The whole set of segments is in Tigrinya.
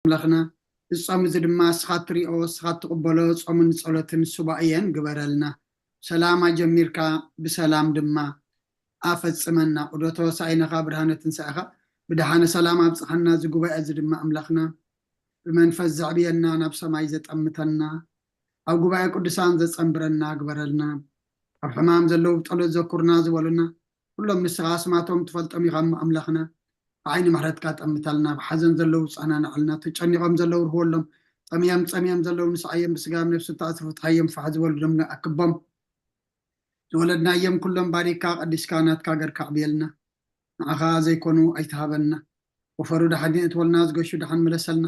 ኣምላኽና፣ እዚ ጾም እዚ ድማ እስኻ ትሪኦ፣ እስኻ ትቕበሎ ጾምን ጸሎትን ሱባኤን ግበረልና። ሰላም ኣጀሚርካ ብሰላም ድማ ኣፈጽመና። ዑደት ሆሳዕናኻ ብርሃነ ትንሳኤኻ ብደሓነ ሰላም ኣብጽሓና። እዚ ጉባኤ እዚ ድማ ኣምላኽና ብመንፈስ ዘዕብየና፣ ናብ ሰማይ ዘጠምተና፣ ኣብ ጉባኤ ቅዱሳን ዘጸንብረና ግበረልና። ኣብ ሕማም ዘለዉ ብጸሎት ዘኩርና ዝበሉና ኩሎም ንስኻ ኣስማቶም ትፈልጦም ኢኻ እሞ ኣምላኽና ብዓይኒ ምሕረትካ ጠምተልና። ኣብ ሓዘን ዘለዉ ጸናናዕልና። ተጨኒቖም ዘለዉ ርህወሎም። ጠምዮም ጸምዮም ዘለዉ ንስዓዮም። ብስጋ ነብሲ ተኣስሩ ፍትሓዮም። ፋሕ ዝበሉ ደም ኣክቦም። ዝወለድናዮም ኩሎም ባሪካ ቀዲስካ ናትካ ገርካ ኣዕብየልና። ንዓኻ ዘይኮኑ ኣይትሃበና። ወፈሩ ደሓን የእትወልና፣ ዝገሹ ደሓን ምለሰልና።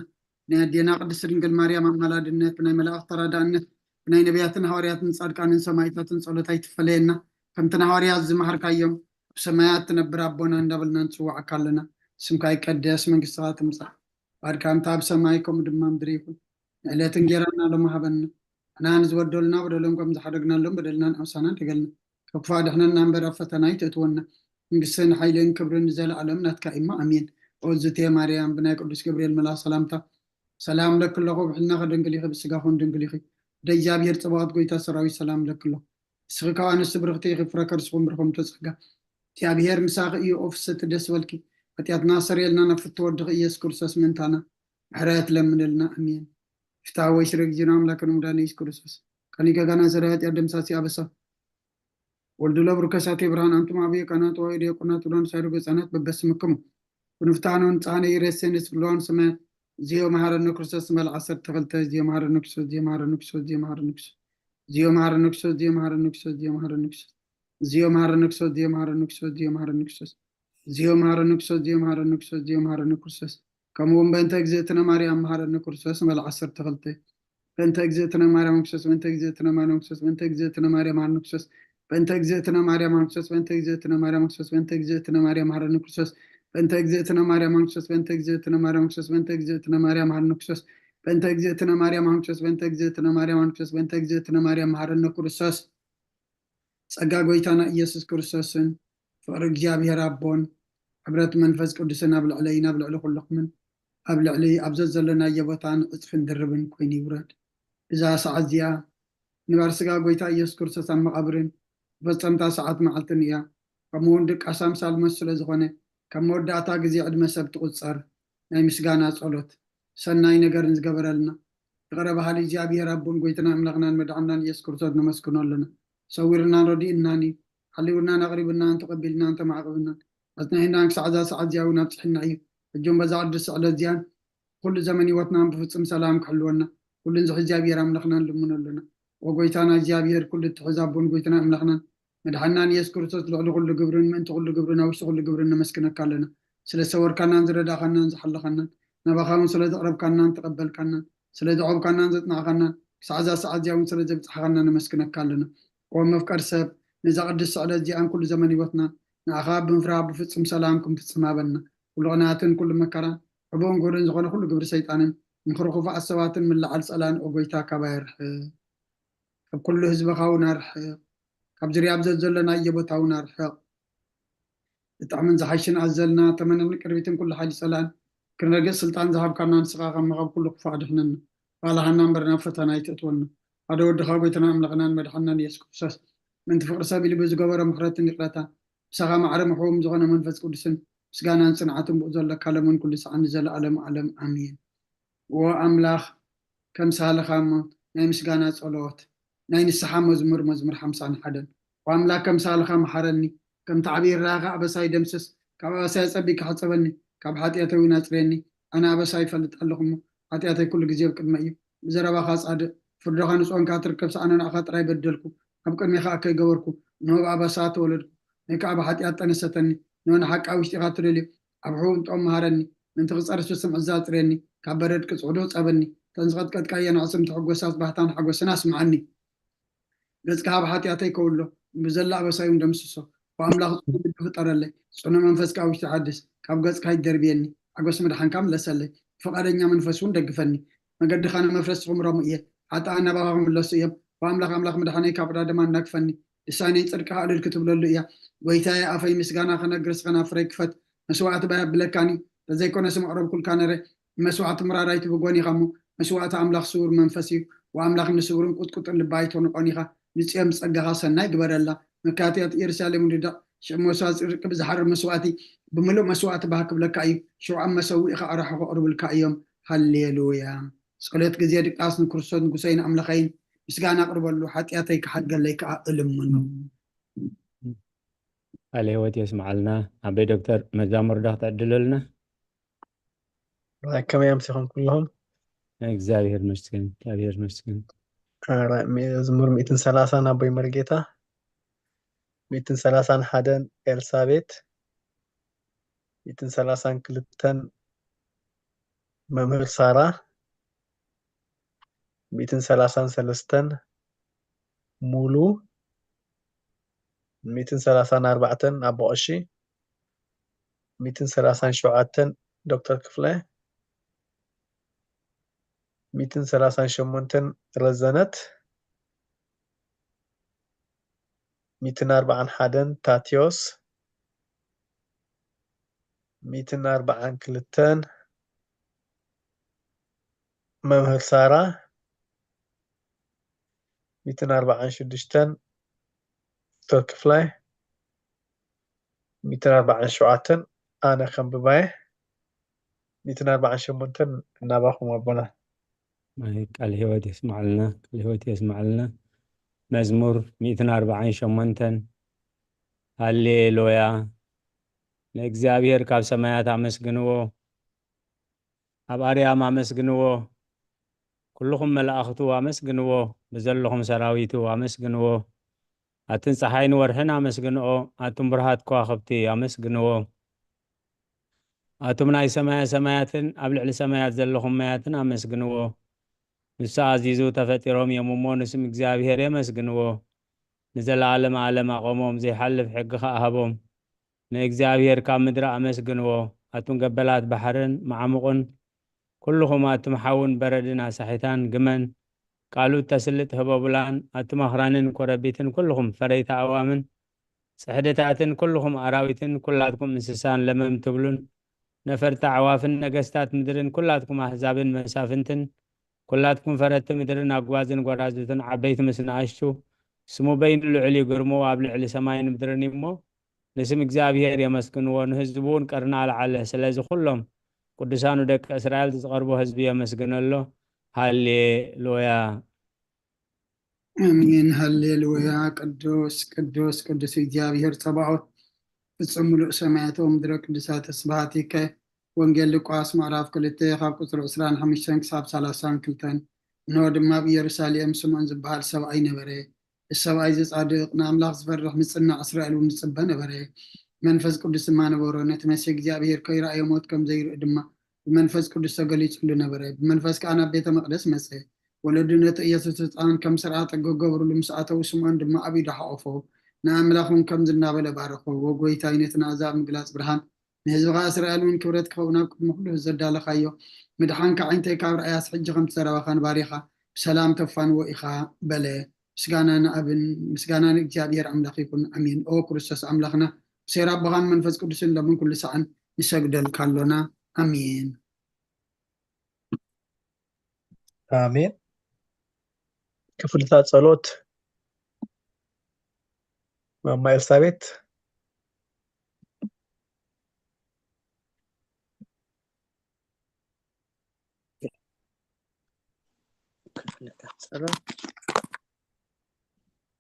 ብናይ ኣዴና ቅድስት ድንግል ማርያም ኣማላድነት፣ ብናይ መላእኽቲ ተራዳእነት፣ ብናይ ነቢያትን ሃዋርያትን ጻድቃንን ሰማዕታትን ጸሎት ኣይትፈለየና። ከምቲ ንሃዋርያት ዝመሃርካዮም፣ ኣብ ሰማያት ትነብር ኣቦና እንዳበልና ንጽውዓካ ኣለና። ስምካ ይቀደስ፣ መንግስትኻ ትምጻእ፣ ፍቃድካ ከምታ ኣብ ሰማይ ከምኡ ድማ ምድሪ ይኹን። ንዕለት እንጌራና ሎሚ ሃበና። ንሕና ንዝበደሉና በደሎም ከም ዝሓደግናሎም በደልናን ኣምሳናን ተገልና። ካብ ክፋእ ድሕነና እምበር ኣብ ፈተና ኣይተእትወና። መንግስትን ሓይልን ክብርን ንዘለኣለም ናትካ እዩ እሞ ኣሜን። ኦዝቴ ማርያም ብናይ ቅዱስ ገብርኤል መልኣኽ ሰላምታ ሰላም ለኪ ኣለኹ፣ ብሕልናኺ ድንግል ኢኺ፣ ብስጋኺ እውን ድንግል ኢኺ። ወደ እግዚኣብሔር ጸባኦት ጎይታ ሰራዊት ሰላም ለኪ ኣለኹ። ንስኺ ካብ ኣንስቲ ብርኽቲ ኢኺ፣ ፍረ ከርስኹም ብርኹም ተጸጋ። እግዚኣብሔር ምሳኺ እዩ፣ ኦ ፍስሕቲ ደስ በልኪ። ሓጢኣትና ሰረየልና፣ ናብ ፍትወ ወድኺ ኢየሱስ ክርስቶስ ምእንታና ምሕረት ለምንልና። ኣሜን። ፍትሐ ወይ ስረ ጊዜና ኣምላክን መድኃኒነ ኢየሱስ ክርስቶስ ከኒ ገጋና ስረ ኃጢአት ደምሳሲ ኣበሳ ወልዱ ለብሩ ከሳቴ ብርሃን ኣንቱም ኣበየ ካህናት ወይ ዲያቆናት ብርሃን ሳይሩ ገጻናት በበስምክሙ። ብንፍታኖን ጻነ ይረሴን ስብለዋን ሰማያት። ዚዮ መሐረነ ክርስቶስ መል ዓሰርተ ክልተ። ዚዮ መሐረነ ክርስቶስ፣ ዚዮ መሐረነ ክርስቶስ፣ ዚዮ መሐረነ ክርስቶስ። ዚዮ መሐረነ ክርስቶስ፣ ዚዮ መሐረነ ክርስቶስ፣ ዚዮ መሐረነ ክርስቶስ። ዚዮ መሐረነ ክርስቶስ፣ ዚዮ መሐረነ ክርስቶስ፣ ዚዮ መሐረነ ክርስቶስ። ዚዮ መሐረነ ክርስቶስ፣ ዚዮ መሐረነ ክርስቶስ፣ ዚዮ መሐረነ ክርስቶስ። ከምኡ እውን በእንተ እግዝእትነ ማርያም መሐረነ ክርስቶስ መል ዓሰርተ ክልተ። በእንተ እግዝእትነ ማርያም ክርስቶስ፣ በእንተ እግዝእትነ ማርያም ክርስቶስ፣ በእንተ እግዝእትነ ማርያም መሐረነ ክርስቶስ። በእንተ እግዝእትነ ማርያም ክርስቶስ፣ በእንተ እግዝእትነ ማርያም ክርስቶስ፣ በእንተ እግዝእትነ ማርያም መሐረነ ክርስቶስ። በእንተ እግዝእትነ ማርያም ክርስቶስ፣ በእንተ እግዝእትነ ማርያም ክርስቶስ፣ በእንተ እግዝእትነ ማርያም መሐረነ ክርስቶስ። በእንተ እግዝእትነ ማርያም ክርስቶስ፣ በእንተ እግዝእትነ ማርያም ክርስቶስ፣ በእንተ እግዝእትነ ማርያም መሐረነ ክርስቶስ። ጸጋ ጎይታና ኢየሱስ ክርስቶስን ፍቕሪ እግዚኣብሔር ኣቦን ሕብረት መንፈስ ቅዱስን ኣብ ልዕለይን ኣብ ልዕሊ ኩልኹምን ኣብ ልዕሊ ኣብ ዘዘለናዮ ቦታን ዕጽፍን ድርብን ኮይኑ ይውረድ። እዛ ሰዓት እዚኣ ንባር ስጋ ጎይታ ኢየሱስ ክርስቶስ ኣብ መቓብርን መፈጸምታ ሰዓት መዓልትን እያ። ከምኡ እውን ድቃስ ኣምሳል ሞት ስለ ዝኾነ፣ ካብ መወዳእታ ግዜ ዕድመ ሰብ ትቑጸር። ናይ ምስጋና ጸሎት። ሰናይ ነገርን ዝገበረልና ይቕረ በሃሊ እግዚኣብሔር ኣቦን ጎይትና ኣምላኽናን መድሓናን ኢየሱስ ክርስቶስ ነመስግኖ ኣለና። ሰዊርናን ረዲእናን እዩ። ሓሊውናን ኣቕሪብናን ተቐቢልናን ተማዕቕብናን ኣጽኒሕናን ክሳዕ እዛ ሰዓት እዚኣ እውን ኣብጽሕና እዩ። ሕጂ እውን በዛ ቅድስቲ ዕለት እዚኣን ኩሉ ዘመን ህይወትናን ብፍጹም ሰላም ክሕልወና ኩሉን ዝሕዚ እግዚኣብሔር ኣምላኽናን ልምኖ ኣለና። ወጎይታና እግዚኣብሔር ኩሉ እትሕዝ ኣቦን ጎይትና ኣምላኽናን መድሓናን ኢየሱስ ክርስቶስ ልዕሊ ኩሉ ግብርን ምእንቲ ኩሉ ግብርን ኣብ ውሽጢ ኩሉ ግብርን ነመስግነካ ኣለና። ስለ ዝሰወርካናን ዝረዳእካናን ዝሓለኻናን ናባኻ እውን ስለ ዘቕረብካናን ተቐበልካናን ስለ ዘዕቆብካናን ዘጽናዕካናን ክሳዕ እዛ ሰዓት እዚኣ እውን ስለ ዘብጽሓኻና ነመስግነካ ኣለና። ኦ መፍቀር ሰብ ነዛ ቅድስቲ ዕለት እዚኣን ኩሉ ዘመን ህይወትናን ንኣኻ ብምፍራህ ብፍጹም ሰላም ክንፍጽም ሃበና። ኩሉ ቅንኣትን ኩሉ መከራን ሕቡእን ግሁድን ዝኾነ ኩሉ ግብሪ ሰይጣንን ምኽሪ ክፉኣት ሰባትን ምልዓል ጸላን ኦ ጎይታ ካባይ ኣርሕቕ። ካብ ኩሉ ህዝብኻ እውን ኣርሕቕ። ካብ ዙርያ ኣብ ዘዘለናዮ ቦታ እውን ኣርሕቕ። ብጣዕምን ዝሓሽን ኣዘልና ተመነን ቅርቢትን ኩሉ ሓይሊ ጸላእን ክንረግጽ ስልጣን ዝሃብካና ንስኻ ካብ መኻብ ኩሉ ክፉእ ኣድሕነና። ባልሃና እምበር ናብ ፈተና ኣይተእትወና። ሓደ ወድኻ ጎይታና ኣምላኽናን መድሓናን ኢየሱስ ክርስቶስ ምእንቲ ፍቕሪ ሰብ ኢሉ ብዝገበሮ ምሕረትን ይቕረታ ምሳኻ ማዕረ ምሕውም ዝኾነ መንፈስ ቅዱስን ምስጋናን ጽንዓትን ብኡ ዘለካ ለምን ኩሉ ሰዓን ንዘለኣለም ዓለም ኣሜን። ዎ ኣምላኽ ከም ሳልኻ እሞ ናይ ምስጋና ጸሎት ናይ ንስሓ መዝሙር መዝሙር ሓምሳን ሓደን። ዎ ኣምላኽ ከም ሳልኻ መሓረኒ ከምቲ ዓብዪ ራኻ ኣበሳይ ደምስስ ካብ ኣበሳይ ጸቢካ ሕጸበኒ ካብ ሓጢኣተይ እውን ኣጽርየኒ ኣነ ኣበሳይ ይፈልጥ ኣለኹ እሞ ሓጢኣተይ ኩሉ ግዜ ኣብ ቅድመ እዩ ብዘረባኻ ጻድቕ ፍርድኻ ንጽኦንካ ትርከብ ሰኣነ ንኣኻ ጥራይ በደልኩ ኣብ ቅድሜኻ ከይገበርኩ ንሆ ብኣበሳ ተወለድኩ ወይ ከዓ ብሓጢኣት ጠነሰተኒ ንሆ ንሓቃ ውሽጢኻ ትደልዮ ኣብ ሕቡን ጥኦም መሃረኒ ምእንቲ ክጸርስ ብስም ዕዛ ኣጽርየኒ ካብ በረድ ቅጽዕዶ ጸበኒ እተን ዝቐጥቀጥካየን ኣዕጽምቲ ሕጎሳት ባህታን ሓጎስን ኣስምዓኒ ገጽካ ኣብ ሓጢኣተይ ከውሎ ብዘላ ኣበሳይ እውን ደምስሶ ብኣምላኽ ጽኑ ልቢ ፍጠረለይ ጽኑ መንፈስካ ኣብ ውሽጢ ሓድስ ካብ ገጽካ ይደርብየኒ ሓጎስ ምድሓንካ ምለሰለይ ብፍቓደኛ መንፈስ እውን ደግፈኒ መገድኻ ንመፍረስቲ ክምረሙ እየ ሓጥኣን ናባኻ ክምለሱ እዮም ብኣምላኽ ኣምላኽ ምድሓነይ ካብ ዕዳ ድማ እናግፈኒ ልሳነይ ጽድቅኻ እልል ክትብለሉ እያ ጎይታየ ኣፈይ ምስጋና ክነግር ስኸና ፍረይ ክፈት መስዋዕቲ ባይ ኣብለካኒ ተዘይኮነስ መቕረብኩልካ ነረ መስዋዕቲ ምራር ኣይትብጎን ኢኻ እሞ፣ መስዋዕቲ ኣምላኽ ስዉር መንፈስ እዩ። ወኣምላኽ ንስውርን ቁጥቁጥን ልቢ ኣይተንቆን ኢኻ። ንጽዮን ብጸጋኻ ሰናይ ግበረላ። መካትያት ኢየሩሳሌም ውድዳቕ፣ ሽዑ መስዋዕቲ ጽድቂ ብዝሓርር መስዋዕቲ ብምሉእ መስዋዕቲ ባህ ክብለካ እዩ። ሽዑ ኣብ መሰውኢኻ ኣራሑ ከቕርቡልካ እዮም። ሃሌሉያ። ጸሎት ግዜ ድቃስ ንክርስቶስ ንጉሰይን ኣምላኸይን ምስጋና ኣቕርበሉ፣ ሓጢኣተይ ክሓድገለይ ከኣ እልምኖ። ቃለ ህይወት የስምዓልና። ኣበይ ዶክተር መዛሙር ዶ ክትዕድለልና? ራይ ከመይ ኣምሲኹም ኩለኹም? እግዚኣብሔር መስገን፣ እግዚኣብሔር መስገን። ራይ መዝሙር ሚእትን ሰላሳን ኣቦይ መርጌታ፣ ሚእትን ሰላሳን ሓደን ኤልሳቤት፣ ሚእትን ሰላሳን ክልተን መምህር ሳራ፣ ሚእትን ሰላሳን ሰለስተን ሙሉ፣ ሚእትን ሰላሳን ኣርባዕተን ኣቦ ቀሺ፣ ሚእትን ሰላሳን ሸውዓተን ዶክተር ክፍለ፣ ሚእትን ሰላሳን ሸሞንተን ረዘነት፣ ሚእትን ኣርባዓን ሓደን ታትዮስ፣ ሚእትን ኣርባዓን ክልተን መምህር ሳራ፣ ሚእትን ኣርባዓን ሽዱሽተን ዶክተር ክፍላይ፣ ሚእትን ኣርባዓን ሸውዓተን ኣነ ከንብባየ፣ ሚእትን ኣርባዓን ሸሞንተን እናባኹም ኣቦና። ኣይ፣ ቃል ህይወት የስማዕልና፣ ቃል ህይወት የስማዕልና። መዝሙር ሚእትን ኣርባዓን ሸሞንተን። ሃሌሉያ። ንእግዚኣብሔር ካብ ሰማያት ኣመስግንዎ፣ ኣብ ኣርያም ኣመስግንዎ፣ ኩልኹም መላእኽቱ ኣመስግንዎ፣ ብዘለኹም ሰራዊቱ ኣመስግንዎ። ኣትን ጸሓይን ወርሕን ኣመስግንኦ፣ ኣቱም ብርሃት ከዋኽብቲ ኣመስግንዎ። ኣቱም ናይ ሰማያ ሰማያትን ኣብ ልዕሊ ሰማያት ዘለኹም ማያትን ኣመስግንዎ። ንሱ ኣዚዙ ተፈጢሮም እዮም እሞ ንስም እግዚኣብሔር የመስግንዎ። ንዘለዓለም ዓለም ኣቖሞም፣ ዘይሓልፍ ሕጊ ኸኣ ሃቦም። ንእግዚኣብሔር ካብ ምድሪ ኣመስግንዎ። ኣቱም ገበላት ባሕርን መዓሙቕን፣ ኩልኹም ኣቱም ሓውን በረድን ኣሳሒታን ግመን፣ ቃሉ እተስልጥ ህቦብላን፣ ኣቱም ኣኽራንን ኮረቢትን፣ ኩልኹም ፈረይቲ ኣእዋምን ጽሕድታትን፣ ኩልኹም ኣራዊትን፣ ኩላትኩም እንስሳን ለመም ትብሉን፣ ነፈርቲ ኣዕዋፍን፣ ነገስታት ምድርን፣ ኩላትኩም ኣህዛብን መሳፍንትን፣ ኩላትኩም ፈረቲ ምድርን፣ ኣጓዝን ጓራዙትን፣ ዓበይቲ ምስ ንኣሽቱ፣ ስሙ በይኑ ልዑል እዩ፣ ግርምኡ ኣብ ልዕሊ ሰማይን ምድርን እዩ እሞ፣ ንስም እግዚኣብሔር የመስግንዎ፣ ንህዝቡ እውን ቀርኒ ኣልዓለ። ስለዚ ኩሎም ቅዱሳኑ ደቂ እስራኤል ዝቐርቦ ህዝቢ የመስግነሎ። ሃሌሉያ። ኣሜን። ሃሌሉያ። ቅዱስ፣ ቅዱስ፣ ቅዱስ እግዚኣብሔር ጸባኦት፣ ፍጹም ምሉእ ሰማያት ወምድረ ቅዱሳተ ስብሐቲከ። ወንጌል ሉቃስ ምዕራፍ ክልተ ካብ ቁጽሪ ዕስራን ሓሙሽተን ክሳብ ሰላሳን ክልተን። እንሆ ድማ ኣብ ኢየሩሳሌም ስምዖን ዝበሃል ሰብኣይ ነበረ። እዚ ሰብኣይ እዚ ጻድቕ፣ ንኣምላኽ ዝፈርሕ፣ ምጽናዕ እስራኤል እውን ዝጽበ ነበረ። መንፈስ ቅዱስ ድማ ነበሮ። ነቲ መሲሕ እግዚኣብሔር ከይረኣዮ ሞት ከም ዘይርኢ ድማ ብመንፈስ ቅዱስ ተገሊጹሉ ነበረ። ብመንፈስ ከኣ ናብ ቤተ መቕደስ መጸ። ወለዱ ነቲ ኢየሱስ ህጻን ከም ስርዓተ ክገብሩሉ ምስ ኣተዉ፣ ስምዖን ድማ ኣብ ኢዱ ሓቖፎ፣ ንኣምላኽ እውን ከምዚ እናበለ ባረኾ፣ "ወ-፣ ጐይታይ፣ ነቲ ንኣህዛብ ምግላጽ ብርሃን፣ ንህዝብኻ እስራኤል እውን ክብረት ክኸውን ኣብ ቅድሚ ኩሉ ዘዳለኻዮ ምድሓንካ፣ ኣዒንተይ ካብ ረኣያስ፣ ሕጂ ከምቲ ዘረባኻ ንባርያኻ ብሰላም ተፋንዎ ኢኻ" በለ። ምስጋና ንኣብን ምስጋና ንእግዚኣብሔር ኣምላኽ ይኹን፣ ኣሜን። ኦ ክርስቶስ ኣምላኽና፣ ብሴራ ኣቦኻን መንፈስ ቅዱስን ሎምን ኩሉ ሳዕን ንሰግደልካ ኣሎና፣ ኣሜን። ኣሜን። ክፍልታት ጸሎት ማማ ኤልሳቤት። ክፍልታት ጸሎት።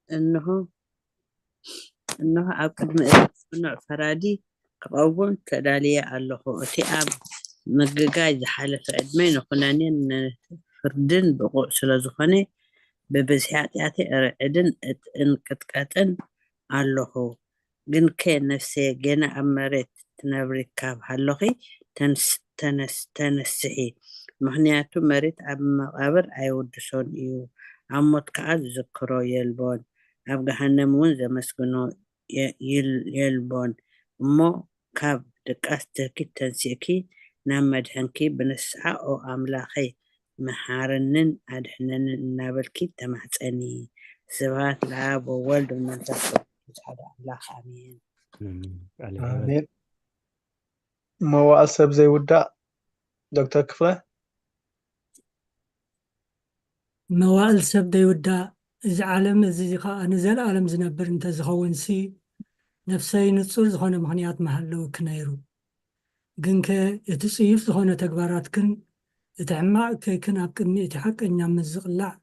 እንሆ፣ እንሆ ኣብ ቅድሚ እቲ ጽኑዕ ፈራዲ ክቐውም ተዳልየ ኣለኹ። እቲ ኣብ ምግጋይ ዝሓለፈ ዕድመይ ንኹነኔን ንፍርድን ብቑዕ ስለ ዝኾነ፣ ብብዝሒ ሓጢኣተይ እርዕድን እት-፣ እንቅጥቀጥን ኣለኹ። ግንከ ነፍሰየ፣ ጌና ኣብ መሬት ትነብሪ ካብ ሃሎኺ፣ ተንስ-፣ ተነስ-፣ ተነስሒ። ምኽንያቱ መሬት ኣብ መቓብር ኣይውድሶን እዩ፣ ኣብ ሞት ከኣ ዝዝክሮ የልቦን፣ ኣብ ገሃነም እውን ዘመስግኖ የ-፣ ይል-፣ የልቦን። እሞ ካብ ድቃስ ትህኪ ተንሲእኪ ናብ መድሕንኪ ብንስሓ፣ "ኦ ኣምላኸይ፣ መሓረንን ኣድሕነንን" እናበልኪ ተማሕጸኒ። ስብሐት ለኣብ ወወልድ ወመንፈስ ቅዱስ ሓደ ኣምላኽ፣ ኣሜን። ኣሜን። ቃለ ሕይወት። ኣሜን። መዋእል ሰብ ዘይውዳእ ዶክተር ክፍለ? መዋእል ሰብ ዘይውዳእ፣ እዚ ዓለም እዚ ኸኣ ንዘለኣለም ዝነብር እንተዝኸውንሲ፣ ነፍሰይ ንጹር ዝኾነ ምኽንያት ምሃለወኪ ነይሩ። ግንከ እቲ ጽዩፍ ዝኾነ ተግባራትክን እቲ ሕማቕ እከይክን ኣብ ቅድሚ እቲ ሓቀኛ ምዝቕላዕ፣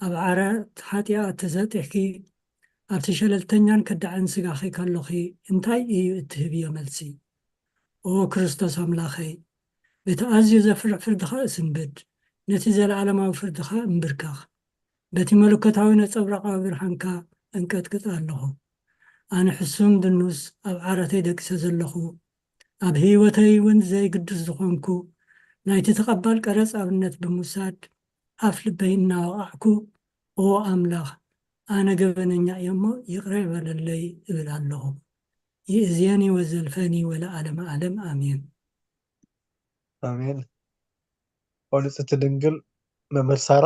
ኣብ ዓራት ሓጢኣት ተሰጢሕኪ፣ ኣብቲ ሸለልተኛን ከዳዕን ስጋኺ ከሎኺ እንታይ እዩ እትህብዮ መልሲ? ኦ ክርስቶስ ኣምላኸይ፣ በቲ ኣዝዩ ዘፍርሕ ፍርድኻ እስንብድ፣ ነቲ ዘለኣለማዊ ፍርድኻ እምብርከኽ። በቲ መለኮታዊ ነጸብራቓዊ ብርሃንካ እንቀጥቅጥ ኣለኹ። ኣነ ሕሱም ድኑስ ኣብ ዓራተይ ደቂሰ ዘለኹ፣ ኣብ ህይወተይ እውን ዘይግዱስ ዝኾንኩ፣ ናይቲ ተቐባል ቀረጽ ኣብነት ብምውሳድ ኣፍ ልበይ እናወቓዕኩ፣ ኦ ኣምላኽ፣ ኣነ ገበነኛ እየ እሞ ይቕረ በለለይ እብል ኣለኹ። ይእዜኒ ወዘልፈኒ ወለዓለመ ዓለም ኣሜን። ኣሜን። ኦ ንጽሕቲ ድንግል መምህር ሳራ።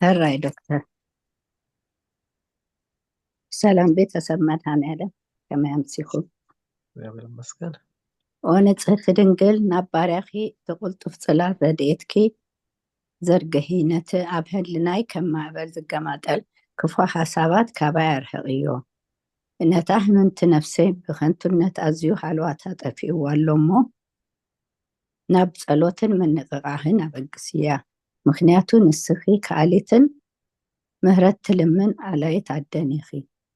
ሕራይ ዶክተር። ሰላም ቤተሰብ መድኃኔዓለም፣ ከመይ ኣምሲኹም? እግዚኣብሔር ይመስገን። ኦ ንጽሕቲ ድንግል፣ ናብ ባርያኺ እቲ ቅልጡፍ ጽላል ረድኤትኪ ዘርግሒ፣ ነቲ ኣብ ህልናይ ከም ማዕበል ዝገማጠል ክፉ ሓሳባት ካባይ ኣርሕቕዮ። ነታ ህምምቲ ነፍሰይ ብኸንቱነት ኣዝዩ ሃልዋታ ጠፊእዋ ኣሎ እሞ፣ ናብ ጸሎትን ምንቕቓሕን ኣበግስያ። ምኽንያቱ ንስኺ ከኣሊትን ምህረት ትልምን ኣላይት ኣደን ኢኺ።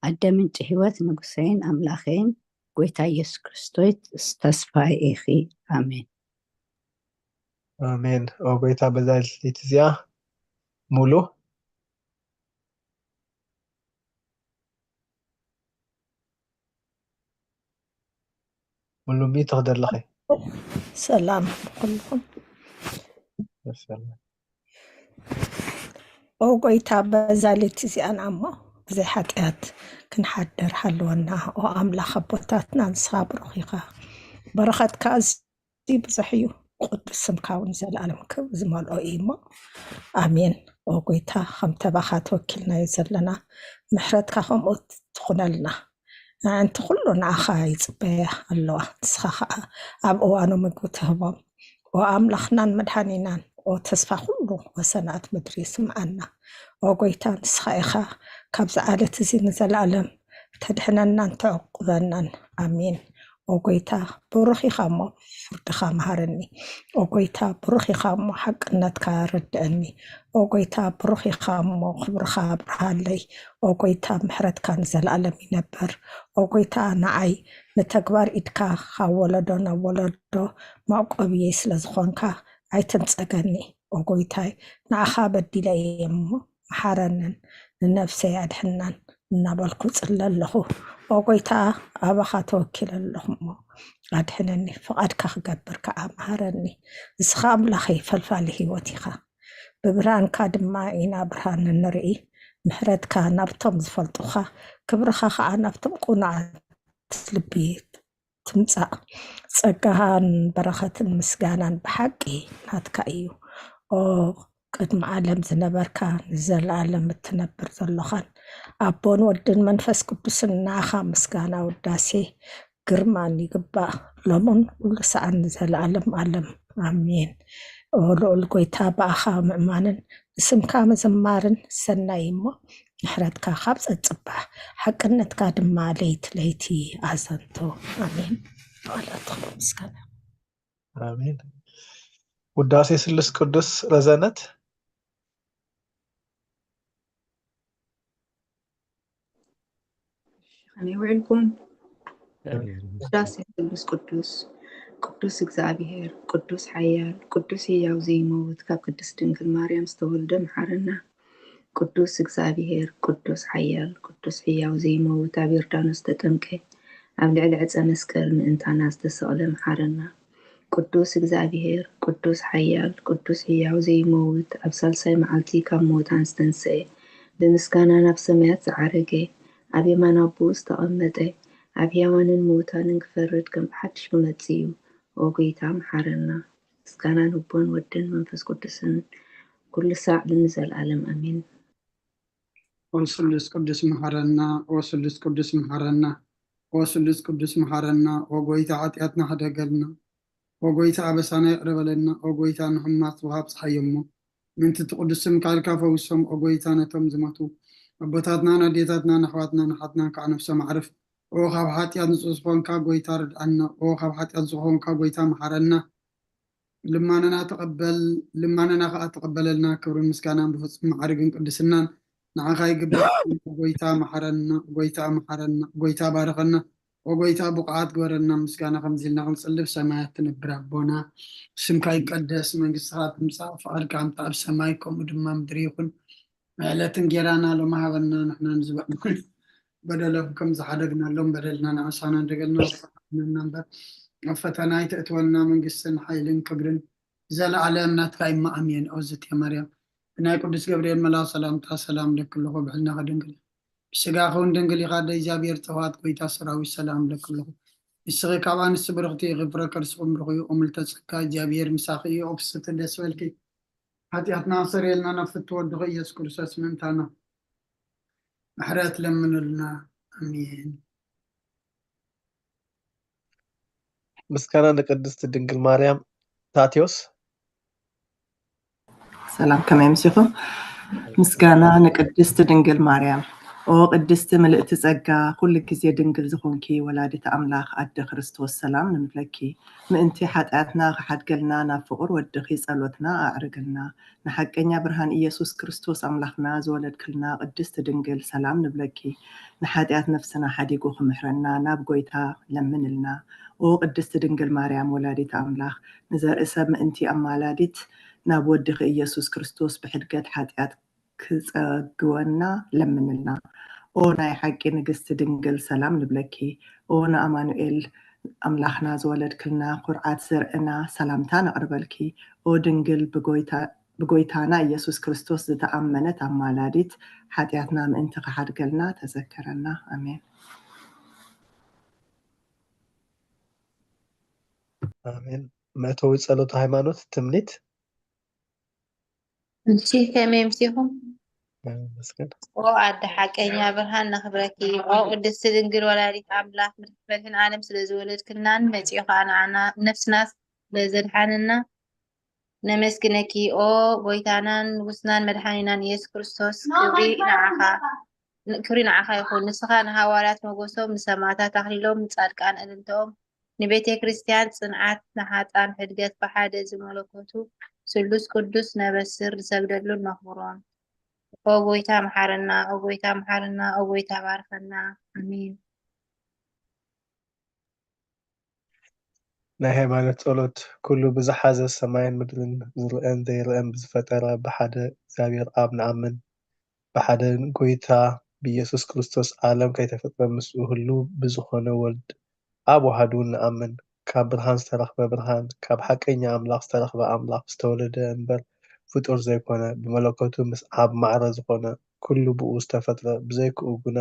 ኣደ ምንጪ ህይወት፣ ንጉሰይን ኣምላኸይን፣ ጐይታ ኢየሱስ ክርስቶስ ተስፋይ ኢኺ። ኣሜን። ኣሜን። ኦ ጐይታ፣ በዛ ለይቲ እዚኣ ሙሉ ሙሉ ሚት ትኽደለኺ። ሰላም ኩልኹም። ሰላም። ኦ ጐይታ፣ በዛ ለይቲ እዚኣን እሞ ብዘይ ሓጢኣት ክንሓድር ሃልወና። ኦ ኣምላኽ ኣቦታትና፣ ንስኻ ብሩኽ ኢኻ። በረኸትካ ኣዝዩ ብዙሕ እዩ። ቅዱስ ስምካ እውን ዘለኣለም ክብሪ ዝመልኦ እዩ እሞ፣ ኣሜን። ኦ ጐይታ፣ ከም ተባኻ ተወኪልናዮ ዘለና፣ ምሕረትካ ከምኡ ትኹነልና። ኣዕንቲ ኩሉ ንኣኻ ይጽበያ ኣለዋ። ንስኻ ኸኣ ኣብ እዋኑ ምግቢ ትህቦም። ኦ ኣምላኽናን መድሓኒናን፣ ኦ ተስፋ ኩሉ ወሰናት ምድሪ፣ ስምዓና። ኦ ጐይታ፣ ንስኻ ኢኻ ካብዚ ዓለት እዚ ንዘለኣለም ተድሕነናን ተዕቁበናን። ኣሜን። ኦ ጐይታ፣ ብሩኽ ኢኻ እሞ ፍርድኻ መሃረኒ። ኦ ጐይታ፣ ብሩኽ ኢኻ እሞ ሓቅነትካ ረድአኒ። ኦ ጐይታ፣ ብሩኽ ኢኻ እሞ ክብርኻ ኣብርሃለይ። ኦ ጐይታ፣ ምሕረትካ ንዘለኣለም ይነብር። ኦ ጐይታ፣ ንዓይ ንተግባር ኢድካ ካብ ወለዶ ናብ ወለዶ መዕቆብየይ ስለ ዝኾንካ ኣይትንጸገኒ። ኦ ጐይታይ፣ ንዓኻ በዲለ እየ እሞ መሓረንን ንነፍሰይ ኣድሕናን እናበልኩ ጽለ ኣለኹ። ኦ ጐይታ፣ ኣባኻ ተወኪለ ኣለኹ እሞ ኣድሕነኒ፣ ፍቓድካ ክገብር ከኣ መሃረኒ። ንስኻ ኣምላኸይ ፈልፋሊ ህይወት ኢኻ። ብብርሃንካ ድማ ኢና ብርሃን እንርኢ። ምሕረትካ ናብቶም ዝፈልጡኻ፣ ክብርኻ ኸዓ ናብቶም ቅኑዓት ልቢ ትምጻእ። ጸጋን በረኸትን ምስጋናን ብሓቂ ናትካ እዩ። ኦ ቅድሚ ዓለም ዝነበርካ፣ ንዘለኣለም እትነብር ዘሎኻን፣ ኣቦን ወድን መንፈስ ቅዱስን ንኣኻ ምስጋና ውዳሴ ግርማን ይግባእ፣ ሎምን ኩሉ ሰዓን ንዘለኣለም ኣለም። ኣሜን። ኦ ልዑል ጐይታ፣ ብኣኻ ምእማንን ንስምካ ምዝማርን ሰናይ እሞ፣ ምሕረትካ ካብ ጸጽባሕ፣ ሓቅነትካ ድማ ለይቲ ለይቲ ኣዘንቶ። ኣሜን። በዓላትኩም ምስጋና። ኣሜን። ውዳሴ ስሉስ ቅዱስ ረዘነት። ከመይ ውዕልኩም? ውዳሴ ስሉስ ቅዱስ። ቅዱስ እግዚኣብሔር፣ ቅዱስ ሓያል፣ ቅዱስ ህያው ዘይመውት፣ ካብ ቅድስት ድንግል ማርያም ዝተወልደ መሓረና። ቅዱስ እግዚኣብሔር፣ ቅዱስ ሓያል፣ ቅዱስ ህያው ዘይመውት፣ ኣብ ዮርዳኖስ ዝተጠምቀ፣ ኣብ ልዕሊ ዕፀ መስቀል ምእንታና ዝተሰቕለ መሓረና። ቅዱስ እግዚኣብሔር፣ ቅዱስ ሓያል፣ ቅዱስ ህያው ዘይመውት፣ ኣብ ሳልሳይ መዓልቲ ካብ ምዉታን ዝተንስኤ፣ ብምስጋና ናብ ሰማያት ዝዓረገ፣ ኣብ የማን ኣቦኡ ዝተቐመጠ፣ ኣብ ሕያዋንን ምዉታንን ክፈርድ ከም ብሓድሽ ክመጽእ እዩ። ኦ ጐይታ፣ መሓረና። ምስጋና ንቦን ወድን መንፈስ ቅዱስን ኩሉ ሳዕ ንዘለኣለም ኣሜን። ኦ ስሉስ ቅዱስ መሓረና፣ ኦ ስሉስ ቅዱስ መሓረና፣ ኦ ስሉስ ቅዱስ መሓረና፣ ኦ ጎይታ ሓጢኣትና ሕደገልና፣ ኦ ጎይታ ኣበሳና ይቕረ በለልና፣ ኦ ጎይታ ንሕሙማት ጽዋእ ኣብጽሓዮ እሞ፣ ምእንቲ እቲ ቅዱስ ስምካ ኢልካ ፈውሶም፣ ኦ ጎይታ ነቶም ዝሞቱ ኣቦታትናን ኣዴታትናን ኣሕዋትናን ኣሓትናን ከዓ ነፍሶም ኣዕርፍ። ኦ ካብ ሓጢኣት ንጹህ ዝኾንካ ጎይታ ርድኣና፣ ኦ ካብ ሓጢኣት ዝኾንካ ጎይታ መሓረና። ልማነና ተቐበል፣ ልማነና ከኣ ተቐበለልና። ክብርን ምስጋናን ብፍጹም ማዕርግን ቅድስናን ንዓኻ ይግባእ። ጎይታ መሓረና፣ ጎይታ መሓረና፣ ጎይታ ባርኸና፣ ኦ ጎይታ ብቑዓት ግበረና። ምስጋና ከምዚ ኢልና ክንጽልብ ሰማያት ትነብር ኣቦና፣ ስምካ ይቀደስ፣ መንግስትኻ ትምጻእ፣ ፍቓድካ ከምቲ ኣብ ሰማይ ከምኡ ድማ ምድሪ ይኹን። ዕለት እንጌራና ሎሚ ሃበና፣ ንሕና ንዝበ በደሎም ከም ዝሓደግናሎም በደልና ንዓሳና እንደገልና ወፈና እምበር ኣብ ፈተና ኣይተእትወና። መንግስትን ሓይልን ክብርን ዘለዓለም ናትካ እማ ኣሜን። ኦዝት ማርያም ብናይ ቅዱስ ገብርኤል መልኣኽ ሰላምታ ሰላም ለኪ ኣለኹ፣ ብሕልናኺ ድንግል ብስጋኺ እውን ድንግል ኢኻ፣ ኣደ እግዚኣብሔር ጸባኦት ጎይታ ሰራዊት ሰላም ለኪ ኣለኹ። ንስኺ ካብ ኣንስቲ ብርኽቲ ኢኺ፣ ፍረ ከርስኹም ብሩኽ እዩ። እምልተ ጸጋ እግዚኣብሔር ምሳኺ እዩ። ኦ ፍስሕቲ ደስ በልኪ፣ ሓጢኣትና ኣሰረየልና፣ ናብ ፍትወ ወድኺ ኢየሱስ ክርስቶስ ምእንታና ምሕረት ለምኑልና። ኣሜን። ምስጋና ንቅድስቲ ድንግል ማርያም። ታቴዎስ። ሰላም፣ ከመይ ኣምሲኹም? ምስጋና ንቅድስቲ ድንግል ማርያም። ኦ ቅድስቲ ምልእቲ ጸጋ፣ ኩሉ ግዜ ድንግል ዝኾንኪ ወላዲት ኣምላኽ ኣደ ክርስቶስ፣ ሰላም ንብለኪ። ምእንቲ ሓጢኣትና ክሓድገልና ናብ ፍቑር ወድኺ ጸሎትና ኣዕርግልና። ንሓቀኛ ብርሃን ኢየሱስ ክርስቶስ ኣምላኽና ዝወለድክልና ቅድስቲ ድንግል፣ ሰላም ንብለኪ። ንሓጢኣት ነፍስና ሓዲጉ ክምሕረና ናብ ጎይታ ለምንልና። ኦ ቅድስቲ ድንግል ማርያም ወላዲት ኣምላኽ፣ ንዘርኢ ሰብ ምእንቲ ኣማላዲት ናብ ወድኺ ኢየሱስ ክርስቶስ ብሕድገት ሓጢኣት ክጸግወና ለምንልና። ኦ ናይ ሓቂ ንግስቲ ድንግል ሰላም ንብለኪ። ኦ ንኣማኑኤል ኣምላኽና ዝወለድክልና ኩርዓት ዘርእና ሰላምታ ነቕርበልኪ። ኦ ድንግል ብጎይታ ብጎይታና ኢየሱስ ክርስቶስ ዝተኣመነት ኣማላዲት ሓጢኣትና ምእንቲ ክሓድገልና ተዘከረና። ኣሜን። ኣሜን። መእተዊ ጸሎት ሃይማኖት ትምኒት። እሺ፣ ከመይ ኣምሲኹም? መስገን። ኦ ኣደ ሓቀኛ ብርሃን ነኽብረኪ። ኦ ቅድስቲ ድንግል ወላዲት ኣምላኽ ምድሕን መድሕን ዓለም ስለ ዝወለድክልናን መጺኡ ኸዓ ንዓና ነፍስና ስለ ዘድሓንና ነመስግነኪ። ኦ ጎይታናን ንጉስናን መድሓኒናን ኢየሱስ ክርስቶስ ክብሪ ንዓኻ ክብሪ ንዓኻ ይኹን። ንስኻ ንሃዋርያት ሞገሶም፣ ንሰማዕታት ኣኽሊሎም፣ ንጻድቃን እልልታኦም፣ ንቤተ ክርስቲያን ጽንዓት፣ ንሓጣን ሕድገት ብሓደ ዝመለኮቱ ስሉስ ቅዱስ ነበስር ንሰግደሉን ነኽብሮን። ኦ ጎይታ መሓረና፣ ኦ ጎይታ መሓረና፣ ኦ ጎይታ ባርኸና። ኣሜን። ናይ ሃይማኖት ጸሎት ኩሉ ብዝሓዘ ሰማይን ምድርን ዝርአን ዘይርአን ብዝፈጠረ ብሓደ እግዚኣብሔር ኣብ ንኣምን። ብሓደ ጎይታ ብኢየሱስ ክርስቶስ ዓለም ከይተፈጥረ ምስኡ ህሉ ብዝኾነ ወልድ ኣብ ዋህዱ ንኣምን። ካብ ብርሃን ዝተረኽበ ብርሃን፣ ካብ ሓቀኛ ኣምላኽ ዝተረኽበ ኣምላኽ ዝተወለደ እምበር ፍጡር ዘይኮነ፣ ብመለኮቱ ምስ ኣብ ማዕረ ዝኾነ ኩሉ ብኡ ዝተፈጥረ፣ ብዘይክኡ ግና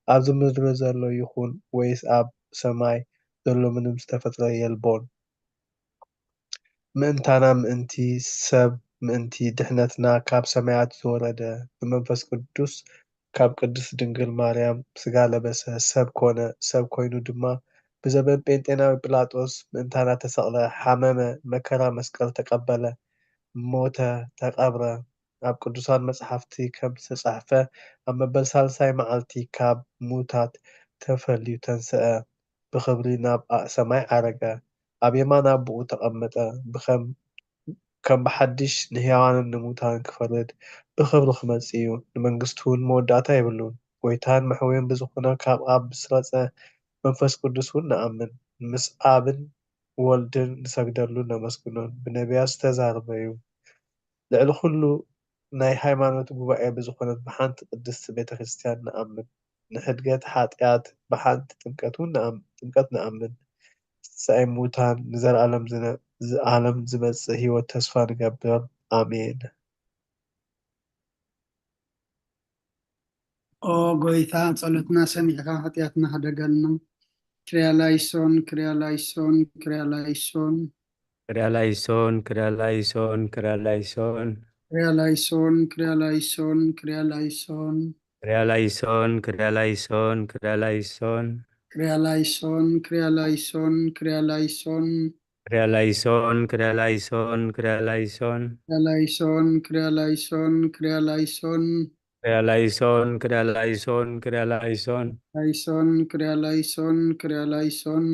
ኣብዚ ምድሪ ዘሎ ይኹን ወይስ ኣብ ሰማይ ዘሎ ምንም ዝተፈጥረ የልቦን። ምእንታና ምእንቲ ሰብ ምእንቲ ድሕነትና ካብ ሰማያት ዝወረደ ብመንፈስ ቅዱስ ካብ ቅድስት ድንግል ማርያም ስጋ ለበሰ ሰብ ኮነ። ሰብ ኮይኑ ድማ ብዘበን ጴንጤናዊ ጲላጦስ ምእንታና ተሰቕለ፣ ሓመመ፣ መከራ መስቀል ተቐበለ፣ ሞተ፣ ተቐብረ። ኣብ ቅዱሳን መጻሕፍቲ ከም ዝተጻሕፈ ኣብ መበል ሳልሳይ መዓልቲ ካብ ሙታት ተፈልዩ ተንስአ። ብኽብሪ ናብ ሰማይ ዓረገ፣ ኣብ የማን ኣቦኡ ተቐመጠ፣ ብኸም ከም ብሓድሽ ንህያዋንን ንሙታንን ክፈርድ ብኽብሪ ክመጽእ እዩ፣ ንመንግስቱ እውን መወዳእታ የብሉን። ጐይታን መሕውዮን ብዝኾነ ካብ ኣብ ዝስረጸ መንፈስ ቅዱስ እውን ንኣምን፣ ምስ ኣብን ወልድን ንሰግደሉን ነመስግኖን ብነቢያት ዝተዛረበ እዩ። ልዕሊ ኹሉ ናይ ሃይማኖት ጉባኤ ብዝኾነት ብሓንቲ ቅድስቲ ቤተ ክርስቲያን ንኣምን። ንሕድገት ሓጢኣት ብሓንቲ ጥምቀት እውን ንኣም- ጥምቀት ንኣምን። ትንሳኤ ሙታን ንዘለኣለም ዝነ- ዝኣለም ዝመጽእ ህይወት ተስፋ ንገብር። ኣሜን። ኦ ጎይታ ጸሎትና ሰሚዕካ ሓጢኣትና ሕደገልና። ክሪያላይሶን ክሪያላይሶን ክሪያላይሶን ክሪያላይሶን ክሪያላይሶን ክሪያላይሶን ክሪያላይሶን ክሪያላይሶን ክሪያላይሶን ክሪያ ላይሶን፣ ክሪያ ላይሶን፣ ክሪያ ላይሶን። ክሪያ ላይሶን፣ ክሪያ ላይሶን፣ ክሪያ ላይሶን። ክሪያ ላይሶን፣ ክሪያ ላይሶን፣ ክሪያ ላይሶን። ክሪያ ላይሶን፣ ክሪያ ላይሶን፣ ክሪያ ላይሶን። ክሪያ ላይሶን፣ ክሪያ ላይሶን፣ ክሪያ ላይሶን። ላይሶን፣ ክሪያ ላይሶን፣ ክሪያ ላይሶን።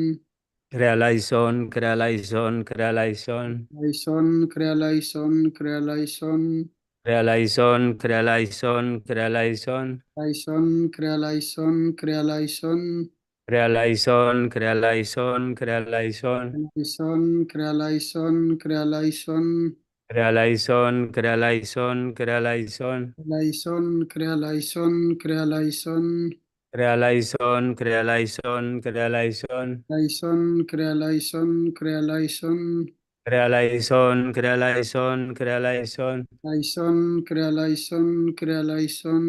ክሪያ ላይሶን፣ ክሪያ ላይሶን፣ ክሪያ ላይሶን። ላይሶን፣ ክሪያ ላይሶን፣ ክሪያ ላይሶን። ክሪያ ላይሶን፣ ክሪያ ላይሶን፣ ክሪያ ላይሶን። ላይሶን፣ ክሪያ ላይሶን፣ ክሪያ ላይሶን። ክሪያ ላይሶን፣ ክሪያ ላይሶን፣ ክሪያ ላይሶን። ላይሶን፣ ክሪያ ላይሶን፣ ክሪያ ላይሶን። ክሪያ ላይሶን፣ ክሪያ ላይሶን፣ ክሪያ ላይሶን። ላይሶን፣ ክሪያ ላይሶን፣ ክሪያ ላይሶን። ክሪያ ላይሶን፣ ክሪያ ላይሶን፣ ክሪያ ላይሶን። ላይሶን፣ ክሪያ ላይሶን፣ ክሪያ ላይሶን። ክሪያ ላይሶን፣ ክሪያ ላይሶን፣ ክሪያ ላይሶን። ላይሶን፣ ክሪያ ላይሶን፣ ክሪያ ላይሶን።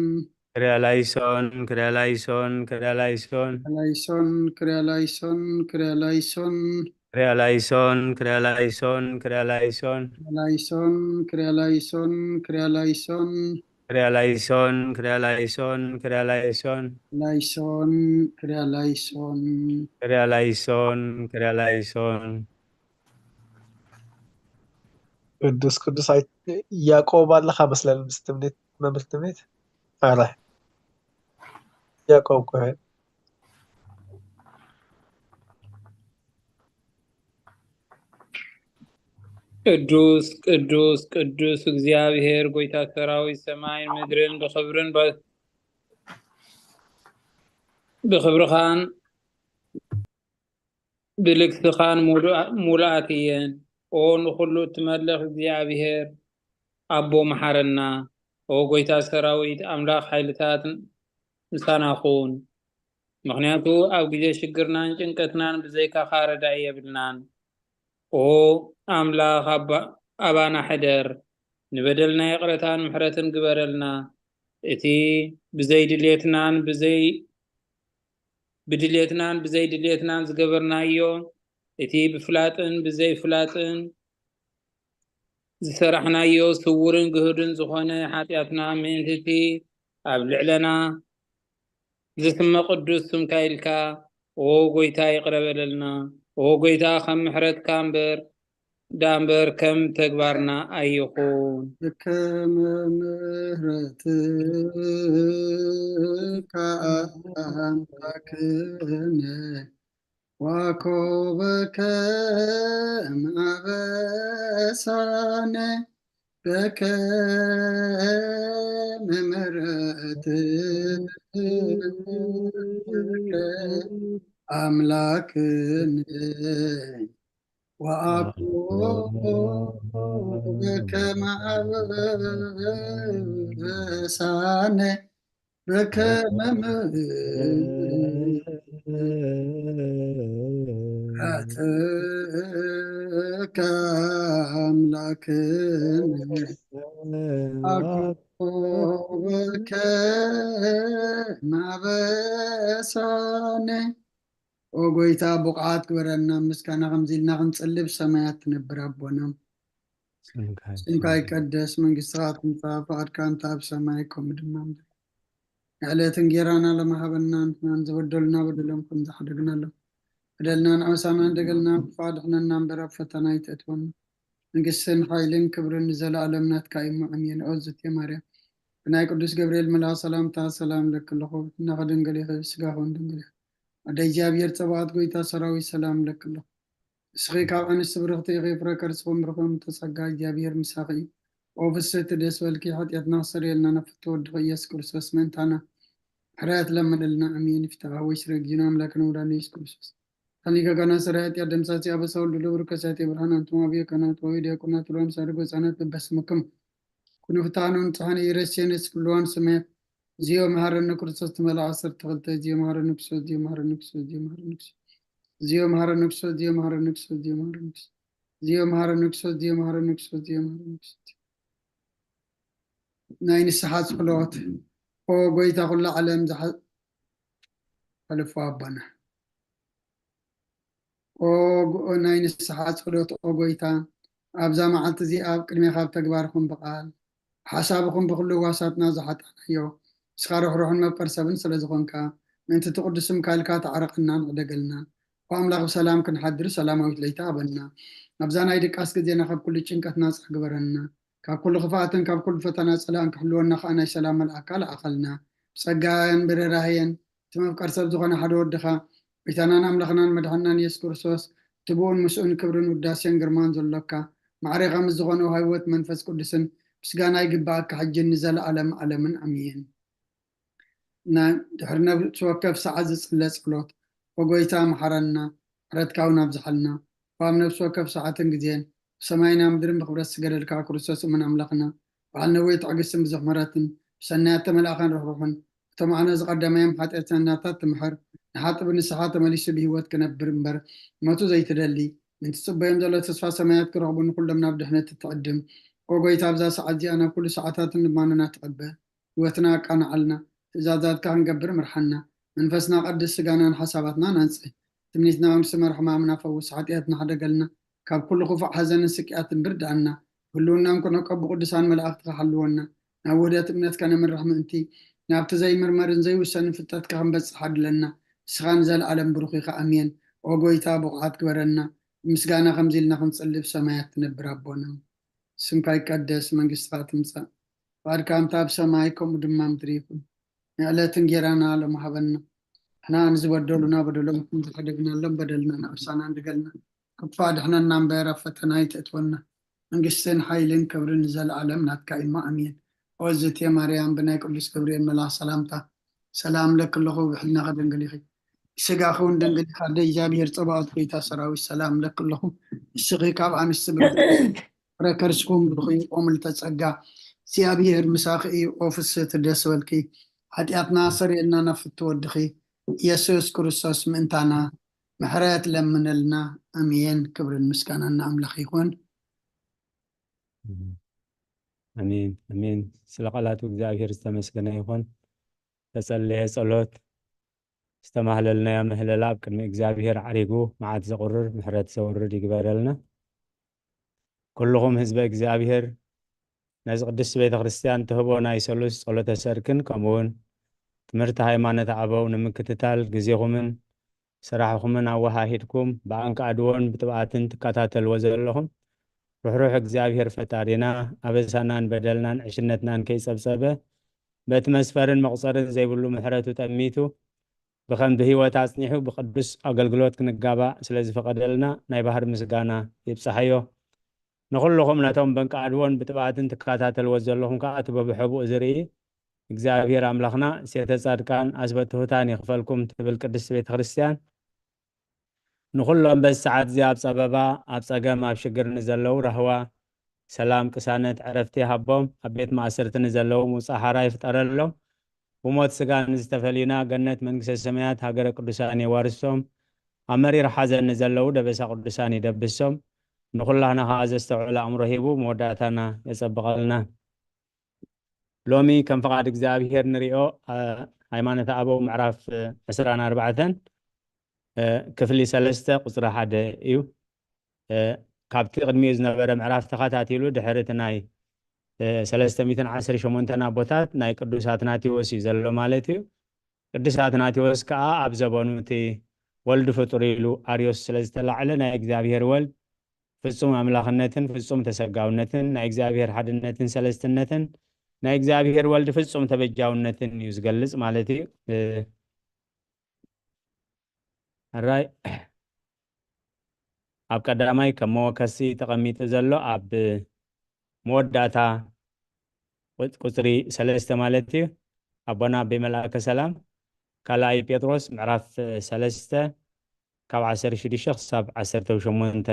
ክሪያ ላይሶን፣ ክሪያ ላይሶን፣ ክሪያ ላይሶን። ላይሶን፣ ክሪያ ላይሶን፣ ክሪያ ላይሶን። ክሪያ ላይሶን፣ ክሪያ ላይሶን፣ ክሪያ ላይሶን። ላይሶን፣ ክሪያ ላይሶን፣ ክሪያ ላይሶን። ክሪያ ላይሶን፣ ክሪያ ላይሶን፣ ክሪያ ላይሶን። ላይሶን፣ ክሪያ ላይሶን። ክሪያ ላይሶን፣ ክሪያ ላይሶን። ቅዱስ ቅዱስ ኣይ- ያዕቆብ ኣለኻ መስለኒ ምስ ትምኒት መምህር ትምኒት። ኣረ ያዕቆብ ኮሄን። ቅዱስ ቅዱስ ቅዱስ እግዚኣብሔር ጎይታ ሰራዊት ሰማይን ምድርን ብኽብርን ብ- ብኽብርኻን ብልግስኻን ሙሉኣ- ሙሉኣት እየን። ኦ ንኹሉ እትመልኽ እግዚኣብሔር ኣቦ መሓረና። ኦ ጎይታ ሰራዊት ኣምላኽ ሓይልታት ምሳና ኩን። ምኽንያቱ ኣብ ግዜ ሽግርናን ጭንቀትናን ብዘይካኻ ረዳኢ የብልናን። ኦ ኣምላኽ ኣባ- ኣባና ሕደር፣ ንበደልና ይቕረታን ምሕረትን ግበረልና። እቲ ብዘይ ድሌትናን ብዘይ ብድሌትናን ብዘይ ድሌትናን ዝገበርናዮ እቲ ብፍላጥን ብዘይ ፍላጥን ዝሰራሕናዮ ስውርን ግህድን ዝኾነ ሓጢኣትና ምእንቲ እቲ ኣብ ልዕለና ዝስመ ቅዱስ ስምካ ኢልካ ኦ ጎይታ ይቕረ በለልና። ኦ ጎይታ ከም ምሕረትካ እምበር ዳእምበር ከም ተግባርና ኣይኹን። ከመ ምሕረትካ ኣምላክነ ዋኮበከ ማበሳነ በከመ ምሕረትከ ኣምላክነ ወአኮበከ ማበሳነ በከመ ምሕረትከ አምላክነ አኮበከ ማበሳነ። ኦ ጎይታ፣ ብቑዓት ግበረና፣ ምስጋና ከምዚ ኢልና ክንጽሊ፣ ብሰማያት ትነብር ኣቦና፣ ስምካ ይቀደስ፣ መንግስትኻ ትምጻእ፣ ፍቓድካ እንተ ኣብ ሰማይ ከምኡ ድማ ኣብ ምድሪ። ንዕለት እንጌራና ለማሃበና፣ ንሕናን ዝበደሉና በደሎም ከም ዝሓደግናሎም፣ በደልና ንዓውሳና እንደገልና፣ ብፍቓድ ሕነና እምበር ኣብ ፈተና ኣይተእትወና። መንግስትን ሓይልን ክብርን ንዘለኣለም ናትካ እዩ። ኣሜን። ኦ ዝቴ ማርያም፣ ብናይ ቅዱስ ገብርኤል መልኣኽ ሰላምታ ሰላም ለኪ ኣለኹ። ብሕልናኺ ድንግል ኢኺ፣ ብስጋኺ እውን ድንግል ኢኺ። ኣደ እግዚኣብሔር ጸባኦት፣ ጎይታ ሰራዊት፣ ሰላም ለኪ ኣለኹ። ንስኺ ካብ ኣንስቲ ብርኽቲ ኢኺ፣ ፍረ ከርስኺ እውን ብሩኽ እዩ። እምተ ጸጋ፣ እግዚኣብሔር ምሳኺ እዩ። ኦ ፍስሕቲ ደስ በልኪ፣ ሓጢኣትና ክሰርየልና ናብ ፍትው ወድኺ ኢየሱስ ክርስቶስ ምእንታና ምሕረት ለምንልና። ኣሜን። ይፍታሕ ወይ ስረ ጊዜና ኣምላክና ወዳነ ኢየሱስ ክርስቶስ ከሊገ ጋና ስረ ኃጢአት ደምሳሲ አበሳ ወልድ ለብሩ ከሳቴ ብርሃን አንትሞ አብዮ ካህናት ወይ ዲያቆናት ብርሃን ሳድጎ ህፃናት በበስምክም ኩኑ ፍትሐነ ወንጽሐነ ኢረሴነ ኩልዋን ሰማያት ዚዮ መሐረነ ክርስቶስ ትመልኣ ዓሰርተ ክልተ ዚዮ መሐረነ ክርስቶስ ዚዮ መሐረነ ክርስቶስ ዚዮ መሐረነ ክርስቶስ ዚዮ መሐረነ ክርስቶስ ዚዮ መሐረነ ክርስቶስ ዚዮ መሐረነ ክርስቶስ ዚዮ መሐረነ ክርስቶስ ዚዮ መሐረነ ክርስቶስ ናይ ንስሓ ጸሎት። ኦ ጎይታ ኩሉ ዓለም ዝሓ- ሕልፎ ኣቦና። ኦ ጎ- ናይ ንስሓ ጸሎት። ኦ ጎይታ፣ ኣብዛ መዓልቲ እዚኣ ኣብ ቅድሜኻ ኣብ ተግባርኹም ብቓል ሓሳብኹም ብኹሉ ህዋሳትና ዝሓጣናዮ ንስኻ ርሕሩሕን መፍቀር ሰብን ስለ ዝኾንካ፣ ምእንቲ እቲ ቅዱስ ስምካ ኢልካ ተዓረቐናን ዕደገልናን። ኦ ኣምላኽ፣ ብሰላም ክንሓድር ሰላማዊት ለይቲ ሃበና። ኣብዛ ናይ ድቃስ ግዜና ካብ ኩሉ ጭንቀት ናጻ ግበረና። ካብ ኩሉ ክፍኣትን ካብ ኩሉ ፈተና ጸላእን ክሕልወና ከኣ ናይ ሰላም መልኣካ ለኣኸልና። ብጸጋን ብርህራሄን እቲ መፍቀር ሰብ ዝኾነ ሓደ ወድኻ፣ ጎይታናን ኣምላኽናን መድሓንናን የሱስ ክርስቶስ፣ እቲ ብኡን ምስኡን ክብርን ውዳሴን ግርማን ዘሎካ፣ ማዕሬኻ ምስ ዝኾነ ውሃቢ ህይወት መንፈስ ቅዱስን ምስጋና ይግብኣካ፣ ሕጂን ንዘለኣለም ዓለምን ኣሜን። ና-፣ ድሕሪ ነፍሲ ወከፍ ሰዓት ዝጽለ ጸሎት፣ "ኦ ጎይታ፣ መሓረና፣ ምሕረትካ እውን ኣብዝሓልና። ኣብ ነፍሲ ወከፍ ሰዓትን ግዜን፣ ብሰማይና ምድርን ብኽብረት ዝስገደልካ ክርስቶስ እሙን ኣምላኽና፣ በዓል ነዊሕ ትዕግስትን ብዙሕ ምሕረትን፣ ብሰናያት ተመላእኻን ርሕሩሕን፣ እቶም ኣነ ዝቐደማዮም ሓጢኣተኛታት ትምሕር፣ ንሓጥእ ብንስሓ ተመሊሱ ብህይወት ክነብር እምበር፣ ሞቱ ዘይትደሊ፣ ምእንቲ ትጽበዮም ዘሎ ተስፋ ሰማያት ክረኽቡ ንኹሎም ናብ ድሕነት እትዕድም። ኦ ጎይታ፣ ኣብዛ ሰዓት እዚኣ ናብ ኩሉ ሰዓታትን ልማኖና ትቐበል። ህይወትና ኣቃንዓልና፣ ትእዛዛትካ ክንገብር ምርሓና። መንፈስና ቀድስ፣ ስጋናን ሓሳባትናን ኣንጽህ። ትምኒትና ክንስመር፣ ሕማምና ፈውስ፣ ሓጢኣትና ሕደገልና፣ ካብ ኩሉ ክፉእ ሓዘንን ስቅያትን ብርድኣና። ህልውናን ኩነቀ ብቅዱሳን መላእኽትኻ ሓልወና። ናብ ውህደት እምነትካ ነምርሕ ምእንቲ፣ ናብቲ ዘይምርመርን ዘይውሰንን ፍልጠትካ ክንበጽሕ ዓድለና። ንስኻ ንዘለኣለም ብሩኽ ኢኻ። ኣሜን። ኦ ጎይታ፣ ብቑዓት ግበረና። ብምስጋና ከምዚ ኢልና ክንጽሊ፣ ብሰማያት ትነብር ኣቦና፣ ስምካ ይቀደስ፣ መንግስትኻ ትምጻእ፣ ፍቓድካ ከምታ ኣብ ሰማይ ከምኡ ድማ ምድሪ ይኹን። ንዕለት እንጌራና ሎሚ ሃበና። ንሕና ንዝበደሉና በደሎም ከም ዝሓደግናሎም በደልና ንኣምሳና እንድገልና። ክፋ ድሕነና እምበር ኣብ ፈተና ኣይተእትወና። መንግስትን ሓይልን ክብርን ንዘለኣለም ናትካ እዩ። ኣሜን። ኦ ዝእቲ ማርያም፣ ብናይ ቅዱስ ገብርኤል መልኣኽ ሰላምታ ሰላም ለኪ ኣለኹ፣ ብሕልናኺ ድንግል ኢኺ፣ ብስጋኺ እውን ድንግል ኢኻ። ኣደ እግዚኣብሔር ጸባኦት፣ ጎይታ ሰራዊት፣ ሰላም ለኪ ኣለኹ። ንስኺ ካብ ኣንስቲ ብሩኽቲ፣ ፍረ ከርስኩም ብሩኽ እዩ። ኦ ምልዕተ ጸጋ፣ እግዚኣብሔር ምሳኺ እዩ። ኦ ፍስህቲ፣ ደስ በልኪ፣ ሓጢኣትና ኣሰርየልና ናብ ፍትው ወድኺ ኢየሱስ ክርስቶስ ምእንታና ምሕረት ለምነልና። ኣሜን። ክብርን ምስጋናን ንኣምላኽ ይኹን። ኣሜን፣ ኣሜን። ስለ ቃላቱ እግዚኣብሔር ዝተመስገነ ይኹን። ዝተጸለየ ጸሎት፣ ዝተማህለልናዮ ምህለላ ኣብ ቅድሚ እግዚኣብሔር ዓሪጉ መዓት ዘቑርር ምሕረት ዘውርድ ይግበረልና። ኩልኹም ህዝበ እግዚኣብሔር ነዚ ቅድስቲ ቤተ ክርስቲያን ትህቦ ናይ ሰሉስ ጸሎተ ሰርክን ከምኡውን ትምህርቲ ሃይማኖት ኣበው ንምክትታል ግዜኹምን ስራሕኹምን ኣወሃሂድኩም ብኣንቃዕድዎን ብትብኣትን ትከታተልዎ ዘለኹም ርሕሩሕ እግዚኣብሔር ፈጣሪና ኣበሳናን በደልናን ዕሽነትናን ከይጸብጸበ በቲ መስፈርን መቑጸርን ዘይብሉ ምሕረቱ ጠሚቱ ብኸም ብህይወት ኣጽኒሑ ብቅዱስ ኣገልግሎት ክንጋባእ ስለ ዝፈቐደልና ናይ ባህሪ ምስጋና ይብጻሓዮ። ንኹልኹም ነቶም በንቃዕድዎን ብትብኣትን ትከታተልዎ ዘለኹም ከኣ እቲ በብሕቡእ ዝርኢ እግዚኣብሔር ኣምላኽና ሴተ ጻድቃን ኣስበ ትሑታን ይኽፈልኩም ትብል ቅድስቲ ቤተ ክርስቲያን። ንኹሎም በዚ ሰዓት እዚ ኣብ ጸበባ፣ ኣብ ጸገም፣ ኣብ ሽግር ንዘለዉ ራህዋ፣ ሰላም፣ ቅሳነት፣ ዕረፍቲ ይሃቦም። ኣብ ቤት ማእሰርቲ ንዘለዉ ምውጻእ ሓራ ይፍጠረሎም። ብሞት ስጋ ንዝተፈልዩና ገነት መንግስተ ሰማያት ሃገረ ቅዱሳን የዋርሶም። ኣብ መሪር ሓዘን ንዘለዉ ደበሳ ቅዱሳን ይደብሶም። ንኹላህና ከኣ ዘስተውዕል ኣእምሮ ሂቡ መወዳእታና የጸብቐልና። ሎሚ ከም ፍቓድ እግዚኣብሔር ንሪኦ፣ እ፣ ሃይማኖተ ኣበው ምዕራፍ፣ እ፣ ዕስራን ኣርባዕተን፣ እ፣ ክፍሊ ሰለስተ ቁጽሪ ሓደ እዩ። እ፣ ካብቲ ቅድሚኡ ዝነበረ ምዕራፍ ተኸታቲሉ ድሕሪ እቲ ናይ፣ እ፣ ሰለስተ ሚእትን ዓሰርተ ሸሞንተን ኣቦታት ናይ ቅዱስ ኣትናቴዎስ እዩ ዘሎ ማለት እዩ። ቅዱስ ኣትናቴዎስ ከኣ ኣብ ዘበኑ እቲ ወልድ ፍጡር ኢሉ ኣርዮስ ስለ ዝተላዕለ ናይ እግዚኣብሔር ወልድ ፍጹም ኣምላኽነትን ፍጹም ተሰጋውነትን ናይ እግዚኣብሔር ሓድነትን ሰለስትነትን ናይ እግዚኣብሔር ወልድ ፍጹም ተበጃውነትን እዩ ዝገልጽ ማለት እዩ። እ፣ ሕራይ ኣብ ቀዳማይ ከም መወከሲ ተቐሚጡ ዘሎ ኣብ መወዳእታ ቁጽ-፣ ቁጽሪ ሰለስተ ማለት እዩ። ኣቦና ኣቤ መልኣከ ሰላም ካልኣይ ጴጥሮስ ምዕራፍ ሰለስተ ካብ ዓሰርተ ሽዱሽተ ክሳብ ዓሰርተ ሸሞንተ።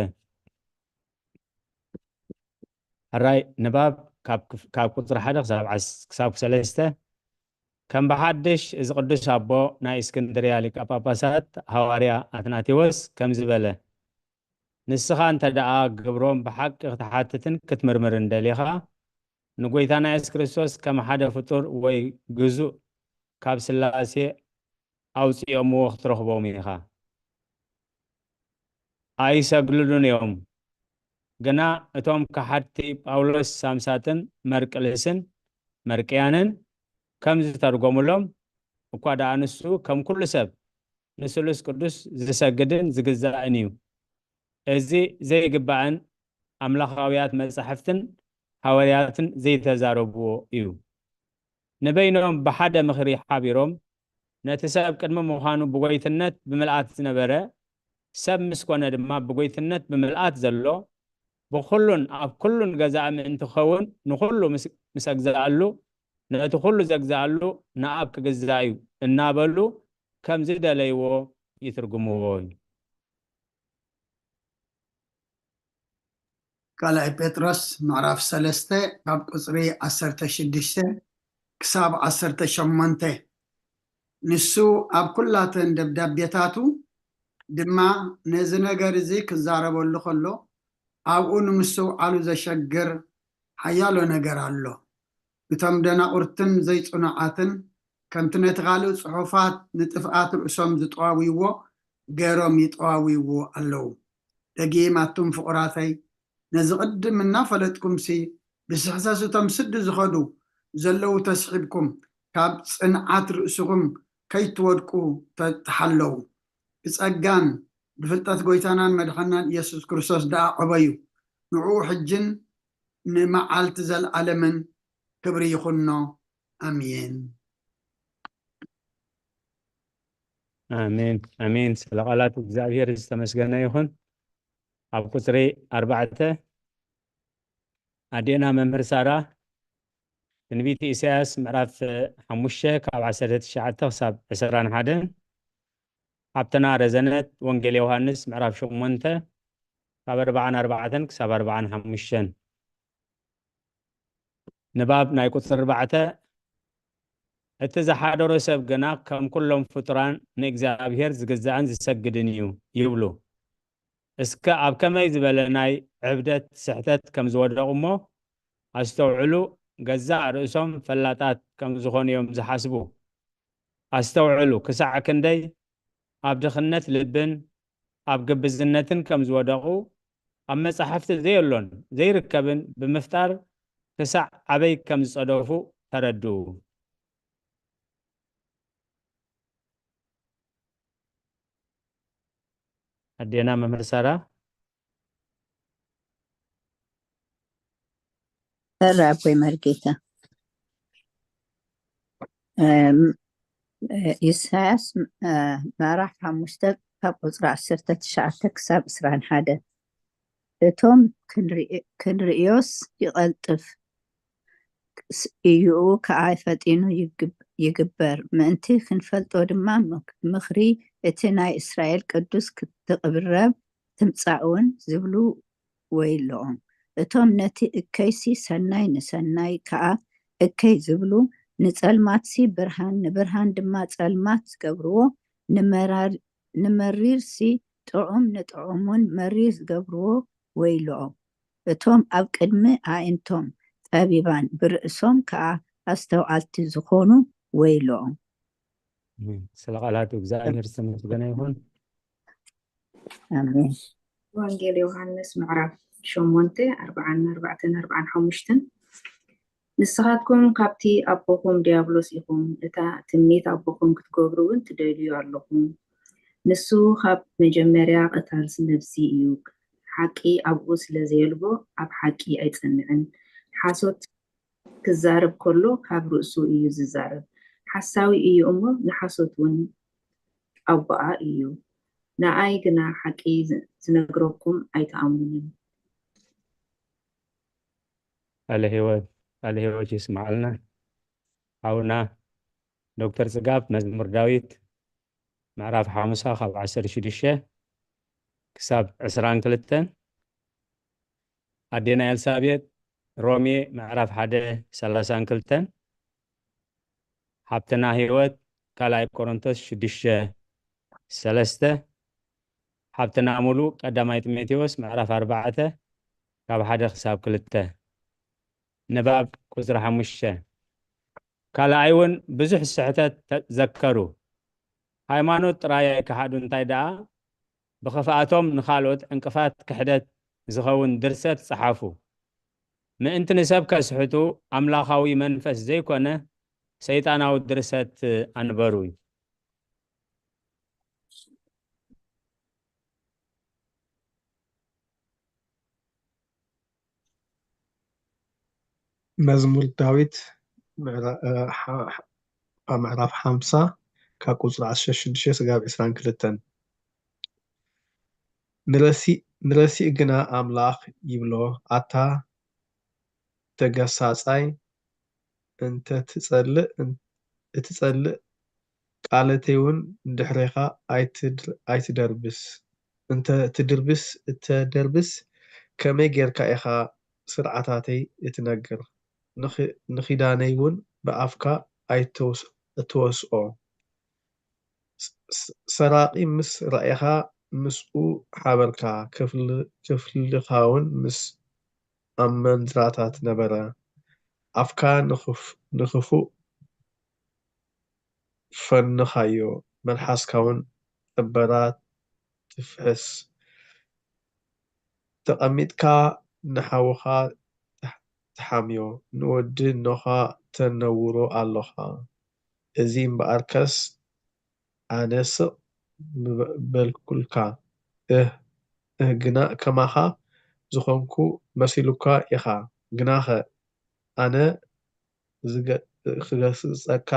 ሕራይ ንባብ ካብ ክፍ-፣ ካብ ቁጽሪ ሓደ ክሳብ ዓስ-፣ ክሳብ ሰለስተ። ከም ብሓድሽ እዚ ቅዱስ ኣቦ ናይ እስክንድርያ ሊቀ ጳጳሳት ሃዋርያ ኣትናቴዎስ ከምዚ በለ፣ ንስኻ እንተ ደኣ ግብሮም ብሓቂ ክትሓትትን ክትምርምርን ደሊኻ፣ ንጎይታና የሱስ ክርስቶስ ከም ሓደ ፍጡር ወይ ግዙእ ካብ ስላሴ ኣውጺኦምዎ ክትረኽቦም ኢኻ። ኣይሰግድሉን እዮም። ግና እቶም ከሓድቲ ጳውሎስ ሳምሳጥን መርቅልስን መርቅያንን ከም ዝተርጎሙሎም፣ እኳ ደኣ ንሱ ከም ኩሉ ሰብ ንስሉስ ቅዱስ ዝሰግድን ዝግዛእን እዩ። እዚ ዘይግባእን ኣምላኻውያት መጻሕፍትን ሃዋርያትን ዘይተዛረብዎ እዩ። ንበይኖም ብሓደ ምኽሪ ሓቢሮም፣ ነቲ ሰብ ቅድሚ ምዃኑ ብጎይትነት ብምልኣት ዝነበረ፣ ሰብ ምስ ኮነ ድማ ብጎይትነት ብምልኣት ዘሎ፣ ብኹሉን ኣብ ኩሉን ገዛእ ምእንቲ ክኸውን ንኹሉ ምስ፣ ምስ ኣግዛኣሉ፣ ነቲ ኩሉ ዘግዛኣሉ ንኣብ ክግዛእ እዩ እናበሉ ከም ዝደለይዎ ይትርጉምዎ እዩ። ካልኣይ ጴጥሮስ ምዕራፍ ሰለስተ ካብ ቁጽሪ ዓሰርተ ሽዱሽተ ክሳብ ዓሰርተ ሸሞንተ። ንሱ ኣብ ኩላተን ደብዳቤታቱ ድማ ነዚ ነገር እዚ ክዛረበሉ ከሎ፣ ኣብኡ ንምስትውዓሉ ዘሸግር ሓያሎ ነገር ኣሎ። እቶም ደናቑርትን ዘይጽኑዓትን ከምቲ ነቲ ካልእ ጽሑፋት ንጥፍኣት ርእሶም ዝጠዋውይዎ ገይሮም ይጠዋውይዎ ኣለዉ። ደጊም ኣቱም ፍቑራተይ፣ ነዚ ቅድም እናፈለጥኩምሲ ብስሕተት እቶም ስዲ ዝኸዱ ዘለዉ ተስሒብኩም ካብ ጽንዓት ርእስኹም ከይትወድቁ ተ-፣ ተሓለዉ። ብጸጋን ብፍልጠት ጎይታናን መድሓናን ኢየሱስ ክርስቶስ ደኣ ዕበዩ። ንዕኡ ሕጅን ንመዓልቲ ዘለዓለምን ክብሪ ይኹኖ። ኣሜን። ኣሜን፣ ኣሜን። ስለ ቃላት እግዚኣብሔር ዝተመስገነ ይኹን። ኣብ ቁጽሪ ኣርባዕተ ኣዴና መምህር ሳራ ትንቢት ኢሳያስ ምዕራፍ ሓሙሽተ ካብ ዓሰርተ ትሽዓተ ክሳብ ዕስራን ሓደን፣ ሓብትና ረዘነት ወንጌል ዮሃንስ ምዕራፍ ሸሞንተ ካብ ኣርባዓን ኣርባዕተን ክሳብ ኣርባዓን ሓሙሽተን። ንባብ ናይ ቁጽሪ ኣርባዕተ፣ እቲ ዝሓደሮ ሰብ ግና ከም ኩሎም ፍጡራን ንእግዚኣብሔር ዝግዛእን ዝሰግድን እዩ ይብሉ። እስከ ኣብ ከመይ ዝበለ ናይ ዕብደት ስሕተት ከም ዝወደቑ እሞ ኣስተውዕሉ፣ ገዛእ ርእሶም ፈላጣት ከም ዝኾኑ እዮም ዝሓስቡ። ኣስተውዕሉ፣ ክሳዕ ክንደይ ኣብ ድኽነት ልብን ኣብ ግብዝነትን ከም ዝወደቑ፣ ኣብ መጻሕፍቲ ዘየሎን ዘይርከብን ብምፍጣር ክሳዕ ኣበይ ከም ዝጸደፉ ተረድኡ። ኣዴና መምህር ሳራ። ሰላም ኣቦይ መርጌታ። እም፣ እ፣ ኢሳያስ፣ እ፣ ምዕራፍ ሓሙሽተ ካብ ቁጽሪ ዓሰርተ ትሽዓተ ክሳብ ዕስራን ሓደ። እቶም ክንርኢ-፣ ክንርእዮስ ይቐልጥፍ፣ ስ-፣ እዩኡ ከኣ ፈጢኑ ይግብ-፣ ይግበር፣ ምእንቲ ክንፈልጦ ድማ ምክ-፣ ምኽሪ እቲ ናይ እስራኤል ቅዱስ ክትቕረብ ትምጻእ እውን ዝብሉ ወይለኦም። እቶም ነቲ እከይሲ ሰናይ ንሰናይ ከኣ እከይ ዝብሉ፣ ንጸልማትሲ ብርሃን ንብርሃን ድማ ጸልማት ዝገብርዎ፣ ንመራር-፣ ንመሪርሲ ጥዑም ንጥዑም እውን መሪር ዝገብርዎ ወይለኦም። እቶም ኣብ ቅድሚ ኣዒንቶም ጠቢባን ብርእሶም ከኣ ኣስተውዓልቲ ዝኾኑ ወይለኦም። ኣሜን። ስለ ቃላቱ እግዚኣብሔር ዝተመስገነ ይኹን። ኣሜን። ወንጌል ዮሃንስ ምዕራፍ ሸሞንተ ኣርብዓን ኣርባዕተን ኣርብዓን ሓሙሽተን። ንስኻትኩም ካብቲ ኣቦኹም ዲያብሎስ ኢኹም፣ እታ ትምኒት ኣቦኹም ክትገብሩ እውን ትደልዩ ኣለኹም። ንሱ ካብ መጀመርያ ቀታል ነብሲ እዩ፣ ሓቂ ኣብኡ ስለ ዘየልቦ ኣብ ሓቂ ኣይጸንዕን። ሓሶት ክዛረብ ከሎ ካብ ርእሱ እዩ ዝዛረብ። ሓሳዊ እዩ እሞ ንሓሶት እውን ኣቦኣ እዩ። ንኣይ ግና ሓቂ ዝ-፣ ዝነግረኩም ኣይትኣምኑንን። ቃለ ህይወት፣ ቃለ ህይወት ይስምዓልና። ሓውና ዶክተር ጽጋብ መዝሙር ዳዊት ምዕራፍ ሓሙሳ ካብ ዓሰርተ ሽዱሽተ ክሳብ ዕስራን ክልተን፣ ኣዴና ኤልሳቤጥ ሮሜ ምዕራፍ ሓደ ሰላሳን ክልተን፣ ሓብትና ህይወት ካልኣይ ቆሮንቶስ ሽዱሽተ ሰለስተ፣ ሓብትና ሙሉ ቀዳማይ ጢሞቴዎስ ምዕራፍ ኣርባዕተ ካብ ሓደ ክሳብ ክልተ። ንባብ ቁጽሪ ሓሙሽተ። ካልኣይ እውን ብዙሕ ስሕተት ተዘከሩ። ሃይማኖት ጥራይ ኣይከሓዱ፣ እንታይ ደኣ ብኽፍኣቶም ንኻልኦት ዕንቅፋት ክሕደት ዝኸውን ድርሰት ጸሓፉ። ምእንቲ ንሰብ ከስሕቱ ኣምላኻዊ መንፈስ ዘይኮነ ሰይጣናዊ ድርሰት ኣንበሩ እዩ። መዝሙር ዳዊት ምዕራ- እ፣ ሓ- ሓ- ኣብ ምዕራፍ ሓምሳ ካብ ቁፅሪ ዓሰርተ ሽዱሽተ ስጋብ ዕስራን ክልተን። ንረሲእ ንረሲእ ግና ኣምላኽ ይብሎ፣ ኣታ ተገሳጻይ፣ እንተ ትጸልእ፣ እትጸልእ፣ ቃለተይውን ንድሕሬኻ ኣይትደርብስ፣ እንተ ትድርብስ፣ እተደርብስ፣ ከመይ ጌርካ ኢኻ ስርዓታተይ እትነግር? ንኺዳነይውን ብኣፍካ ኣይትወስኦ። ሰራቒ ምስ ረኣኻ ምስኡ ሓበርካ፣ ክፍልኻውን ምስ ኣመንዝራታት ነበረ። ኣፍካ ንኽፉእ ፈንኻዮ፣ መልሓስካውን ዕበራ ትፍሕስ። ተቐሚጥካ ንሓውኻ ትሓምዮ፣ ንወዲ እኖኻ ተነውሮ ኣሎኻ። እዚ እምበኣርከስ ኣነ ስቕ ምበልኩልካ፣ እህ፣ እህ፣ ግና ከማኻ ዝኾንኩ መሲሉካ ኢኻ። ግናኸ ኣነ ክገስጸካ፣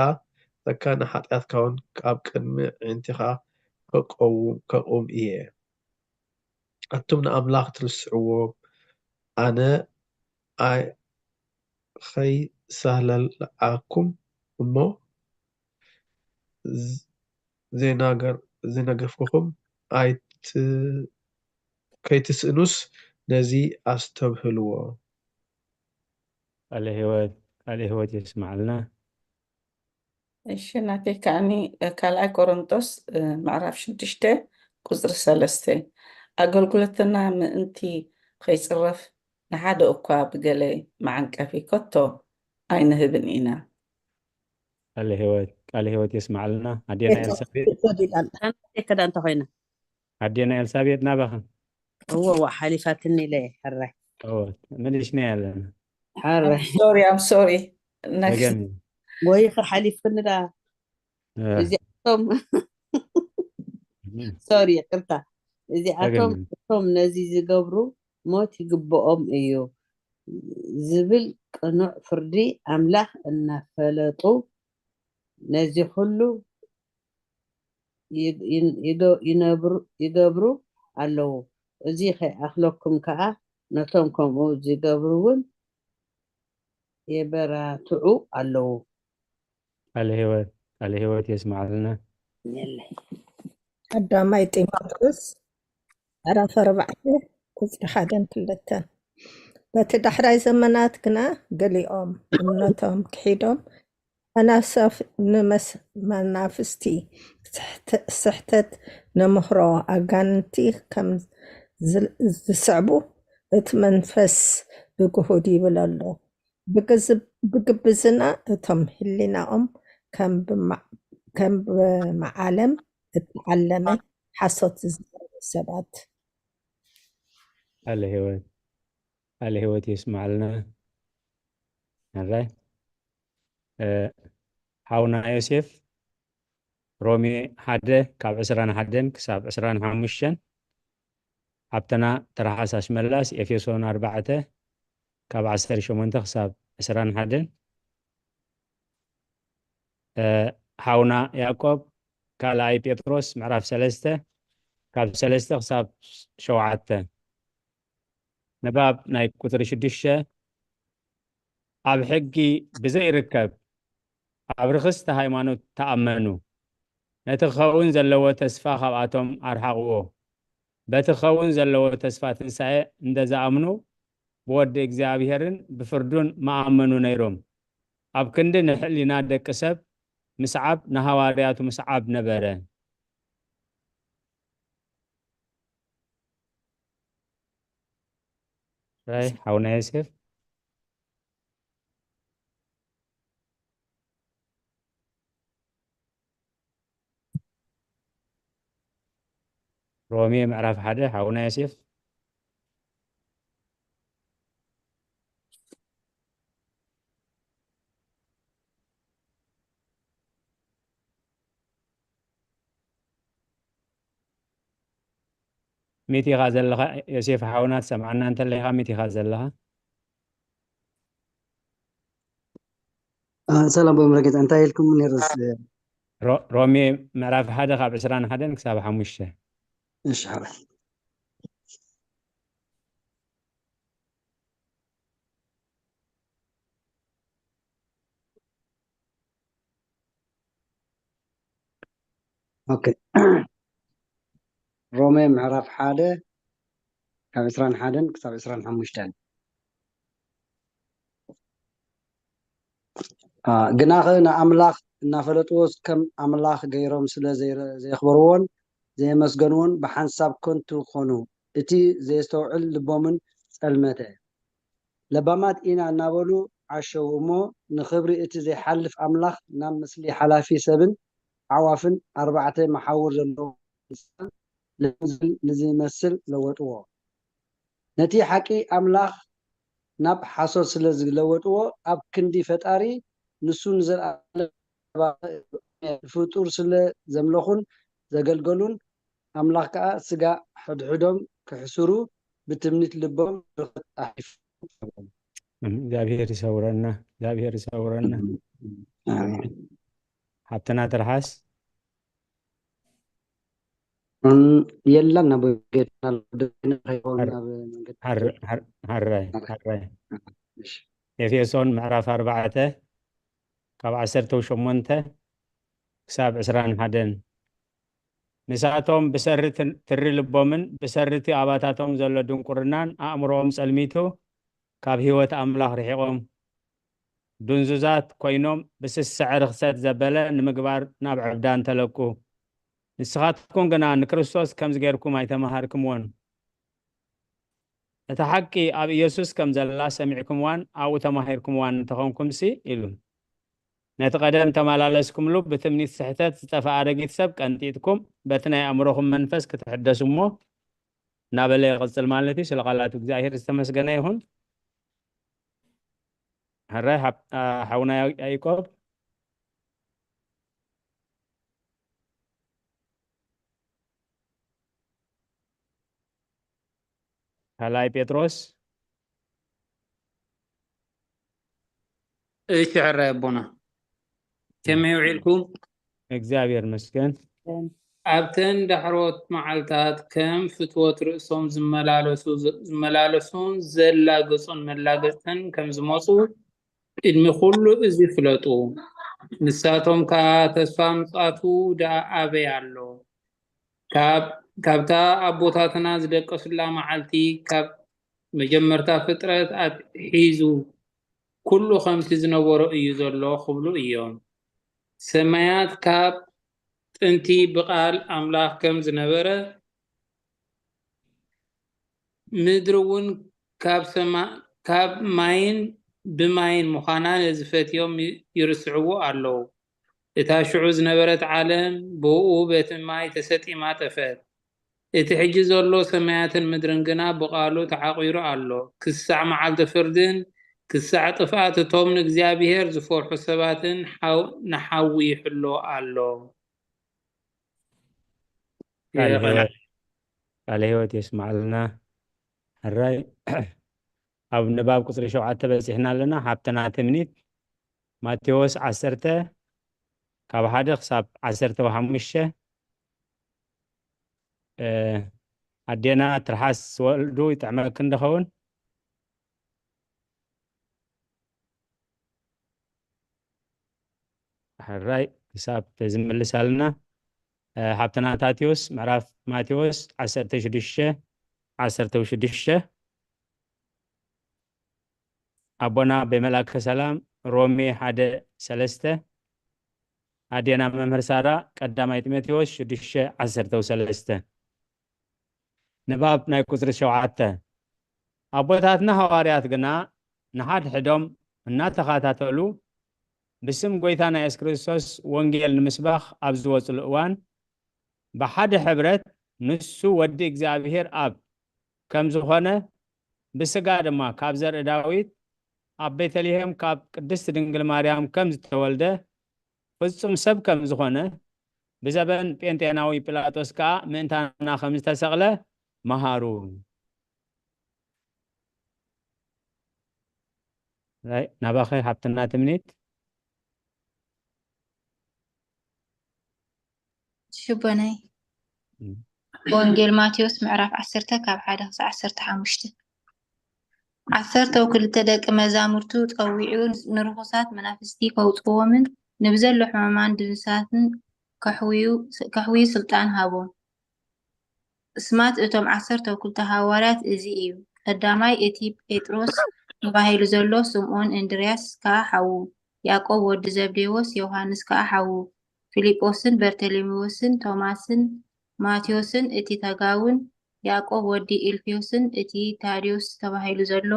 ንሓጢኣትካውን ኣብ ቅድሚ ኣዒንትኻ ከቁም እየ። ኣቱም ንኣምላኽ ትርስዕዎ፣ ኣነ ከይሳህለልዓኩም እሞ ዘይነገፍኩኹም ከይትስእኑስ ነዚ ኣስተብህልዎ። ቃለ ህይወት ቃለ ህይወት የስማዕልና። እሺ ናተይ ከዓኒ ካልኣይ ቆሮንጦስ ምዕራፍ ሽዱሽተ ቁፅሪ ሰለስተ ኣገልግሎትና ምእንቲ ከይፅረፍ ንሓደ እኳ ብገለ መዓንቀፊ ከቶ ኣይንህብን ኢና። ቃለ ህይወት ቃለ ህይወት የስማዕልና። ኣዴና ኤልሳቤጥ ከዳ እንተኮይና ኣዴና ኤልሳቤጥ ናባኻ እወ እወ ሓሊፋትኒ ኢለ ሕራይ ምልሽና ያለና ሕራይ ሶሪ ኣም ሶሪ ደገም ወይ ከሓሊፍክኒ ዳ እዚኣቶም ሶሪ ይቅርታ እዚኣቶም እቶም ነዚ ዝገብሩ ሞት ይግብኦም እዩ ዝብል ቅኑዕ ፍርዲ ኣምላኽ እናፈለጡ ነዚ ኩሉ ይገብሩ ኣለዉ። እዚ ከይኣኽለኩም ከኣ ነቶም ከምኡ ዝገብሩ እውን የበራትዑ ኣለዉ። ቃለ ህይወት ቃለ ህይወት የስማዕልና። የለይ ቀዳማይ ጢሞቴዎስ ምዕራፍ ኣርባዕተ ቁፅሪ ሓደን ክልተን በቲ ዳሕራይ ዘመናት ግና ገሊኦም እምነቶም ክሒዶም መናፍስቲ ስሕተት ነምህሮ ኣጋንንቲ ከም ዝስዕቡ እቲ መንፈስ ብግሁድ ይብል ኣሎ። ብግብዝና እቶም ህሊናኦም ከም ብመዓለም እተዓለመ ሓሶት ዝዛረቡ ሰባት። ቃለ ህይወት ቃለ ህይወት የስማዕልና። ኣራይ ሓውና ዮሴፍ ሮሜ ሓደ ካብ ዕስራን ሓደን ክሳብ ዕስራን ሓሙሽተን ሓብተና ተራሓስ ኣሽመላስ ኤፌሶን ኣርባዕተ ካብ ዓሰርተ ሸሞንተ ክሳብ ዕስራን ሓደን ሓውና ያዕቆብ ካልኣይ ጴጥሮስ ምዕራፍ ሰለስተ ካብ ሰለስተ ክሳብ ሸውዓተ ንባብ ናይ ቁፅሪ ሽዱሽተ ኣብ ሕጊ ብዘይርከብ ኣብ ርኽስቲ ሃይማኖት ተኣመኑ ነቲ ክኸውን ዘለዎ ተስፋ ካብኣቶም ኣርሓቕዎ በቲ ክኸውን ዘለዎ ተስፋ ትንሳኤ እንደ ዝኣምኑ ብወዲ እግዚኣብሄርን ብፍርዱን ምኣመኑ ነይሮም ኣብ ክንዲ ንሕሊና ደቂ ሰብ ምስዓብ ንሃዋርያቱ ምስዓብ ነበረ። ራይ ሓውና ዮሴፍ ሮሜ ምዕራፍ ሓደ ሓውና ዮሴፍ ሚት ኢኻ ዘለኻ። ዮሴፍ ሓውና፣ ትሰምዓና እንተለኻ፣ ሚት ኢኻ ዘለኻ። ሰላም፣ ብመረገጽ እንታይ ኢልኩም ነርስ? ሮሜ ምዕራፍ ሓደ ካብ ዕስራን ሓደን ክሳብ ሓሙሽተ። እሺ ሓራይ። ኦኬ። ሮሜ ምዕራፍ ሓደ ካብ ዕስራን ሓደን ክሳብ ዕስራን ሓሙሽተን። ግናኸ ንኣምላኽ እናፈለጥዎስ ከም ኣምላኽ ገይሮም ስለ ዘየኽበርዎን ዘየመስገንዎን ብሓንሳብ ከንቱ ኾኑ፣ እቲ ዘየስተውዕል ልቦምን ጸልመተ። ለባማት ኢና እናበሉ ዓሸዉ እሞ፣ ንኽብሪ እቲ ዘይሓልፍ ኣምላኽ ናብ ምስሊ ሓላፊ ሰብን ኣዕዋፍን ኣርባዕተ መሓውር ዘለዎ ንዝመስል ለወጥዎ። ነቲ ሓቂ ኣምላኽ ናብ ሓሶት ስለ ዝለወጥዎ፣ ኣብ ክንዲ ፈጣሪ ንሱ ንዘለኣለም ፍጡር ስለ ዘምለኹን ዘገልገሉን ኣምላኽ ከኣ ስጋ ሕድሕዶም ክሕስሩ ብትምኒት ልቦም ርኽት ኣሒፉ። እግዚኣብሔር ይሰውረና፣ እግዚኣብሔር ይሰውረና። ሓብትና ትርሓስ የላን ናብ ጌታና ሓራይ ሓራይ። ኤፌሶን ምዕራፍ ኣርባዕተ ካብ ዓሰርተ ሸሞንተ ክሳብ ዕስራን ሓደን። ንሳቶም ብሰሪ ትሪ ልቦምን ብሰሪ እቲ ኣባታቶም ዘሎ ድንቁርናን ኣእምሮኦም ጸልሚቱ ካብ ህይወት ኣምላኽ ርሒቖም ድንዙዛት ኮይኖም ብስስዐ ርኽሰት ዘበለ ንምግባር ናብ ዕብዳን ተለቁ። ንስኻትኩም ግና ንክርስቶስ ከምዚ ጌርኩም ኣይተማሃርክምዎን። እታ ሓቂ ኣብ ኢየሱስ ከም ዘላ ሰሚዕኩምዋን ኣብኡ ተማሂርኩምዋን እንተኾንኩምሲ ኢሉ። ነቲ ቀደም ተመላለስኩምሉ ብትምኒት ስሕተት ዝጠፍኣ ኣረጊት ሰብ ቀንጢጥኩም በቲ ናይ ኣእምሮኹም መንፈስ ክትሕደሱ እሞ እናበለ ይቕጽል ማለት እዩ። ስለ ቃላቱ እግዚኣብሔር ዝተመስገነ ይኹን። ሕራይ ሓውና ያዕቆብ። ካልኣይ ጴጥሮስ። እሺ ሕራይ ኣቦና፣ ከመይ ውዒልኩም? እግዚኣብሔር ይመስገን። ኣብተን ዳሕሮት መዓልታት ከም ፍትወት ርእሶም ዝመላለሱ ዝመላለሱን ዘላገጹን መላገጽትን ከም ዝመጹ ቅድሚ ኩሉ እዚ ፍለጡ። ንሳቶም ከኣ ተስፋ ምጽኣቱ ደኣ ኣበይ ኣሎ? ካብ ካብታ ኣቦታትና ዝደቀሱላ መዓልቲ ካብ መጀመርታ ፍጥረት ኣትሒዙ ኩሉ ከምቲ ዝነበሮ እዩ ዘሎ ክብሉ እዮም። ሰማያት ካብ ጥንቲ ብቓል ኣምላኽ ከም ዝነበረ ምድሪ እውን ካብ ሰማ ካብ ማይን ብማይን ምዃና ነዚ ፈትዮም ይርስዕዎ ኣለዉ። እታ ሽዑ ዝነበረት ዓለም ብእኡ በቲ ማይ ተሰጢማ ጠፈት። እቲ ሕጂ ዘሎ ሰማያትን ምድርን ግና ብቓሉ ተዓቒሩ ኣሎ። ክሳዕ መዓልቲ ፍርድን ክሳዕ ጥፍኣት እቶም ንእግዚኣብሔር ዝፈርሑ ሰባትን ንሓዊ ይሕሎ ኣሎ። ቃለ ሕይወት የስማዓልና። ሕራይ ኣብ ንባብ ቁፅሪ ሸውዓተ በፂሕና ኣለና። ሓብትና ትምኒት ማቴዎስ ዓሰርተ ካብ ሓደ ክሳብ ዓሰርተ ሓሙሽተ። ኣዴና ትርሓስ ወልዱ ይጥዕመክን ድኸውን? ሕራይ ክሳብ ተዝምልሳልና። ሓብትና ታቴዎስ ምዕራፍ ማቴዎስ ዓሰርተ ሽዱሽተ ዓሰርተ ሽዱሽተ። ኣቦና ኣቤ መልኣከ ሰላም ሮሜ ሓደ ሰለስተ። ኣዴና መምህር ሳራ ቀዳማይ ጢሞቴዎስ ሽዱሽተ ዓሰርተ ሰለስተ። ንባብ ናይ ቁፅሪ ሸውዓተ። ኣቦታትና ሃዋርያት ግና ንሓድሕዶም እናተኸታተሉ ብስም ጎይታና የሱስ ክርስቶስ ወንጌል ንምስባኽ ኣብ ዝወፅሉ እዋን ብሓደ ሕብረት ንሱ ወዲ እግዚኣብሔር ኣብ ከም ዝኾነ ብስጋ ድማ ካብ ዘርኢ ዳዊት ኣብ ቤተልሔም ካብ ቅድስቲ ድንግል ማርያም ከም ዝተወልደ ፍጹም ሰብ ከም ዝኾነ ብዘበን ጴንጤናዊ ጲላጦስ ከኣ ምእንታና ከም ዝተሰቕለ መሃሩ። ራይ፣ ናባኸ ሃብትና ትምኒት። ሽቦናይ። ወንጌል ማቴዎስ ምዕራፍ ዓሰርተ ካብ ሓደ ክሳብ ዓሰርተ ሓሙሽተ። ዓሰርተው ክልተ ደቂ መዛሙርቱ ጸዊዑ፣ ንርኹሳት መናፍስቲ ከውጽዎምን ንብዘሎ ሕማማን ድንሳትን ከሕውዩ ስልጣን ሃቦም። ስማት እቶም ዓሰርተው ክልተ ሃዋርያት እዚ እዩ። ቀዳማይ እቲ ጴጥሮስ ተባሂሉ ዘሎ ስምዖን፣ እንድርያስ ከኣ ሓዉ፣ ያዕቆብ ወዲ ዘብዴዎስ፣ ዮሃንስ ከኣ ሓዉ፣ ፊልጶስን በርተሎሜዎስን ቶማስን ማቴዎስን እቲ ተጋውን፣ ያዕቆብ ወዲ ኢልፍዮስን እቲ ታድዮስ ተባሂሉ ዘሎ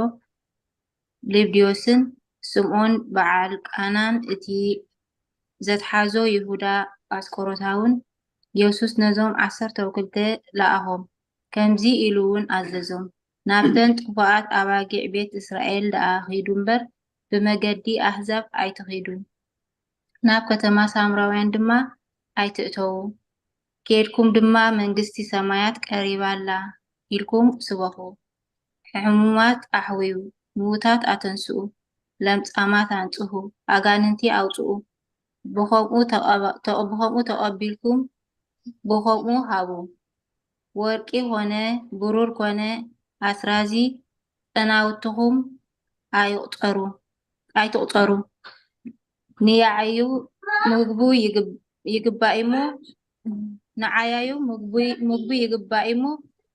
ልብድዮስን፣ ስምዖን በዓል ቃናን እቲ ዘትሓዞ ይሁዳ ኣስቆሮታውን። የሱስ ነዞም ዓሰርተው ክልተ ለኣኾም፣ ከምዚ ኢሉ እውን ኣዘዞም፣ ናብተን ጥፉኣት ኣባጊዕ ቤት እስራኤል ደኣ ኺዱ እምበር፣ ብመገዲ ኣህዛብ ኣይትኺዱ። ናብ ከተማ ሳምራውያን ድማ ኣይትእተዉ። ኬድኩም ድማ መንግስቲ ሰማያት ቀሪባ ኣላ ኢልኩም ስበኹ። ሕሙማት ኣሕውዩ፣ ምዉታት ኣተንስኡ፣ ለምጻማት ኣንጽሁ፣ ኣጋንንቲ ኣውጽኡ። ብኸምኡ ተቐባ- ተቐ- ብኸምኡ ተቐቢልኩም ብኸምኡ ሃቡ። ወርቂ ኮነ ብሩር ኮነ ኣስራዚ ጸናውትኹም ኣይቑጸሩ ኣይትቑጸሩ። ንዓዩ ምግቡ ይግባእ እሞ ንዓያዩ ምግቡ ይግባእ እሞ፣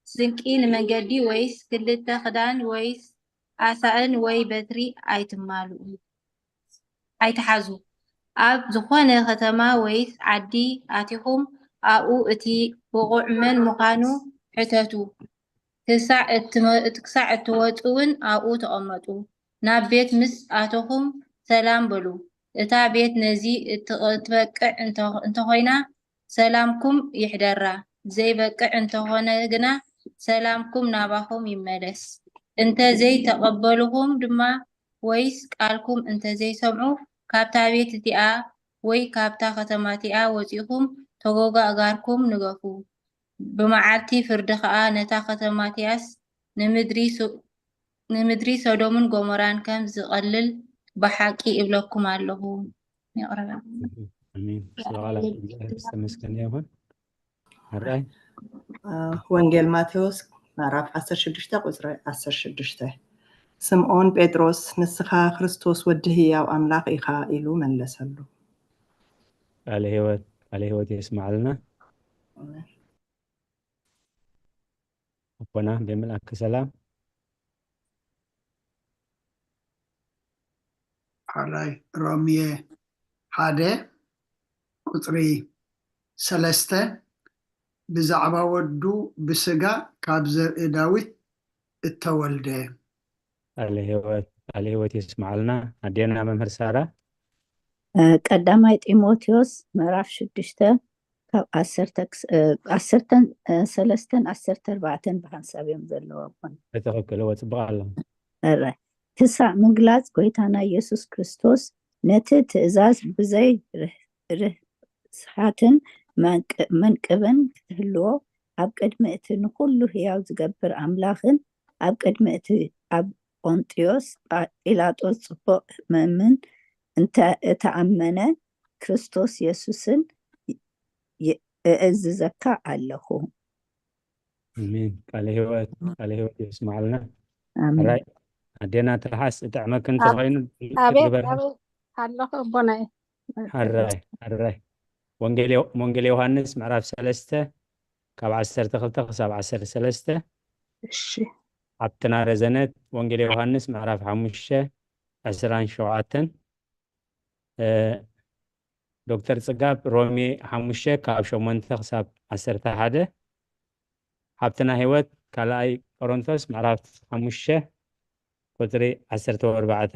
ስንቂ ንመንገዲ ወይስ ክልተ ክዳን ወይስ ኣሳእን ወይ በትሪ ኣይትማልኡ ኣይትሓዙ። ኣብ ዝኾነ ከተማ ወይስ ዓዲ ኣቲኹም ኣብኡ እቲ ብቑዕ መን ምዃኑ ሕተቱ። ክሳዕ እትወፁ እውን ኣብኡ ተቐመጡ። ናብ ቤት ምስ ኣተኹም ሰላም በሉ። እታ ቤት ነዚ እትበቅዕ እንተኾይና ሰላምኩም ይሕደራ፣ ዘይበቅዕ እንተኾነ ግና ሰላምኩም ናባኹም ይመለስ። እንተ ዘይተቐበሉኹም ድማ ወይስ ቃልኩም እንተ ዘይሰምዑ ካብታ ቤት እቲኣ ወይ ካብታ ከተማ እቲኣ ወፂእኹም ተጎጋእጋርኩም ንገፉ። ብመዓልቲ ፍርዲ ኸዓ ነታ ከተማ እቲኣስ ንምድሪ ሶዶምን ጎሞራን ከም ዝቐልል ብሓቂ እብለኩም ኣለኹ። ይቕረበ። ኣሜን። ስለ ቃላት እግዚኣብሔር ዝተመስገነ ይኹን። ሕራይ ወንጌል ማቴዎስ ምዕራፍ ዓሰርተ ሽዱሽተ ቁፅሪ ዓሰርተ ሽዱሽተ። ስምዖን ጴጥሮስ፣ ንስኻ ክርስቶስ ወዲ ህያው ኣምላኽ ኢኻ ኢሉ መለሰሉ። ቃለ ህይወት ቃለ ህይወት የስማዕልና። ኣቦና ብምልኣክ ሰላም። ሓራይ ሮምየ ሓደ ቁፅሪ ሰለስተ ብዛዕባ ወዱ ብስጋ ካብ ዘርኢ ዳዊት እተወልደ። ቃለ ህይወት ቃለ ህይወት የስማዓልና። ኣዴና መምህር ሳራ። ቀዳማይ ጢሞቴዎስ ምዕራፍ ሽዱሽተ ካብ ዓሰርተ ክስ- እ፣ ዓሰርተን እ፣ ሰለስተን ዓሰርተ ኣርባዕተን ብሓንሳብ እዮም ዘለዉ ኣቦና። ብትኽክል እወ ጽቡቕ ኣሎ። እረ ክሳዕ ምግላጽ ጎይታና ኢየሱስ ክርስቶስ ነቲ ትእዛዝ ብዘይ ርህ- ርስሓትን መንቅ- መንቅብን ክትህልዎ ኣብ ቅድሚ እቲ ንኹሉ ህያው ዝገብር ኣምላኽን ኣብ ቅድሚ እቲ ኣብ ጶንጥዮስ ጳ- ጲላጦስ ጽቡቕ መምን እንተ እተኣመነ ክርስቶስ የሱስን ይ- እእዝዘካ ኣለኹ። ኣሜን። ቃለ ህይወት ቃለ ህይወት የስማዓልና። ኣሜን። ሕራይ ኣዴና ትርሓስ እጥዕመክን ተኾይኑ ኣቤት ግበሪ። ኣቤት ኣለኹ ኣቦናይ። ሕራይ ሕራይ ወንጌል ዮ- ወንጌል ዮሃንስ ምዕራፍ ሰለስተ ካብ ዓሰርተ ክልተ ክሳብ ዓሰርተ ሰለስተ። እሺ ሓብትና ረዘነት ወንጌል ዮሃንስ ምዕራፍ ሓሙሽተ ዕስራን ሸውዓተን። እ፣ ዶክተር ጽጋብ ሮሜ ሓሙሽተ ካብ ሸሞንተ ክሳብ ዓሰርተ ሓደ። ሓብትና ህይወት ካልኣይ ቆሮንቶስ ምዕራፍ ሓሙሽተ ቁጽሪ ዓሰርተ ኣርባዕተ።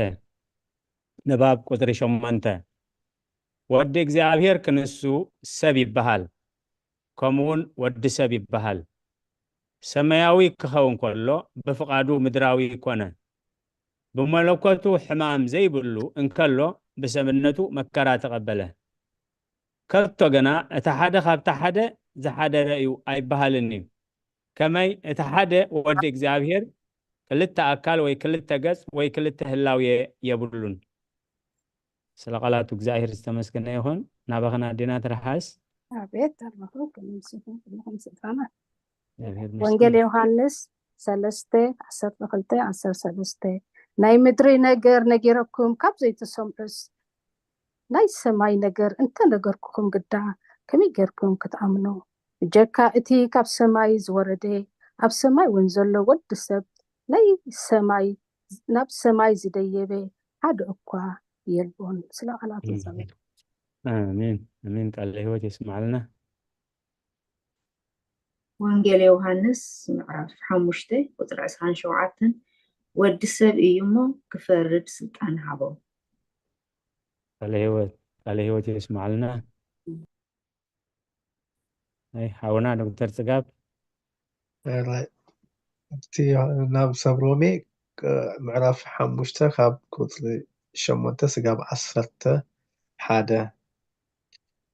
ንባብ ቁጽሪ ሸሞንተ። ወዲ እግዚኣብሔር ክንሱ ሰብ ይበሃል፣ ከምኡውን ወዲ ሰብ ይበሃል። ሰማያዊ ክኸውን ከሎ ብፍቓዱ ምድራዊ ኮነ። ብመለኮቱ ሕማም ዘይብሉ እንከሎ ብሰብነቱ መከራ ተቐበለ። ከቶ ግና እቲ ሓደ ካብቲ ሓደ ዝሓደረ እዩ ኣይበሃልን እዩ። ከመይ እቲ ሓደ ወዲ እግዚኣብሔር ክልተ ኣካል ወይ ክልተ ገጽ ወይ ክልተ ህላዌ የብሉን። ስለ ቃላቱ እግዚኣብሔር ዝተመስገነ ይኹን። ናባኸን ኣዴና ትርሓስ። ኣቤት ኣርባዕተ ኩሎም ስኹም ኩልኹም ስልጣናት። እግዚኣብሔር ወንጌል ይመስገን። ዮሃንስ ሰለስተ ዓሰርተ ክልተ ዓሰርተ ሰለስተ፣ ናይ ምድሪ ነገር ነጊረኩም ካብ ዘይትሰምዑስ፣ ናይ ሰማይ ነገር እንተነገርኩኹም ግዳ ከመይ ጌርኩም ክትኣምኑ? ብጀካ እቲ ካብ ሰማይ ዝወረደ፣ ኣብ ሰማይ እውን ዘሎ ወዲ ሰብ ናይ ሰማይ፣ ናብ ሰማይ ዝደየበ ሓደ እኳ የልቦን። ስለ ቃላቱ እግዚኣብሔር። ኣሜን ኣሜን። ቃለ ህይወት የስማዕልና። ወንጌል ዮሃንስ ምዕራፍ ሓሙሽተ ቁፅሪ ዕስራን ሸውዓተን፣ ወዲ ሰብ እዩ እሞ ክፈርድ ስልጣን ሃቦ። ቃለ ህይወት ቃለ ህይወት የስማዕልና። ናይ ሓውና ዶክተር ጽጋብ። ራይ ኣብቲ ናብ ሰብ ሮሜ ቅ- ምዕራፍ ሓሙሽተ ካብ ቁፅሪ ሸሞንተ ስጋብ ዓሰርተ ሓደ።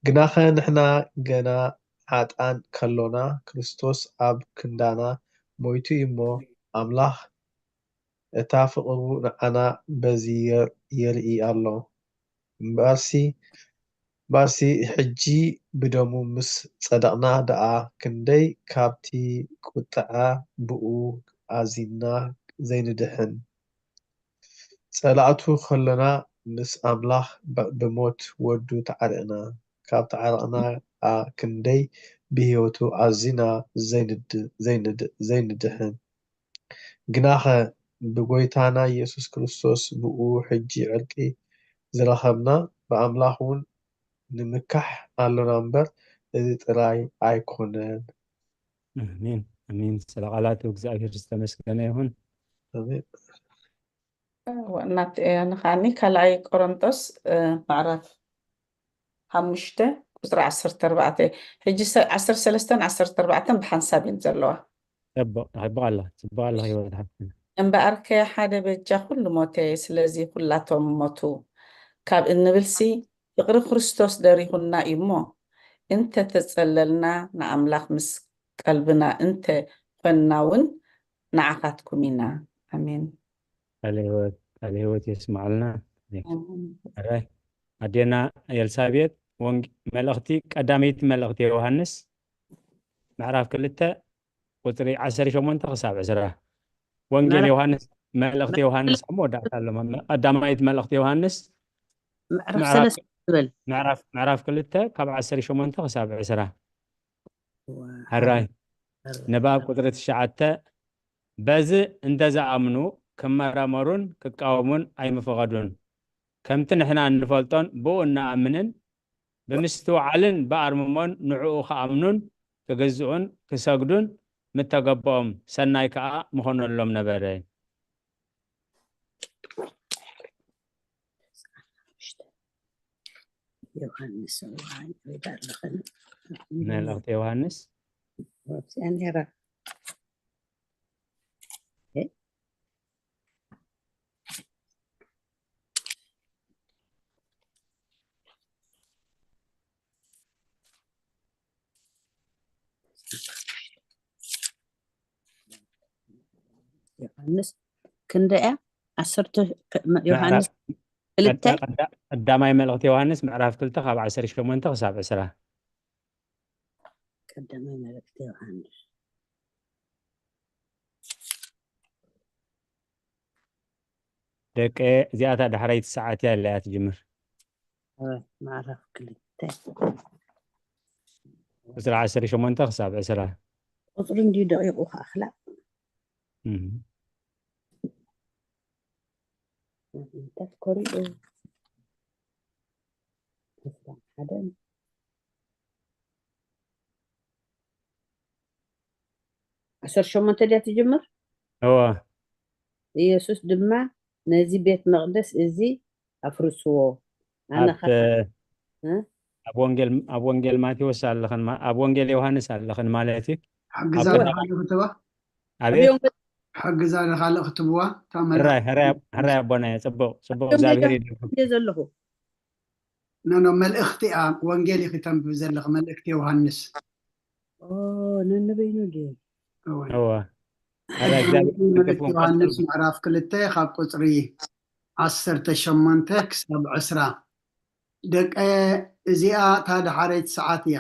ግናኸ ንሕና ገና ሓጣን ከሎና ክርስቶስ ኣብ ክንዳና ሞይቱ እዩ እሞ፣ ኣምላኽ እታ ፍቕሩ ንዓና በዚ የር- የርኢ ኣሎ። እምበኣርሲ እምበኣርሲ ሕጂ ብደሙ ምስ ጸደቕና ደኣ፣ ክንደይ ካብቲ ቁጥዐ ብኡ ኣዚና ዘይንድሕን። ጸላእቱ ከሎና ምስ ኣምላኽ ብ- ብሞት ወዱ ተዓረቕና። ካብ ተዓረቕና ከኣ ክንደይ ብህይወቱ ኣዚና ዘይንድ- ዘይንድ- ዘይንድሕን። ግናኸ ብጎይታና ኢየሱስ ክርስቶስ ብኡ ሕጂ ዕርቂ ዝረኸብና ብኣምላኽ እውን ንምካሕ ኣሎና እምበር እዚ ጥራይ ኣይኮነን። ኣሜን ኣሜን። ስለ ቃላቱ እግዚኣብሔር ዝተመስገነ ይኹን። ኣሜን። እናትእያ ንኻኒ ካልኣይ ቆሮንጦስ እ፣ ምዕራፍ ሓሙሽተ ቁፅሪ ዓሰርተ ኣርባዕተ። ሕጂ ሰ- ዓሰርተ ሰለስተን ዓሰርተ ኣርባዕተን ብሓንሳብ እየን ዘለዋ። ጽቡቕ ጽቡቕ ኣላ ጽቡቕ ኣላ ህይወት ሓፍትና። እምበኣርከ ሓደ በጃ ኩሉ ሞተ፣ ስለዚ ኩላቶም ሞቱ ካብ እንብልሲ ፍቕሪ ክርስቶስ ደሪኹና እዩ እሞ፣ እንተ ተጸለልና ንኣምላኽ ምስ ቀልብና እንተ ኾንና እውን ንዓኻትኩም ኢና። ኣሜን። ቃለ ህይወት ቃለ ህይወት የስማዕልና። ኣሜን። ኣረ ኣዴና ኤልሳቤጥ ወንጌ- መልእኽቲ ቀዳመይቲ መልእኽቲ ዮሃንስ ምዕራፍ ክልተ ቁፅሪ ዓሰርተ ሸሞንተ ክሳብ ዕስራ። ወንጌል ምዕራፍ- ዮሃንስ መልእኽቲ ዮሃንስ ኣብ መወዳእታ ኣሎ። ቀዳማይት መልእኽቲ ዮሃንስ ምዕራፍ ምዕራፍ- ሰለስተ ትብል። ምዕራፍ ምዕራፍ ክልተ ካብ ዓሰርተ ሸሞንተ ክሳብ ዕስራ። ዋ፣ ሕራይ ሕራይ። ንባብ ቁፅሪ ትሽዓተ፣ በዚ እንተ ዝኣምኑ ክመራመሩን ክቃወሙን ኣይምፈቐዱን። ከምቲ ንሕና እንፈልጦን ብኡ እንኣምንን ብምስትውዓልን ብኣርምሞን ንዕኡ ክኣምኑን ክግዝኡን ክሰግዱን ምተገበኦም፣ ሰናይ ከኣ ምኾነሎም ነበረ። ዮሃንስ እዋን ይበልኽን መልእኽቲ ዮሃንስ ወብዚኣ ነራ። ዮሃንስ ክንደያ ዓሰርተ ዮሃንስ ክልተ ቀዳማይ መልእኽቲ ዮሃንስ ምዕራፍ ክልተ ካብ ዓሰርተ ሸሞንተ ክሳብ ዕስራ። ቀዳማይ መልእኽቲ ዮሃንስ ደቂ እዚኣታ ዳሕራይቲ ሰዓት እያ ኣለያ ትጅምር። ምዕራፍ ክልተ ቁፅሪ ዓሰርተ ሸሞንተ ክሳብ ዕስራ። ቁፅሪ እንዲዩ ደቂቑ ክኣኽላ እንታት ኮሪኡ ዕስራን ሓደን ዓሰርተ ሸሞንተ ድያ ትጅምር? እወ። ኢየሱስ ድማ ነዚ ቤት መቕደስ እዚ ኣፍርስዎ ኣነ ኣብ ኣብ ወንጌል ኣብ ወንጌል ማቴዎስ ኣለኽን ማ- ኣብ ወንጌል ዮሃንስ ኣለኽን ማለት እዩ። ሓግዛ ኣብ- ንኻልእ ክትባ ኣቤት ሓግዛ ንኻልእ ክትብዋ እታ መልእኽቲ ሕራይ ሕራይ ሕራይ ኣቦና እየ። ጽቡቕ ጽቡቕ እግዚኣብሔር ይደግፍ። እየ ዘለኹ ኖ ኖ መልእኽቲ እያ ወንጌል ኢኺ ተንብብ ዘለኺ መልእክቲ ዮሃንስ ኦ፣ ነንበይኑ ድዩ? እወ። እወ። ኣረ እግዚኣብሔር መልእክቲ ይባርክኩም። ዮሃንስ ቀጽሉ። ምዕራፍ ክልተ ካብ ቁፅሪ ዓሰርተ ሸሞንተ ክሳብ ዕስራ። ደቀየ፣ እዚኣ እታ ደሓረይቲ ሰዓት እያ።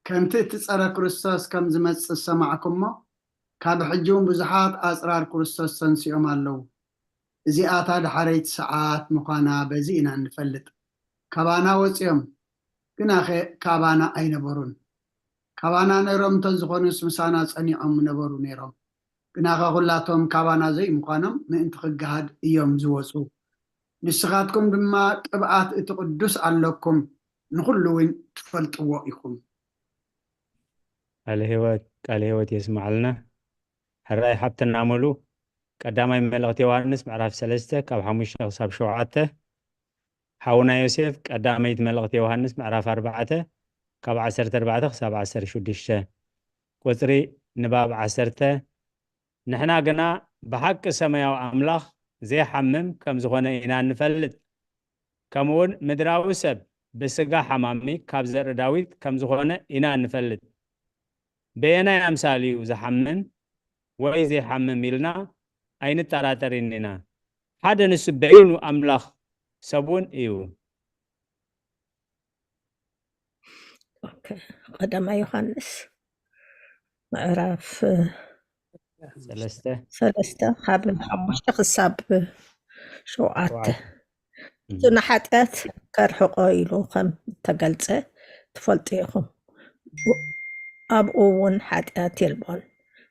ከምቲ እቲ ጸረ ክርስቶስ ከም ዝመጽእ ዝሰማዕኩሞ፣ ካብ ሕጂ እውን ብዙሓት ኣጽራር ክርስቶስ ተንሲኦም ኣለዉ። እዚኣ እታ ደሓረይቲ ሰዓት ምዃና በዚ ኢና እንፈልጥ። ካባና ወጺኦም፣ ግናኸ ካባና ኣይነበሩን። ካባና ነይሮም እንተዝኾኑስ ምሳና ጸኒዖም ምነበሩ ነይሮም። ግናኸ ኩላቶም ካባና ዘይምዃኖም ምእንቲ ክገሃድ እዮም ዝወጹ። ንስኻትኩም ድማ ቅብኣት እቲ ቅዱስ ኣለኩም፣ ንኹሉ እውን ትፈልጥዎ ኢኹም። ቃለ ህይወት ቃለ ህይወት የስማዓልና። ሕራይ ሓብትና ሙሉ ቀዳማይ መልእኽቲ ዮሃንስ ምዕራፍ ሰለስተ ካብ ሓሙሽተ ክሳብ ሸውዓተ። ሓውና ዮሴፍ ቀዳመይቲ መልእኽቲ ዮሃንስ ምዕራፍ ኣርባዕተ ካብ ዓሰርተ ኣርባዕተ ክሳብ ዓሰርተ ሽዱሽተ። ቁጽሪ ንባብ ዓሰርተ። ንሕና ግና ብሓቂ ሰማያዊ ኣምላኽ ዘይሓምም ከም ዝኾነ ኢና እንፈልጥ፣ ከምኡውን ምድራዊ ሰብ ብስጋ ሓማሚ ካብ ዘርኢ ዳዊት ከም ዝኾነ ኢና እንፈልጥ። በየናይ ኣምሳል እዩ ዝሓምም ወይ ዘይሓምም ኢልና ኣይንጠራጠርን ኢና። ሓደ ንሱ በይኑ ኣምላኽ ሰብ እውን እዩ። ኦኬ፣ ቀዳማይ ዮሃንስ ምዕራፍ ሰለስተ ሰለስተ ካብ ሓሙሽተ ክሳብ ሸውዓተ። ሸውዓተ። እሱ ንሓጢኣት ከርሕቆ ኢሉ ከም እተገልጸ ትፈልጡ ኢኹም። ኣብኡ እውን ሓጢኣት የልቦን።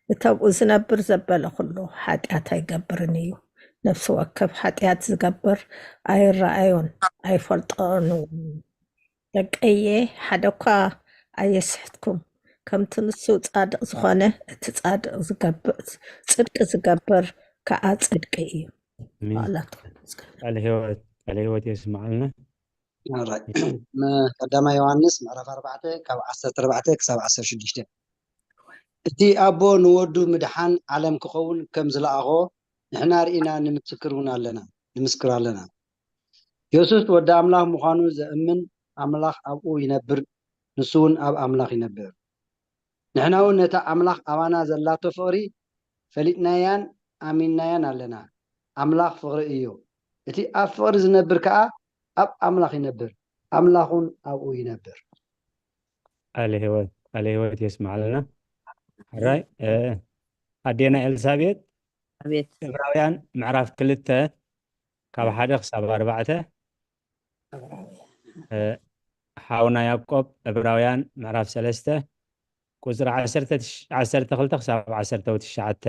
እቲ ኣብኡ ዝነብር ዘበለ ኩሉ ሓጢኣት ኣይገብርን እዩ። ነፍሲ ወከፍ ሓጢኣት ዝገብር ኣይረኣዮን ኣይፈልጦን እውን። ደቀየ፣ ሓደ እኳ ኣየስሕትኩም። ከምቲ ንሱ ጻድቕ ዝኾነ፣ እቲ ጻድቕ ዝገብር፣ ጽድቂ ዝገብር ከኣ ጽድቂ እዩ። ኣሜን። በኣላቱ። ቃለ ህይወት ቃለ ህይወት የስማዓልና። Alright። ቀዳማይ ዮሃንስ ምዕራፍ ኣርባዕተ ካብ ዓሰርተ ኣርባዕተ ክሳብ ዓሰርተ ሽዱሽተ። እቲ ኣቦ ንወዱ ምድሓን ዓለም ክኸውን ከም ዝለኣኾ ንሕና ርኢና ንምስክር እውን ኣለና ንምስክር ኣለና። የሱስ ወዲ ኣምላኽ ምዃኑ ዘእምን ኣምላኽ ኣብኡ ይነብር፣ ንሱ እውን ኣብ ኣምላኽ ይነብር። ንሕና እውን ነታ ኣምላኽ ኣባና ዘላቶ ፍቕሪ ፈሊጥናያን ኣሚንናያን ኣለና። ኣምላኽ ፍቕሪ እዩ። እቲ ኣብ ፍቕሪ ዝነብር ከኣ ኣብ ኣምላኽ ይነብር፣ ኣምላኽ እውን ኣብኡ ይነብር። ቃለ ህይወት ቃለ ህይወት የስማዓልና። ሕራይ እ፣ ኣዴና ኤልሳቤጥ ኣቤት ዕብራውያን ምዕራፍ ክልተ ካብ ሓደ ክሳብ ኣርባዕተ። እ፣ ሓውና ያዕቆብ ዕብራውያን ምዕራፍ ሰለስተ ቁፅሪ ዓሰርተ ትሽ- ዓሰርተ ክልተ ክሳብ ዓሰርተ ትሽዓተ።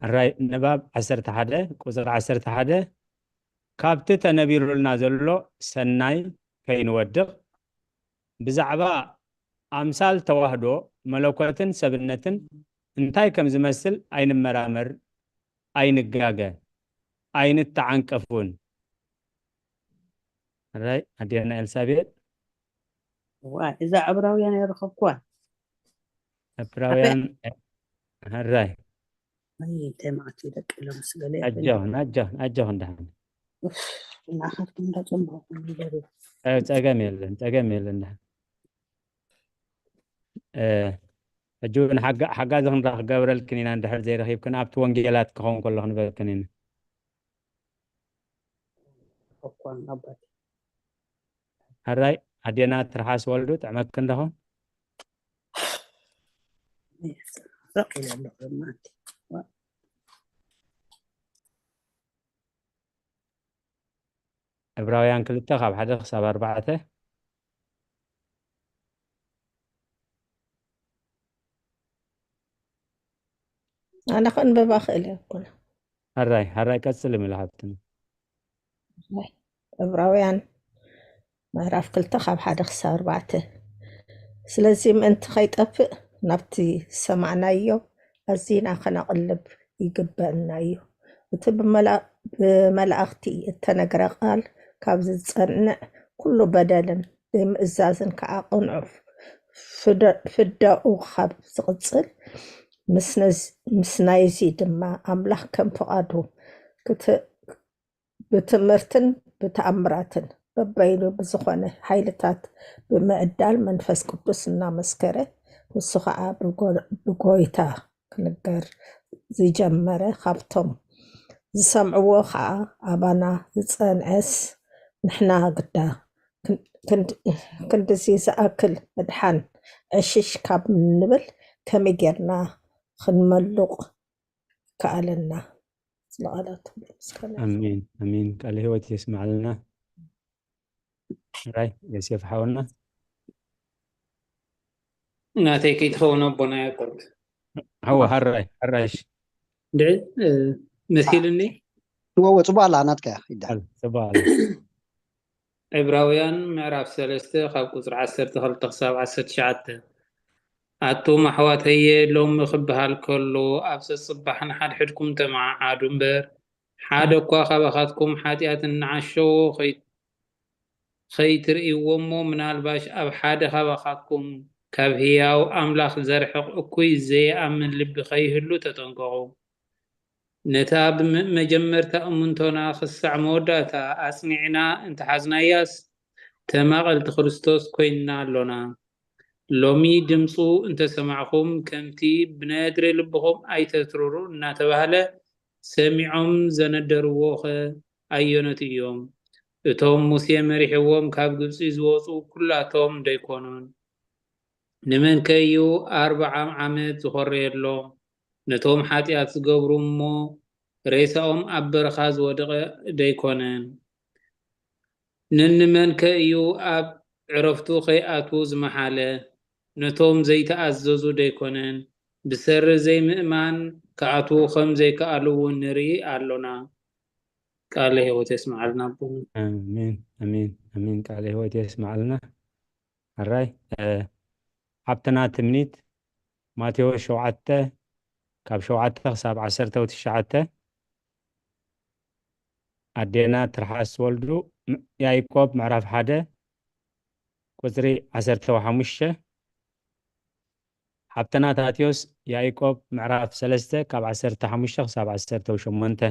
ሕራይ ንባብ ዓሰርተ ሓደ ቁፅሪ ዓሰርተ ሓደ። ካብቲ ተነቢሩልና ዘሎ ሰናይ ከይንወድቕ ብዛዕባ ኣምሳል ተዋህዶ መለኮትን ሰብነትን እንታይ ከም ዝመስል ኣይንመራመር፣ ኣይንጋገ፣ ኣይንተዓንቀፍ እውን። ሕራይ ኣዴና ኤልሳቤጥ ዋ እዛ ዕብራውያን ኣይረኸብኩዋ ዕብራውያን ሕራይ እንታይ መዓት እዩ ደቂ ኢሎም ስገለ ኣጆኽን ኣጆኽን ኣጆኽን ደሓን ናኻትኩም እንዳፀምኹም ይበሉ እ፣ ጸገም የለን ጸገም የለን ደሓን እ፣ ሕጂ እውን ሓጋ- ሓጋዚ ክንራ ክገብረልክን ኢና እንድሕር ዘይረኺብክን ኣብቲ ወንጌላት ክኸውን ከሎ ክንበልክን ኢና እኳን ኣባቴ ሕራይ ኣዴና ትርሓስ ወልዱ ጥዕመክን ደኹም ረቕ ኢለ ኣለኹ ማንቲ ዕብራውያን ክልተ ካብ ሓደ ክሳብ ኣርባዕተ ኣነ ከንብባ ክእል እየ ኣቦና። ሕራይ ሕራይ ቀጽሊ ሚሉ ሓብትና ዕብራውያን ምዕራፍ ክልተ ካብ ሓደ ክሳብ ኣርባዕተ። ስለዚ ምእንቲ ከይጠፍእ ናብቲ ዝሰማዕናዮ ኣዚና ከነቕልብ ይግበእና እዩ። እቲ ብመላ- ብመላእኽቲ እተነግረ ቃል ካብ ዝጸንዕ ኩሉ በደልን ዘይምእዛዝን ከኣ ቅንዑ ፍደ- ፍዳኡ ካብ ዝቕጽል ምስ ነዝ- ምስ ናይዚ ድማ ኣምላኽ ከም ፍቓዱ ክት- ብትምህርትን ብተኣምራትን በበይኑ ብዝኾነ ሓይልታት ብምዕዳል መንፈስ ቅዱስ እናመስከረ ንሱ ኸዓ ብጎ-፣ ብጎይታ ክንገር ዝጀመረ፣ ካብቶም ዝሰምዕዎ ኸዓ ኣባና ዝጸንዐስ ንሕና ግዳ። ክን-፣ ክንድ-፣ ክንድዚ ዝኣክል ምድሓን ዕሽሽ ካብ ንብል ከመይ ጌርና ክንመሉቕ ከኣለና? ስለ ቃላቱ ምስጋና ይኹን። ኣሜን፣ ኣሜን። ቃለ ህይወት የስማዕልና። ራይ ዮሴፍ ሓውና። ናተይ ከይትኸውን ኣቦና ያዕቆብ። ሓዋ፣ ሓራይ፣ ሓራይሽ። ድዒ፣ እ፣ መሲልኒ? እወ፣ እወ፣ ጽቡቕ ኣላ፣ ናትካ እያ፣ ይዳ። ጽቡቕ ኣላ። ዕብራውያን ምዕራፍ ሰለስተ ካብ ቁጽሪ ዓሰርተ ክልተ ክሳብ ዓሰርተ ትሽዓተ። ኣቱም ኣሕዋተየ፣ ሎሚ ክበሃል ከሎ፣ ኣብ ጸጽባሕ ንሓድሕድኩም ተመዓዓዱ እምበር፣ ሓደ እኳ ካባኻትኩም ሓጢኣት እናዓሸዎ ኸይ-፣ ኸይትርእይዎ እሞ፣ ምናልባሽ ኣብ ሓደ ካባኻትኩም ካብ ህያው ኣምላኽ ዘርሕቕ እኩይ ዘየኣምን ልቢ ኸይህሉ ተጠንቀቑ። ነታ ብመ-፣ መጀመርታ እምንቶና ክሳዕ መወዳእታ ኣጽኒዕና እንተሓዝናያስ፣ ተማቐልቲ ክርስቶስ ኮይንና ኣሎና። ሎሚ ድምፁ እንተሰማዕኹም፣ ከምቲ ብነድሪ ልብኹም ኣይተትርሩ እናተባህለ፣ ሰሚዖም ዘነደርዎ ኸ ኣየኖት እዮም? እቶም ሙሴ መሪሕዎም ካብ ግብፂ ዝወፁ ኩላቶም ዶ ኣይኮኑን? ንመንከ እዩ ኣርብዓ ዓመት ዝኾረየሎም? ነቶም ሓጢኣት ዝገብሩ እሞ፣ ሬሳኦም ኣብ በረኻ ዝወደቐ ዶ ኣይኮነን? ነንመንከ እዩ ኣብ ዕረፍቱ ከይኣትዉ ዝመሓለ? ነቶም ዘይተኣዘዙ ዶ ኣይኮነን? ብሰሪ ዘይምእማን ክኣትዉ ከም ዘይከኣሉ እውን ንርኢ ኣሎና። ቃለ ህይወት የስምዓልና ኣቦና። ኣሜን፣ ኣሜን፣ ኣሜን። ቃለ ህይወት የስምዓልና። ሕራይ፣ እ፣ ሓብትና ትምኒት፣ ማቴዎስ ሸውዓተ፣ ካብ ሸውዓተ ክሳብ ዓሰርተ ትሽዓተ፣ ኣዴና ትርሓስ ወልዱ፣ ም-፣ ያዕቆብ ምዕራፍ ሓደ ቁጽሪ ዓሰርተ ሓሙሽተ፣ ሓብትና ታቴዎስ ያዕቆብ ምዕራፍ ሰለስተ ካብ ዓሰርተ ሓሙሽተ ክሳብ ዓሰርተ ሸሞንተ።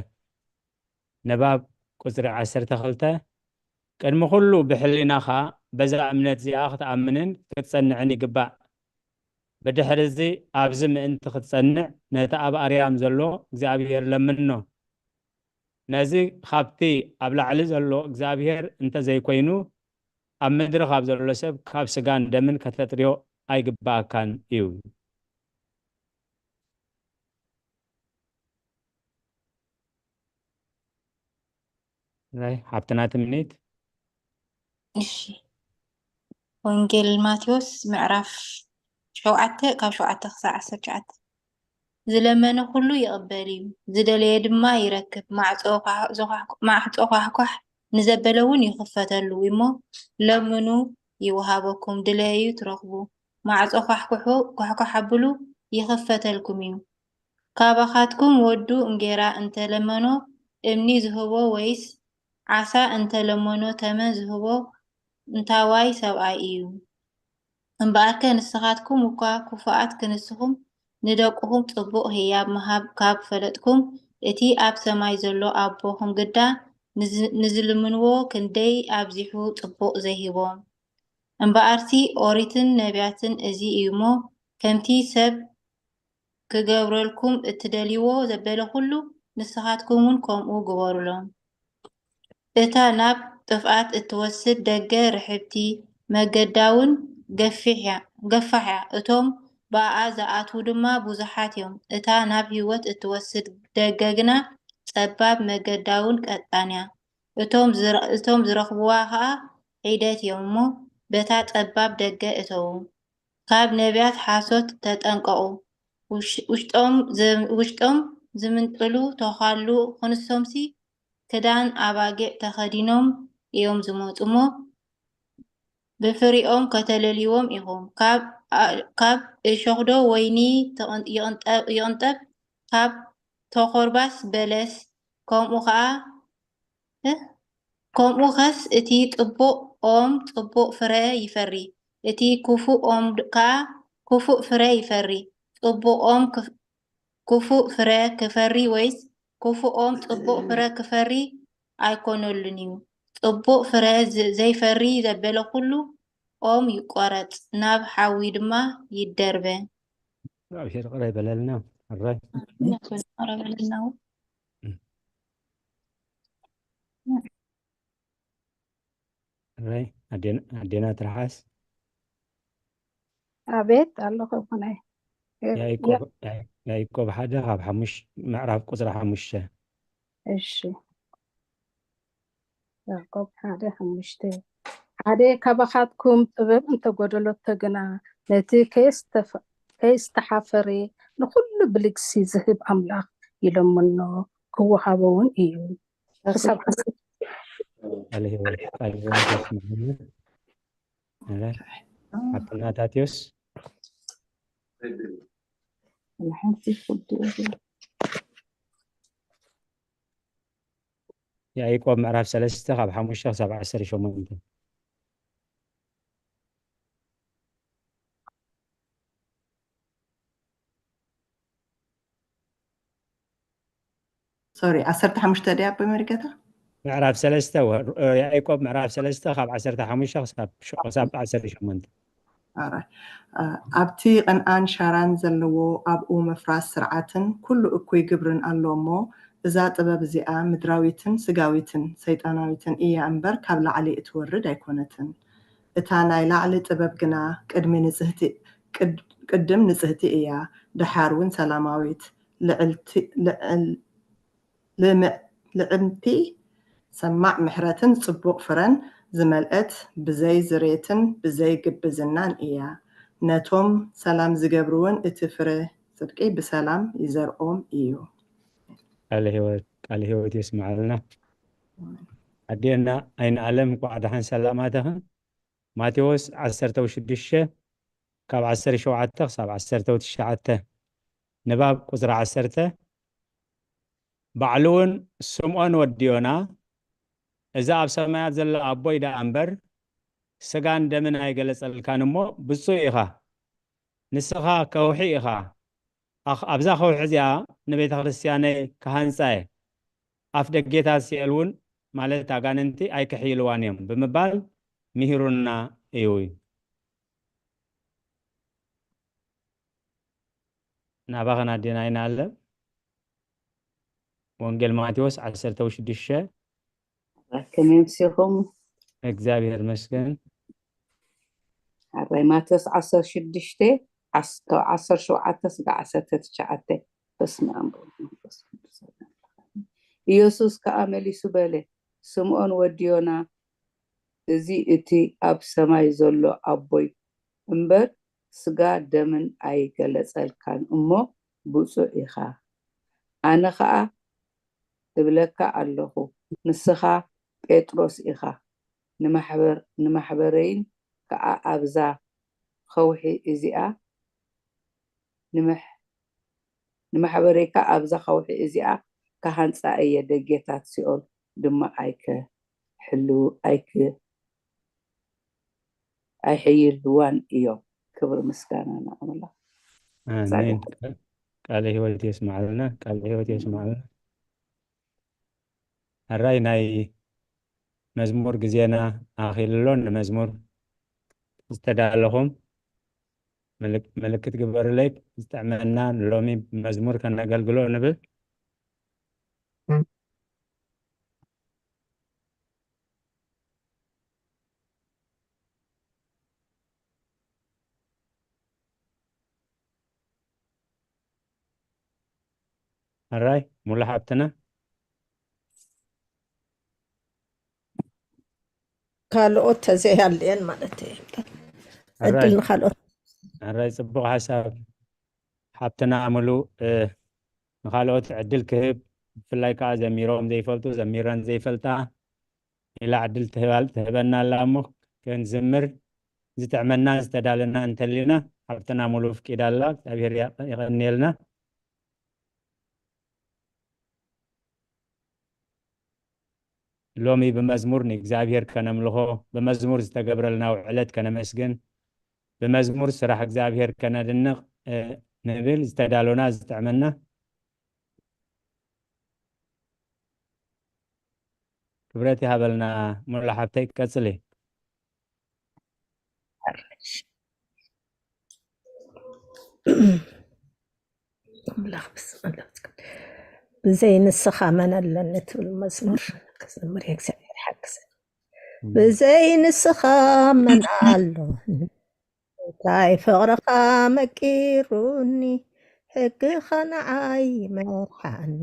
ንባብ ቁጽሪ ዓሰርተ ክልተ፣ ቅድሚ ኩሉ ብሕሊናኻ በዛ እምነት እዚኣ ክትኣምንን ክትጸንዕን ይግባእ። ብድሕሪ እዚ ኣብዚ ምእንቲ ክትጸንዕ ነቲ ኣብ ኣርያም ዘሎ እግዚኣብሔር ለምኖ። ነዚ ካብቲ ኣብ ላዕሊ ዘሎ እግዚኣብሔር እንተ ዘይኮይኑ፣ ኣብ ምድሪ ካብ ዘሎ ሰብ ካብ ስጋን ደምን ከተጥርዮ ኣይግባኣካን እዩ። ናይ ሓብትና ትምኒት። እሺ፣ ወንጌል ማቴዎስ ምዕራፍ ሸውዓተ ካብ ሸውዓተ ክሳብ ዓሰርተ ትሽዓተ። ዝለመነ ኩሉ ይቕበል እዩ፣ ዝደለየ ድማ ይረክብ። ማዕጾ ኳሕ-፣ ዝኳሕ-፣ ማዕጾ ኳሕኳሕ ንዘበለ እውን ይኽፈተሉ እሞ፣ ለምኑ ይወሃበኩም፣ ድለዩ ትረኽቡ፣ ማዕጾ ኳሕኩሑ፣ ኳሕኳሕ ኣብሉ ይኽፈተልኩም እዩ። ካባኻትኩም ወዱ እንጌራ እንተ ለመኖ እምኒ ዝህቦ ወይስ ዓሳ እንተ ለመኖ ተመን ዝህቦ እንታዋይ ሰብኣይ እዩ? እምበኣርከ ንስኻትኩም እኳ ክፉኣት ክንስኹም ንደቅኹም ጽቡቕ ህያብ ምሃብ ካብ ፈለጥኩም፣ እቲ ኣብ ሰማይ ዘሎ ኣቦኹም ግዳ ንዝ-፣ ንዝልምንዎ ክንደይ ኣብዚሑ ጽቡቕ ዘይህቦም። እምበኣርሲ ኦሪትን ነቢያትን እዚ እዩ እሞ፣ ከምቲ ሰብ ክገብረልኩም እትደልይዎ ዘበለ ኩሉ ንስኻትኩም እውን ከምኡ ግበሩሎም። እታ ናብ ጥፍኣት እትወስድ ደገ ርሕብቲ፣ መገዳ እውን ገፊሕ እያ፣ ገፋሕ እያ። እቶም ብኣኣ ዝኣትዉ ድማ ብዙሓት እዮም። እታ ናብ ህይወት እትወስድ ደገ ግና ጸባብ፣ መገዳ እውን ቀጣን እያ። እቶም ዝረ-፣ እቶም ዝረኽብዋ ኸኣ ሒደት እዮም እሞ፣ በታ ጸባብ ደገ እተዉ። ካብ ነቢያት ሓሶት ተጠንቀቑ። ውሽ-፣ ውሽጦም ዘ-፣ ውሽጦም ዝምንጥሉ ተዃሉ፣ ክንሶምሲ ክዳን ኣባጊዕ ተኸዲኖም እዮም ዝመጹ እሞ፣ ብፍሪኦም ከተለልይዎም ኢኹም። ካብ ኣ-፣ ካብ እሾኽዶ ወይኒ ትቕን-፣ ይቕንጠ-፣ ይቕንጠብ? ካብ ተኾርባስ በለስ? ከምኡ ኸኣ፣ እ? ከምኡ ኸስ እቲ ጽቡቕ ኦም ጽቡቕ ፍረ ይፈሪ፣ እቲ ክፉእ ኦም ድ-፣ ከኣ ክፉእ ፍረ ይፈሪ። ጽቡቕ ኦም ክፍ-፣ ክፉእ ፍረ ክፈሪ ወይስ ክፉእ ኦም ጽቡቕ ፍረ ክፈሪ ኣይኮነሉን እዩ። ጽቡቕ ፍረ ዝ-፣ ዘይፈሪ ዘበለ ኩሉ ኦም ይቆረጽ፣ ናብ ሓዊ ድማ ይደርበ። እግዚኣብሔር ይቕረ ይበለልና። ሕራይ ይቕረ በለልና። ሕራይ ኣዴና ኣዴና ትርሓስ ኣቤት ኣለኹ ይኹነ ያዕቆብ ያዕቆብ ሓደ ካብ ሓሙሽ ምዕራፍ ቁፅሪ ሓሙሽተ እሺ ያዕቆብ ሓደ ሓሙሽተ ሓደ ካባኻትኩም ጥበብ እንተጎደሎቶ ግና ነቲ ከይስተፈ- ከይስተሓፈረ ንኹሉ ብልግሲ ዝህብ ኣምላኽ ይለምኖ ክወሃቦ እውን እዩ ክሳብ ዓሰርተ ቃለ ህይወት ቃለ ህይወት ያስማዕና። እረ፣ ሓፍትና ታቴዎስ ሓንቲ ፍርዲ እዩ። ያዕቆብ ምዕራፍ ሰለስተ ካብ ሓሙሽተ ክሳብ ዓሰርተ ሸሞንተ ሶሪ ዓሰርተ ሓሙሽተ ድያ ኣቦይ መሪገታ ምዕራፍ ሰለስተ ወ- ያዕቆብ ምዕራፍ ሰለስተ ካብ ዓሰርተ ሓሙሽተ ክሳብ ሸ- ክሳብ ዓሰርተ ሸሞንተ ኣራይ ኣብቲ ቅንኣን ሻራን ዘለዎ ኣብኡ ምፍራስ ስርዓትን ኩሉ እኩይ ግብርን ኣሎ እሞ እዛ ጥበብ እዚኣ ምድራዊትን ስጋዊትን ሰይጣናዊትን እያ እምበር ካብ ላዕሊ እትወርድ ኣይኮነትን እታ ናይ ላዕሊ ጥበብ ግና ቅድሚ ንጽህቲ ቅድ- ቅድም ንጽህቲ እያ ደሓር እውን ሰላማዊት ልዕልቲ- ልዕል- ልምዕ- ልዕምቲ ሰማዕ ምሕረትን ጽቡቕ ፍረን ዝመልአት ብዘይ ዝሬትን ብዘይ ግብዝናን እያ። ነቶም ሰላም ዝገብርውን እቲ ፍረ ጽድቂ ብሰላም ይዘርኦም እዩ። ቃለ ህይወት ቃለ ህይወት የስምዓልና። ኣዴና ኣይን ኣለም እንኳዕ ደሓን ሰላም ኣተኽን። ማቴዎስ ዓሰርተ ሽዱሽተ ካብ ዓሰርተ ሸውዓተ ክሳብ ዓሰርተ ትሽዓተ ንባብ ቁፅሪ ዓሰርተ ባዕሉ እውን ስምዖን ወዲ ዮና እዚ ኣብ ሰማያት ዘሎ ኣቦይ ደኣ እምበር ስጋን ደምን ኣይገለጸልካን እሞ ብፁዕ ኢኻ ንስኻ ከውሒ ኢኻ ኣኽ- ኣብዛ ከውሒ እዚኣ ንቤተ ክርስቲያነይ ክሃንጻ እየ ኣፍ ደጌታት ሲኦል እውን ማለት ኣጋንንቲ ኣይክሕይልዋን እዮም ብምባል ምሂሩና እዩ ናባኸን ኣዴና ኣይንኣለም ወንጌል ማቴዎስ ዓሰርተ ሽዱሽተ ከመይ ምሲኹም እግዚኣብሔር መስገን ሓራይ ማቴዎስ ዓሰርተ ሽዱሽተ ዓስ- ካብ ዓሰርተ ሸውዓተ ስጋ ዓሰርተ ትሽዓተ በስመ ኣብ ወወልድ ወመንፈስ ቅዱስ ኣሐዱ ኣምላኽ ኣሜን። ኢየሱስ ከኣ መሊሱ በለ ስምዖን ወዲ ዮና እዚ እቲ ኣብ ሰማይ ዘሎ ኣቦይ እምበር ስጋ ደምን ኣይገለጸልካን እሞ ብፁዕ ኢኻ ኣነ ኸኣ እብለካ ኣለኹ ንስኻ ጴጥሮስ ኢኻ ንማሕበረይን ከኣ ኣብዛ ኸውሒ እዚኣ ንማሕበረይ ከኣ ኣብዛ ኸውሒ እዚኣ ክሃንጻ እየ ደጌታት ሲኦል ድማ ኣይክሕልው ኣይክ ኣይሕይልዋን እዮም ክብሪ ምስጋና ንኣምላኽ ኣሜን ቃለ ህይወት የስማዕልና ቃለ ህይወት የስማዕልና ሕራይ ናይ መዝሙር ግዜና ኣኺሉ ኣሎ ንመዝሙር ዝተዳለኹም ምልክት ግበሩለይ ዝጥዕመና ሎሚ መዝሙር ከነገልግሎ ንብል ሕራይ ሙሉ ሓብትና ካልኦት ተዘይሃልየን ማለት እዩ ዕድል ንካልኦት ሕራይ ፅቡቅ ሓሳብ ሓብትና ኣምሉ ንካልኦት ዕድል ክህብ ብፍላይ ከዓ ዘሚሮም ዘይፈልጡ ዘሚረን ዘይፈልጣ ኢላ ዕድል ትህበና ኣላ እሞ ክንዝምር ዝጥዕመና ዝተዳለና እንተሊና ሓብትና ሙሉ ፍቂዳ ኣላ እግዚኣብሔር የቀንየልና ሎሚ ብመዝሙር ንእግዚኣብሔር ከነምልኾ ብመዝሙር ዝተገብረልና ውዕለት ከነመስግን ብመዝሙር ስራሕ እግዚኣብሔር ከነድንቕ ንብል ዝተዳሎና ዝጥዕመና ክብረት ይሃበልና ሙላ ሓብተይ ቀፅሊ ይባርክሽ። ኣምላኽ ብስም ኣምላኽ ብዘይ ንስኻ መን ኣለኒ ትብል መዝሙር ክዝምር እግዚኣብሔር ሓግዘ። ብዘይ ንስኻ መን ኣሎ? እንታይ ፍቕርኻ መቂሩኒ፣ ሕግኻ ንዓይ መርሓኒ።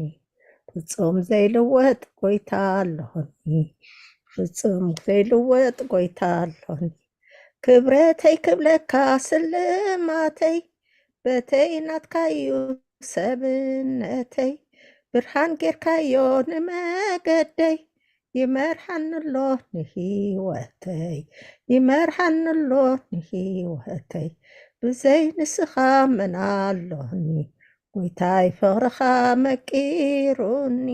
ፍጹም ዘይልወጥ ጎይታ ኣሎኒ፣ ፍጹም ዘይልወጥ ጎይታ ኣሎኒ። ክብረተይ ክብለካ ስልማተይ፣ በተይ ናትካዩ ሰብነተይ። ብርሃን ጌርካዮ ንመገደይ፣ ይመርሓኒ ኣሎ ንህይወተይ፣ ይመርሓኒ ኣሎ ንህይወተይ። ብዘይ ንስኻ መን ኣሎኒ? ጎይታይ ፍቕርኻ መቂሩኒ፣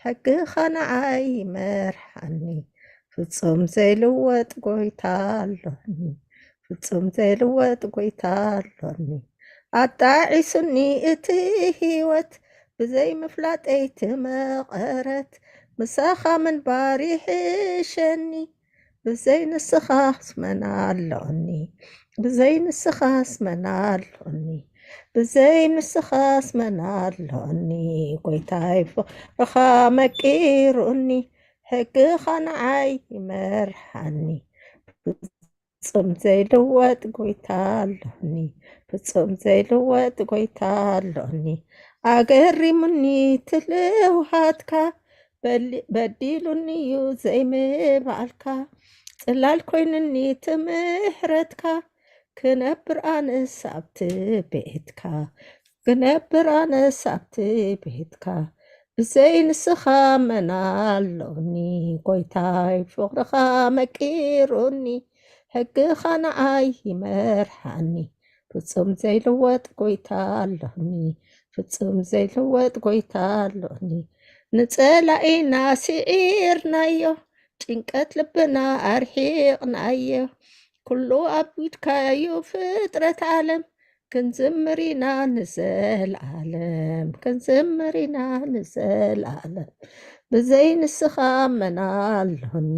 ሕግኻ ንዓይ ይመርሓኒ። ፍጹም ዘይልወጥ ጎይታ ኣሎኒ፣ ፍጹም ዘይልወጥ ጎይታ ኣሎኒ። ኣጣዒሱኒ እቲ ህይወት፣ ብዘይ ምፍላጠይ ትመቐረት፣ ምሳኻ ምንባር ይሕሸኒ። ብዘይ ንስኻስ መን ኣሎኒ? ብዘይ ንስኻስ መን ኣሎኒ? ብዘይ ንስኻስ መን ኣሎኒ? ጎይታይ ፍቕርኻ መቂሩኒ፣ ሕግኻ ንዓይ ይመርሓኒ። ፍጹም ዘይልወጥ ጎይታ ኣሎኒ፣ ፍጹም ዘይልወጥ ጎይታ ኣሎኒ። ኣገሪሙኒ ትልውሃትካ፣ በሊ-፣ በዲሉኒ እዩ ዘይምባልካ። ጽላል ኮይኑኒ ትምሕረትካ፣ ክነብር ኣነስ ኣብቲ ቤትካ፣ ክነብር ኣነስ ኣብቲ ቤትካ። ብዘይ ንስኻ መን ኣሎኒ? ጎይታይ ፍቕርኻ መቂሩኒ፣ ሕግኻ ንዓይ ይመርሓኒ። ፍጹም ዘይልወጥ ጎይታ ኣሎኒ፣ ፍጹም ዘይልወጥ ጎይታ ኣሎኒ። ንጸላኢና ስዒርናዮ፣ ጭንቀት ልብና ኣርሒቕናዮ። ኩሉ ኣብ ኢድካዩ ፍጥረት ዓለም፣ ክንዝምር ኢና ንዘለዓለም፣ ክንዝምር ኢና ንዘለዓለም። ብዘይ ንስኻ መን ኣሎኒ?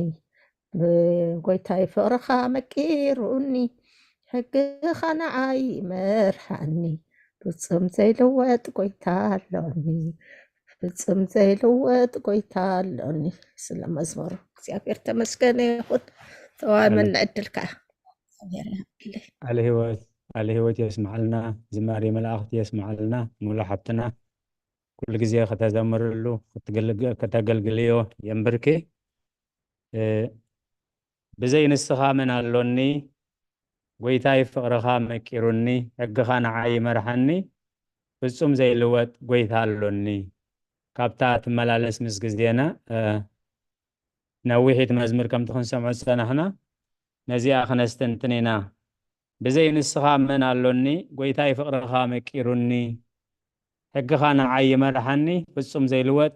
ጎይታይ ፍቕርኻ መቂሩኒ፣ ሕግኻ ንዓይ ይመርሓኒ። ፍጹም ዘይልወጥ ጎይታ ኣሎኒ፣ ፍጹም ዘይልወጥ ጎይታ ኣሎኒ። ስለ መዝሙሩ እግዚኣብሔር ተመስገነ ይኹን። ተዋመን ኣለ-፣ ዕድል ከዓ እግዚኣብሔር ይሃብለይ። ቃለ ህይወት፣ ቃለ ህይወት የስምዓልና፣ ዝማሬ መላእኽቲ የስምዓልና። ሙሉ ሓብትና ኩሉ ግዜ ከተዘምርሉ፣ ክትግልግ-፣ ከተገልግልዮ የንብርኪ። እ፣ ብዘይ ንስኻ መን ኣሎኒ? ጎይታይ ፍቕርኻ መቂሩኒ፣ ሕግኻ ንዓይ ይመርሓኒ፣ ፍጹም ዘይልወጥ ጎይታ ኣሎኒ። ካብታ ትመላለስ ምስ ግዜና፣ እ፣ ነዊሒት መዝሙር ከምቲ ክንሰምዖ ዝጸናሕና፣ ነዚኣ ክነስተንትን ኢና። ብዘይ ንስኻ መን ኣሎኒ? ጎይታይ ፍቕርኻ መቂሩኒ፣ ሕግኻ ንዓይ ይመርሓኒ፣ ፍጹም ዘይልወጥ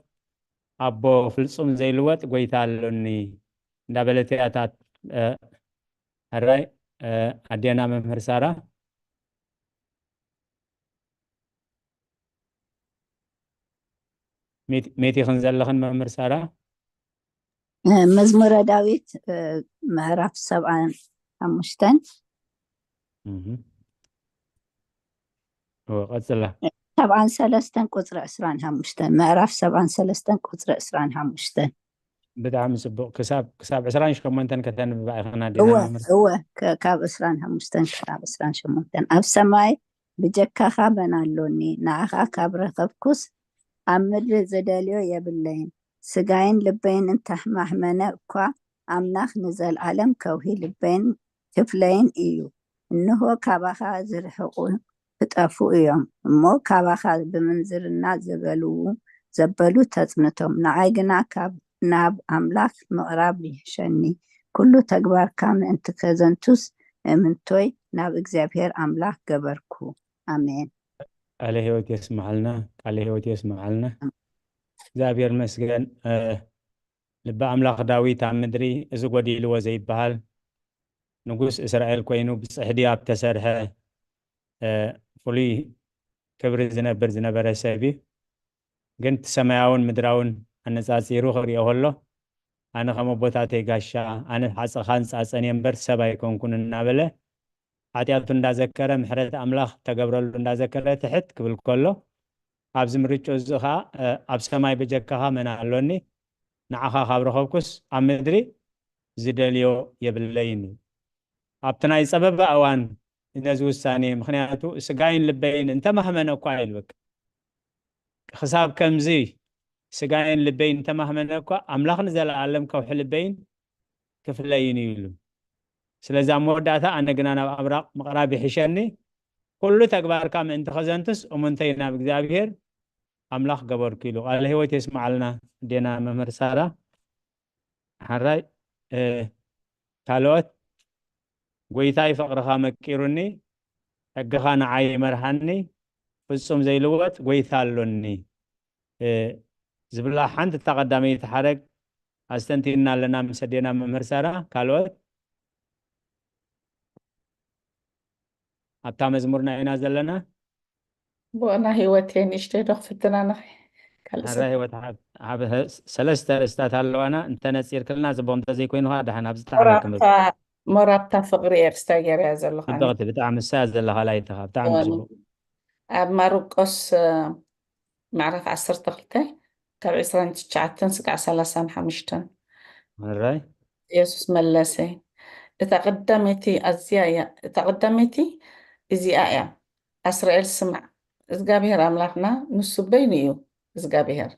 ኣቦ፣ ፍጹም ዘይልወጥ ጎይታ ኣሎኒ። እንዳበለት እያ እታ፣ እ፣ ሕራይ፣ እ፣ ኣዴና መምህር ሳራ። ሜት-፣ ሜት ኢኽን ዘለኽን መምህር ሳራ? እ፣ መዝሙረ ዳዊት፣ እ፣ ምዕራፍ ሰብዓን ሓሙሽተን። እህ። እወ፣ ቀጽላ። ሰብዓን ሰለስተን ቁጽሪ ዕስራን ሓሙሽተን። ምዕራፍ ሰብዓን ሰለስተን ቁጽሪ ዕስራን ሓሙሽተን። ብጣዕሚ ጽቡቕ። ክሳብ፣ ክሳብ ዕስራን ሸሞንተን ከተንብባ ኢኽን ኣዴና እወ፣ መምህር። እወ፣ ከ-፣ ካብ ዕስራን ሓሙሽተን ክሳብ ዕስራን ሸሞንተን። ኣብ ሰማይ ብጀካኻ መን ኣሎኒ? ንዓኻ ካብ ረኸብኩስ ኣብ ምድሪ ዝደልዮ የብለይን። ስጋይን ልበይን እንተሕማሕመነ እኳ፣ ኣምላኽ ንዘልኣለም ከውሒ ልበይን ክፍለይን እዩ። እንሆ ካባኻ ዝርሕቑ ክጠፍኡ እዮም እሞ፣ ካባኻ ብምንዝርና ዝበልዉ፣ ዘበሉ ተጽንቶም። ንዓይ ግና ካብ፣ ናብ ኣምላኽ ምቕራብ ይሕሸኒ። ኩሉ ተግባርካ ምእንቲ ከዘንቱስ እምንቶይ ናብ እግዚኣብሔር ኣምላኽ ገበርኩ። ኣሜን። ቃለ ህይወት የስምዓልና፣ ቃለ ህይወት የስምዓልና። እግዚኣብሔር መስገን። እ፣ ልቢ ኣምላኽ ዳዊት ኣብ ምድሪ እዚ ጎዲልዎ ዘይበሃል ንጉስ እስራኤል ኮይኑ ብጽሕዲ ኣብ ተሰርሐ፣ እ፣ ፍሉይ ክብሪ ዝነብር ዝነበረ ሰብ እዩ። ግን እቲ ሰማያውን ምድራውን ኣነጻጺሩ ክርእዮ ከሎ፣ "ኣነ ከም ኣቦታተይ ጋሻ፣ ኣነ ሓጸኻን ጻጸን እየ እምበር ሰብ ኣይኮንኩን" እናበለ ሓጢኣቱ እንዳዘከረ፣ ምሕረት ኣምላኽ ተገብረሉ እንዳዘከረ ትሕት ክብል ከሎ፣ ኣብዚ ምርጭኡ እዚ ኸዓ፣ እ፣ ኣብ ሰማይ በጀካኻ መን ኣሎኒ? ንዓኻ ካብ ረኸብኩስ ኣብ ምድሪ ዝደልዮ የብለይን እዩ። ኣብቲ ናይ ጸበባ እዋን ነዚ ውሳኔ፣ ምኽንያቱ ስጋይን ልበይን እንተማህመነ እኳ ኢሉ፣ በቃ፣ ክሳብ ከምዚ ስጋይን ልበይን እንተማህመነ እኳ፣ ኣምላኽ ንዘለኣለም ከውሒ ልበይን ክፍለይን እዩ ኢሉ። ስለዚ ኣብ መወዳእታ ኣነ ግና ናብ ኣብራቕ ምቕራብ ይሕሸኒ፣ ኩሉ ተግባርካ ምእንቲ ኸዘንትስ እሙንተይ ናብ እግዚኣብሔር ኣምላኽ ገበርኩ ኢሉ። ቃለ ህይወት የስምዓልና ኣዴና መምህር ሳራ። ሓራይ፣ እ፣ ካልኦት፣ ጎይታይ ፍቕርኻ መቂሩኒ፣ ሕግኻ ንዓይ ይመርሃኒ፣ ፍጹም ዘይልወጥ ጎይታ ኣሎኒ፣ እ፣ ዝብላ ሓንቲ እታ ቀዳመይቲ ሓረግ ኣስተንቲንና ኣለና ምስ ኣዴና መምህር ሳራ። ካልኦት ኣብታ መዝሙርና ኢና ዘለና። ብቕና ህይወት እየ ንእሽተይ ዶ ክፍትና ንኸ ካልእ ሰብ? ሓራ ህይወት ሓብ-፣ ሓብ-፣ ሰለስተ ርእስታት ኣለዋና፣ እንተነጺርክልና ጽቡቕ፣ እንተዘይኮይኑ ኸዓ ደሓን ኣብዚ ጣዕሚ ሞራብታ፣ ክንብል። ሞራብታ ፍቕሪ እየ ክስታይ ገይረያ ዘለኹ ኣነ። ጽብቕቲ፣ ብጣዕሚ እሳ ዘለኻ ላይትኻ፣ ብጣዕሚ እዋን። ጽቡቕ። ኣብ ማርቆስ፣ እ፣ ምዕራፍ ዓሰርተ ክልተ ካብ ዕስራን ትሽዓተን ስጋዕ ሰላሳን ሓሙሽተን። ሕራይ። የሱስ መለሰ፣ እታ ቀዳመይቲ ኣዝያ እያ፣ እታ ቀዳመይቲ እዚኣ እያ፣ ኣስራኤል ስማዕ፣ እዝጋብሄር ኣምላኽና ንሱ በይኑ እዩ እዝጋብሄር።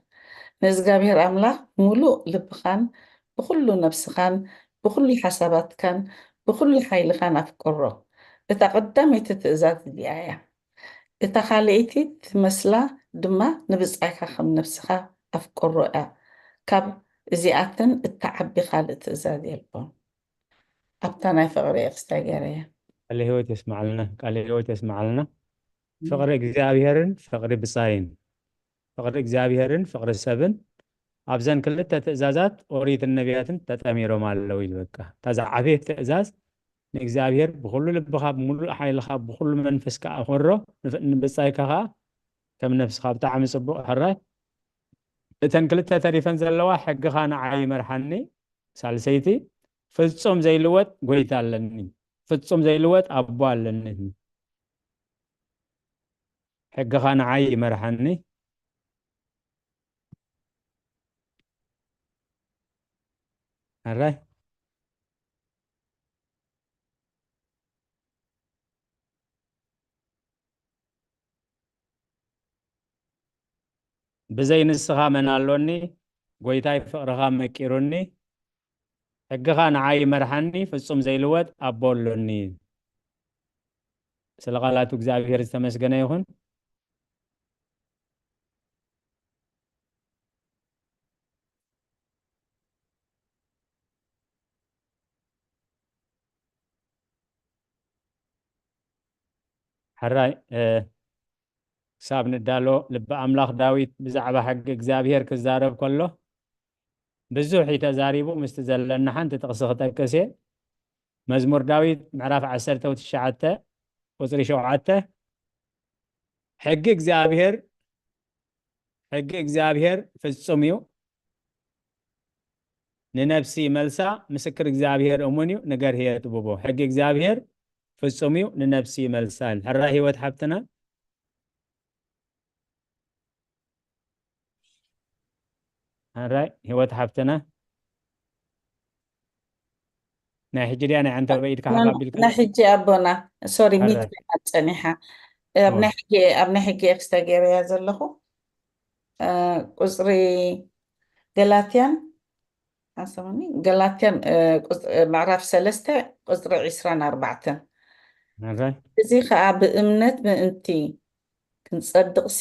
ንእዝጋብሄር ኣምላኽ ብምሉእ ልብኻን ብኹሉ ነብስኻን ብኹሉ ሓሳባትካን ብኹሉ ሓይልኻን ኣፍቅሮ። እታ ቀዳመይቲ ትእዛዝ እዚኣ እያ። እታ ካልኣይቲ ትመስላ ድማ ንብጻይካ ከም ነብስኻ ኣፍቅሮ እያ። ካብ እዚኣተን እትዓቢ ካልእ ትእዛዝ የልቦን። ኣብታ ናይ ፍቕሪ እየ ክስታይ ገይረያ። ቃለ ህይወት የስምዓልና፣ ቃለ ህይወት የስምዓልና። እም። ፍቕሪ እግዚኣብሔርን ፍቕሪ ብጻይን፣ ፍቕሪ እግዚኣብሔርን ፍቕሪ ሰብን ኣብዘን ክልተ ትእዛዛት ኦሪትን ነቢያትን ተጠሚሮም ኣለዉ ኢሉ። በቃ እታ ዝዓበየት ትእዛዝ ንእግዚኣብሔር ብኹሉ ልብኻ፣ ብምሉእ ሓይልኻ፣ ብኹሉ መንፈስካ ኣኽብሮ፣ ንፍ-፣ ንብጻይካ ኸዓ ከም ነፍስኻ። ብጣዕሚ ጽቡቕ ሕራይ። እተን ክልተ ተሪፈን ዘለዋ ሕግኻ ንዓይ ይመርሓኒ፣ ሳልሰይቲ ፍጹም ዘይልወጥ ጎይታ ኣለኒ፣ ፍጹም ዘይልወጥ ኣቦ ኣለኒ። ሕግኻ ንዓይ ይመርሓኒ። ሕራይ። ብዘይ ንስኻ መን ኣሎኒ? ጎይታይ ፍቕርኻ መቂሩኒ። ሕግኻ ንዓይ ይመርሓኒ፣ ፍጹም ዘይልወጥ ኣቦ ኣሎኒ። ስለ ቃላቱ እግዚኣብሔር ዝተመስገነ ይኹን። ሕራይ፣ እ፣ ክሳብ ንዳሎ፣ ልቢ ኣምላኽ ዳዊት ብዛዕባ ሕጊ እግዚኣብሔር ክዛረብ ከሎ፣ ብዙሕ እዩ ተዛሪቡ። ምስቲ ዘለና ሓንቲ ጥቕሲ ክጠቅስ እየ። መዝሙር ዳዊት ምዕራፍ ዓሰርተ ትሽዓተ ቁጽሪ ሸውዓተ፣ ሕጊ እግዚኣብሔር፣ ሕጊ እግዚኣብሔር ፍጹም እዩ፣ ንነፍሲ ይመልሳ፣ ምስክር እግዚኣብሔር እሙን እዩ፣ ንገርሂ የጥብቦ። ሕጊ እግዚኣብሔር ፍጹም እዩ፣ ንነፍሲ ይመልሳ። ሕራይ ህይወት ሓብትና። ሕራይ ህይወት ሓብትና። ናይ ሕጂ ድያ ናይ ዓንተበ ኢድካ ሓፍ ኣቢልካ? ናይ ሕጂ ኣቦና፣ ሶሪ፣ ሚት ሕራይ። ኮይና ጸኒሓ። ኣብ እወ። ናይ ሕጂ፣ ኣብ ናይ ሕጂ እየ ክስታይ ገይረያ ዘለኹ። እ፣ ቁጽሪ ገላትያን፣ ሓሰቡኒ፣ ገላትያን፣ እ፣ ቁጽ-፣ እ፣ ምዕራፍ ሰለስተ ቁጽሪ ዕስራን ኣርባዕተን። ሕራይ። እዚ ኸኣ ብእምነት ምእንቲ ክንጸድቕሲ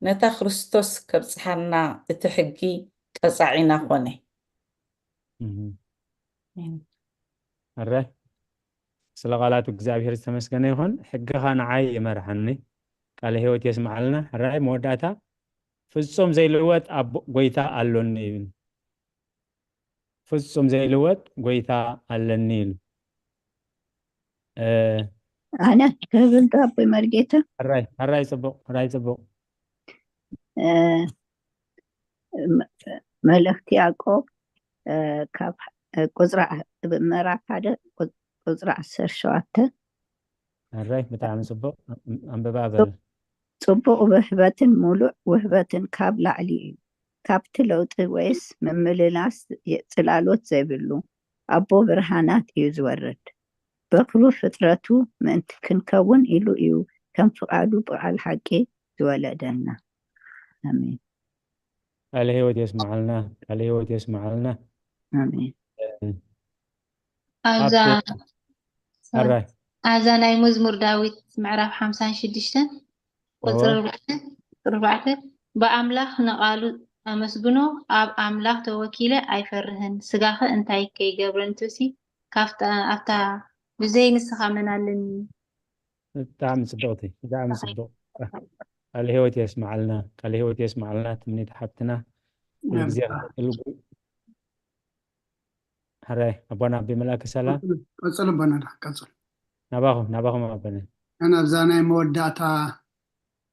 ነታ ክርስቶስ ከብጽሓና እቲ ሕጊ ቀጻዒና ኾነ። እህ። እም። ሕራይ። ስለ ቃላቱ እግዚኣብሔር ዝተመስገነ ይኹን። ሕግኻ ንዓይ ይመርሓኒ። ቃለ ህይወት የስምዓልና። ሕራይ መወዳእታ ፍጹም ዘይልወጥ ኣቦ-፣ ጎይታ ኣሎኒ ይብል። ፍጹም ዘይልወጥ ጎይታ ኣለኒ ኢሉ። እ፣ ኣነ ክብል ዶ ኣቦይ መርጌታ? ሕራይ፣ ሕራይ ጽቡቕ፣ ሕራይ ጽቡቕ። እ፣ መ-፣ መልእኽቲ ያዕቆብ፣ እ፣ ካብ፣ እ፣ ቁጽሪ ዓ-፣ ምዕራፍ ሓደ ቁ-፣ ቁጽሪ ዓሰርተ ሸውዓተ፣ ኣራይ፣ ብጣዕሚ ጽቡቕ። ኣንብባ በል። ጽቡቕ ውህበትን ምሉእ ውህበትን ካብ ላዕሊ እዩ። ካብቲ ለውጢ ወይስ ምምልላስ ጽላሎት ዘይብሉ ኣቦ ብርሃናት እዩ ዝወርድ። በኩሩ ፍጥረቱ ምእንቲ ክንከውን ኢሉ እዩ ከም ፍቓዱ ብቓል ሓቂ ዝወለደና። ኣሜን። ቃለ ህይወት የስምዓልና፣ ቃለ ህይወት የስምዓልና። ኣሜን። ኣብዛ ኣራይ ኣብዛ ናይ መዝሙር ዳዊት ምዕራፍ ሓምሳን ሽዱሽተን ቁፅሪ እወ። ኣርባዕተ ቁፅሪ ኣርባዕተ ብኣምላኽ ንቓሉ ኣመስግኖ፣ ኣብ ኣምላኽ ተወኪለ ኣይፈርህን፣ ስጋኸ እንታይ ከይገብረኒ ትብሲ ካብታ ኣብታ ብዘይ ንስኻ መን ኣለኒ። ብጣዕሚ ጽብቕቲ፣ ብጣዕሚ ጽቡቕ። ቃለ ህይወት የስምዓልና፣ ቃለ ህይወት የስምዓልና። ትምኒት ሓብትና ኩሉ ግዜ ክትልጉ። ሕራይ ኣቦና ኣቢ መልኣከ ሰላም ቀጽሉ። ቀጽሉ ኣቦና፣ ቀጽሉ። ናባኹም፣ ናባኹም ኣቦና። ኣነ ኣብዛ ናይ መወዳእታ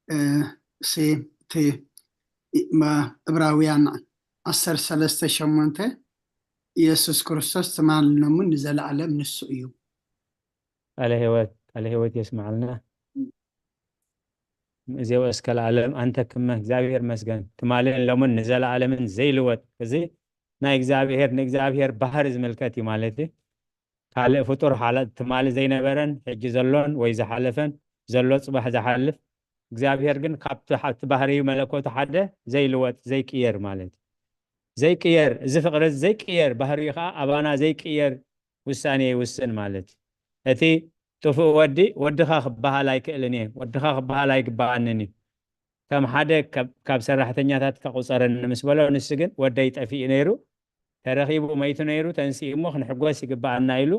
እ፣ ሲ እቲ መ- ዕብራውያን ዓሰርተ ሰለስተ ሸሞንተ ኢየሱስ ክርስቶስ ትማሊ ሎምን ንዘለኣለም ንሱ እዩ። ቃለ ህይወት፣ ቃለ ህይወት የስምዓልና። እዚው እስከ ለዓለም ኣንተ ክመ እግዚኣብሔር መስገን ትማልን ሎምን ንዘለኣለምን ዘይልወጥ። እዚ ናይ እግዚኣብሔር ንእግዚኣብሔር ባህሪ ዝምልከት እዩ ማለት እዩ። ካልእ ፍጡር ሓለ ትማሊ ዘይነበረን ሕጂ ዘሎን ወይ ዝሓለፈን ዘሎ ጽባሕ ዝሓልፍ እግዚኣብሔር ግን ካብቲ ሓቲ ባህርዩ መለኮቱ ሓደ ዘይልወጥ ዘይቅየር ማለት እዩ። ዘይቅየር እዚ ፍቕሪ እዚ ዘይቅየር ባህርዩ ከዓ ኣባና ዘይቅየር ውሳኔ ይውስን ማለት እዩ። እቲ ጥፉእ ወዲ ወድኻ ክበሃል ኣይክእልን እየ፣ ወድኻ ክበሃል ኣይግበኣንን እዩ። ከም ሓደ ካብ- ካብ ሰራሕተኛታት ከቁፀረኒ ምስ በሎ ንሱ ግን ወደይ ጠፊኡ ነይሩ ተረኺቡ መይቱ ነይሩ ተንሲኡ እሞ ክንሕጎስ ይግበኣና ኢሉ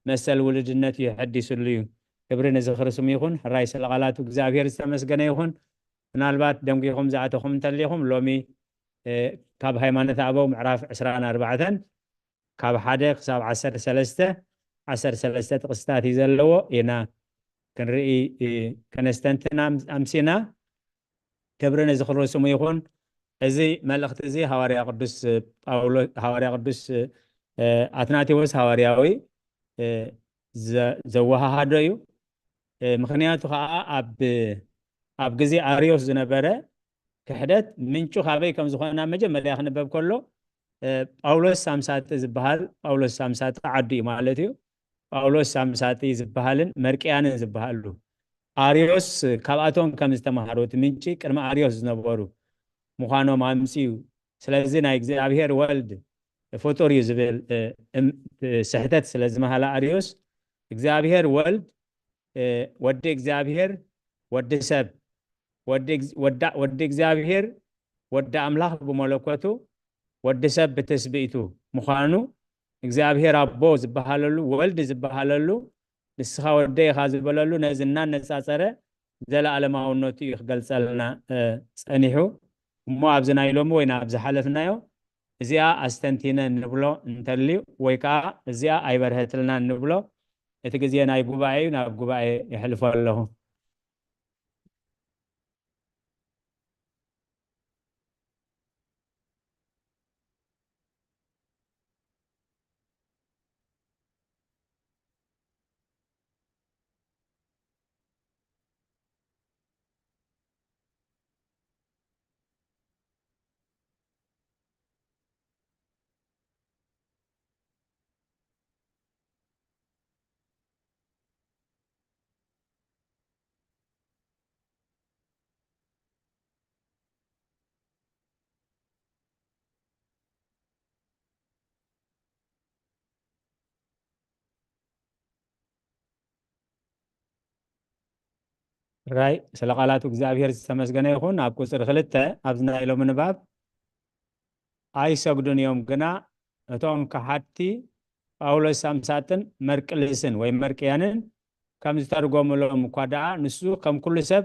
መሰል ውልድነቱ የሐዲስሉ እዩ። ክብሪ ንዝኽሪ ስሙ ይኹን። ሕራይ ስለ ቃላቱ እግዚኣብሔር ዝተመስገነ ይኹን። ምናልባት ደንጊኹም ዝኣተኹም እንተሊኹም ሎሚ እ፣ ካብ ሃይማኖት ኣበው ምዕራፍ ዕስራን ኣርባዕተን ካብ ሓደ ክሳብ ዓሰርተ ሰለስተ ዓሰርተ ሰለስተ ጥቕስታት እዩ ዘለዎ ኢና ክንርኢ እ፣ ከነስተንትን ኣም- ኣምሲና። ክብሪ ንዝኽሪ ስሙ ይኹን። እዚ መልእኽቲ እዚ ሃዋርያ ቅዱስ ጳውሎ ሃዋርያ ቅዱስ እ፣ ኣትናቴዎስ ሃዋርያዊ እ፣ ዘ- ዘወሃሃዶ እዩ። እ፣ ምኽንያቱ ከዓ ኣብ ኣብ ግዜ ኣርዮስ ዝነበረ ክሕደት ምንጩ ካበይ ከም ዝኾነ ኣብ መጀመርያ ክንበብ ከሎ እ፣ ጳውሎስ ሳምሳጢ ዝበሃል ጳውሎስ ሳምሳጢ ዓዱ እዩ ማለት እዩ። ጳውሎስ ሳምሳጢ ዝበሃልን መርቅያንን ዝበሃሉ ኣርዮስ ካብኣቶም ከም ዝተማሃሩ እቲ ምንጪ ቅድሚ ኣርዮስ ዝነበሩ ምዃኖም ኣምፅኡ። ስለዚ ናይ እግዚኣብሔር ወልድ ፍጡር እዩ ዝብል እ፣ እም- እ፣ ስሕተት ስለ ዝመሃላ ኣርዮስ እግዚኣብሔር ወልድ እ፣ ወዲ እግዚኣብሔር ወዲ ሰብ ወዲ እግዚኣብሔር ወዲ ኣምላኽ ብመለኮቱ ወዲ ሰብ ብትስብእቱ ምዃኑ እግዚኣብሔር ኣቦ ዝበሃለሉ ወልድ ዝበሃለሉ ንስኻ ወደ ኢኻ ዝበለሉ ነዚ እናነፃፀረ ዘለኣለማውነቱ እዩ ክገልፀልና እ፣ ፀኒሑ። እሞ ኣብዚ ናይ ሎሚ ወይ ናብ ዝሓለፍናዮ እዚኣ ኣስተንቲነ እንብሎ እንተልዩ ወይ ከዓ እዚኣ ኣይበርሀትልናን እንብሎ እቲ ግዜ ናይ ጉባኤ እዩ፣ ናብ ጉባኤ የሕልፎ ኣለኹ። ራይ ስለ ቃላቱ እግዚኣብሔር ዝተመስገነ ይኹን። ኣብ ቁፅሪ ክልተ ኣብዚ ናይ ሎሚ ንባብ ኣይሰግዱን እዮም፣ ግና እቶም ከሓድቲ ጳውሎስ ሳምሳጥን መርቅልስን ወይ መርቅያንን ከም ዝተርጎምሎም እኳ ደኣ ንሱ ከም ኩሉ ሰብ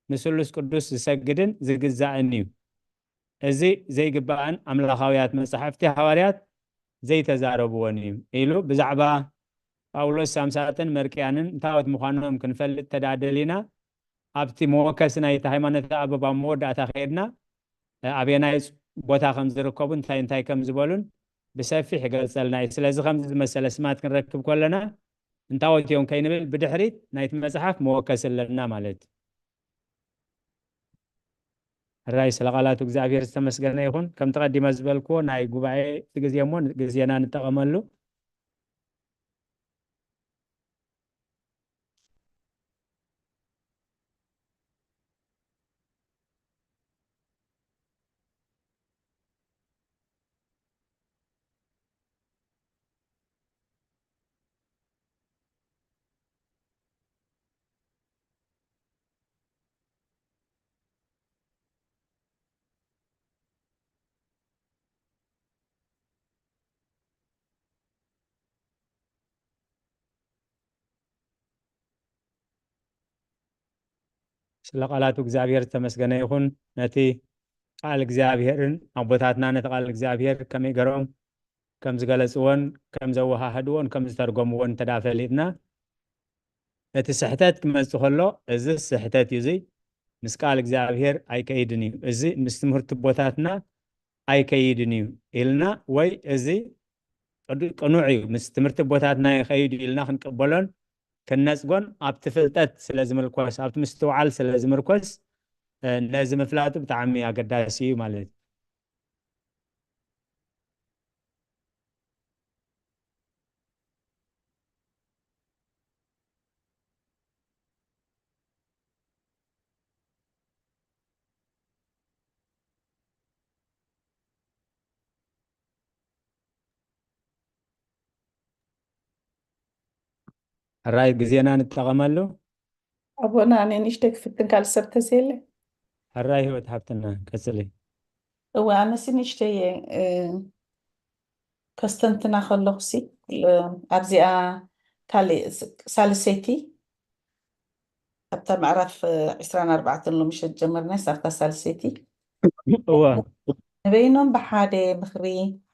ንስሉስ ቅዱስ ዝሰግድን ዝግዛእን እዩ። እዚ ዘይግባእን ኣምላኻውያት መጻሕፍቲ ሃዋርያት ዘይተዛረብዎን እዩ ኢሉ ብዛዕባ ጳውሎስ ሳምሳጥን መርቅያንን እንታወት ምዃኖም ክንፈልጥ ተዳደሊና ኣብቲ መወከሲ ናይቲ ሃይማኖት ኣበባ መወዳእታ ከይድና ኣበየናይ ቦታ ከም ዝርከቡ እንታይ እንታይ ከም ዝበሉን ብሰፊሕ ይገልጸልና እዩ። ስለዚ ከምዚ ዝመሰለ ስማት ክንረክብ ከለና እንታወት እዮም ከይንብል ብድሕሪት ናይቲ መጽሓፍ መወከሲ ኣለና ማለት እዩ። ሕራይ ስለ ቃላቱ እግዚኣብሔር ዝተመስገነ ይኹን። ከምቲ ቀዲመ ዝበልክዎ ናይ ጉባኤ እቲ ግዜ እሞ ግዜና ንጠቐመሉ። ስለ ቃላቱ እግዚኣብሔር ዝተመስገነ ይኹን። ነቲ ቃል እግዚኣብሔርን ኣቦታትና ነቲ ቃል እግዚኣብሔር ከመይ ገሮም ከም ዝገለጽዎን ከም ዘወሃህድዎን ከም ዝተርጎምዎን እንተ ደኣ ፈሊጥና፣ እቲ ስሕተት ክመጽእ ከሎ፣ እዚ ስሕተት እዩ፣ እዚ ምስ ቃል እግዚኣብሔር ኣይከይድን እዩ፣ እዚ ምስ ትምህርቲ ኣቦታትና ኣይከይድን እዩ ኢልና፣ ወይ እዚ ቅዱ-፣ ቅኑዕ እዩ፣ ምስ ትምህርቲ ኣቦታትና ይኸይድ እዩ ኢልና ክንቅበሎን ክንነጽጎን ኣብቲ ፍልጠት ስለ ዝምርኮስ፣ ኣብቲ ምስትውዓል ስለ ዝምርኮስ፣ እ፣ ነዚ ምፍላጡ ብጣዕሚ ኣገዳሲ እዩ ማለት እዩ። ሕራይ ግዜና ንጠቐመሉ። ኣቦና፣ ኣነ ንእሽተይ ክፍትን ካልእ ሰብ ተዘየለ። ሕራይ ህይወት ሃብትና፣ ቀጽሊ። እወ፣ ኣነሲ ንእሽተይ እየ፣ እ፣ ከስተንትና ከለኹሲ፣ እ፣ ኣብዚኣ ካልእ ስ-፣ ሳልሰይቲ፣ ኣብታ ምዕራፍ፣ እ፣ ዕስራን ኣርባዕተን ሎምሸት ጀመርናስ፣ ኣብታ ሳልሰይቲ። እወ። ንበይኖም ብሓደ ምኽሪ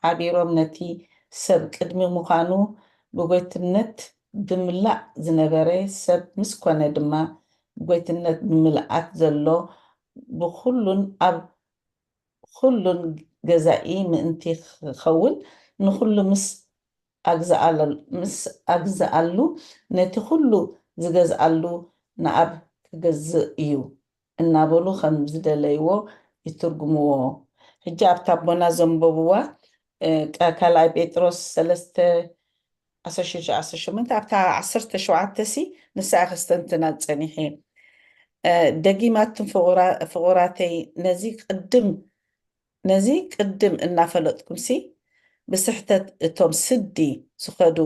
ሓቢሮም ነቲ ሰብ ቅድሚ ምዃኑ ብጎይትነት ብምልኣት ዝነበረ ሰብ ምስ ኮነ ድማ ብጎይትነት ብምልኣት ዘሎ ብኹሉን ኣብ ኩሉን ገዛኢ ምእንቲ ክኸውን ንኹሉ ምስ ኣግዝኣለ-፣ ምስ ኣግዝኣሉ ነቲ ኩሉ ዝገዝኣሉ ንኣብ ክገዝእ እዩ እናበሉ ከም ዝደለይዎ ይትርጉምዎ። ሕጂ ኣብታ ኣቦና ዘንበብዋ፣ እ፣ ቃ-፣ ካልኣይ ጴጥሮስ ሰለስተ ዓሰርተ ሽዱሽተ ዓሰርተ ሸሞንተ ኣብታ ዓሰርተ ሸውዓተ ሲ ንሳ እያ ከስተንትና ጸኒሐ። እ፣ ደጊማትም ፍቑራ-፣ ፍቑራተይ ነዚ ቅድም፣ ነዚ ቅድም እናፈለጥኩምሲ ብስሕተት እቶም ስዲ ዝኸዱ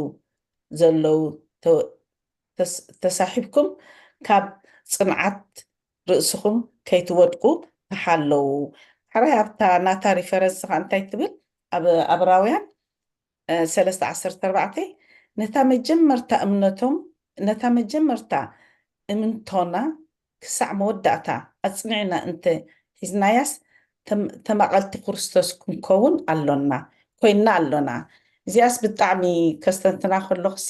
ዘለዉ ተ-፣ ተስ-፣ ተሳሒብኩም ካብ ጽንዓት ርእስኹም ከይትወድቁ ተሓለዉ። ሕራይ ኣብታ ናታ ሪፈረንስ ኸኣ እንታይ ትብል? ኣብ ኣብራውያን፣ እ፣ ሰለስተ ዓሰርተ ኣርባዕተ፣ ነታ መጀመርታ እምነቶም፣ ነታ መጀመርታ እምንቶና ክሳዕ መወዳእታ ኣጽኒዕና እንተ ሒዝናያስ፣ ተም-፣ ተማቐልቲ ክርስቶስ ክንከውን ኣሎና፣ ኮይንና ኣሎና። እዚኣስ ብጣዕሚ ከስተንትና ከለኹሲ፣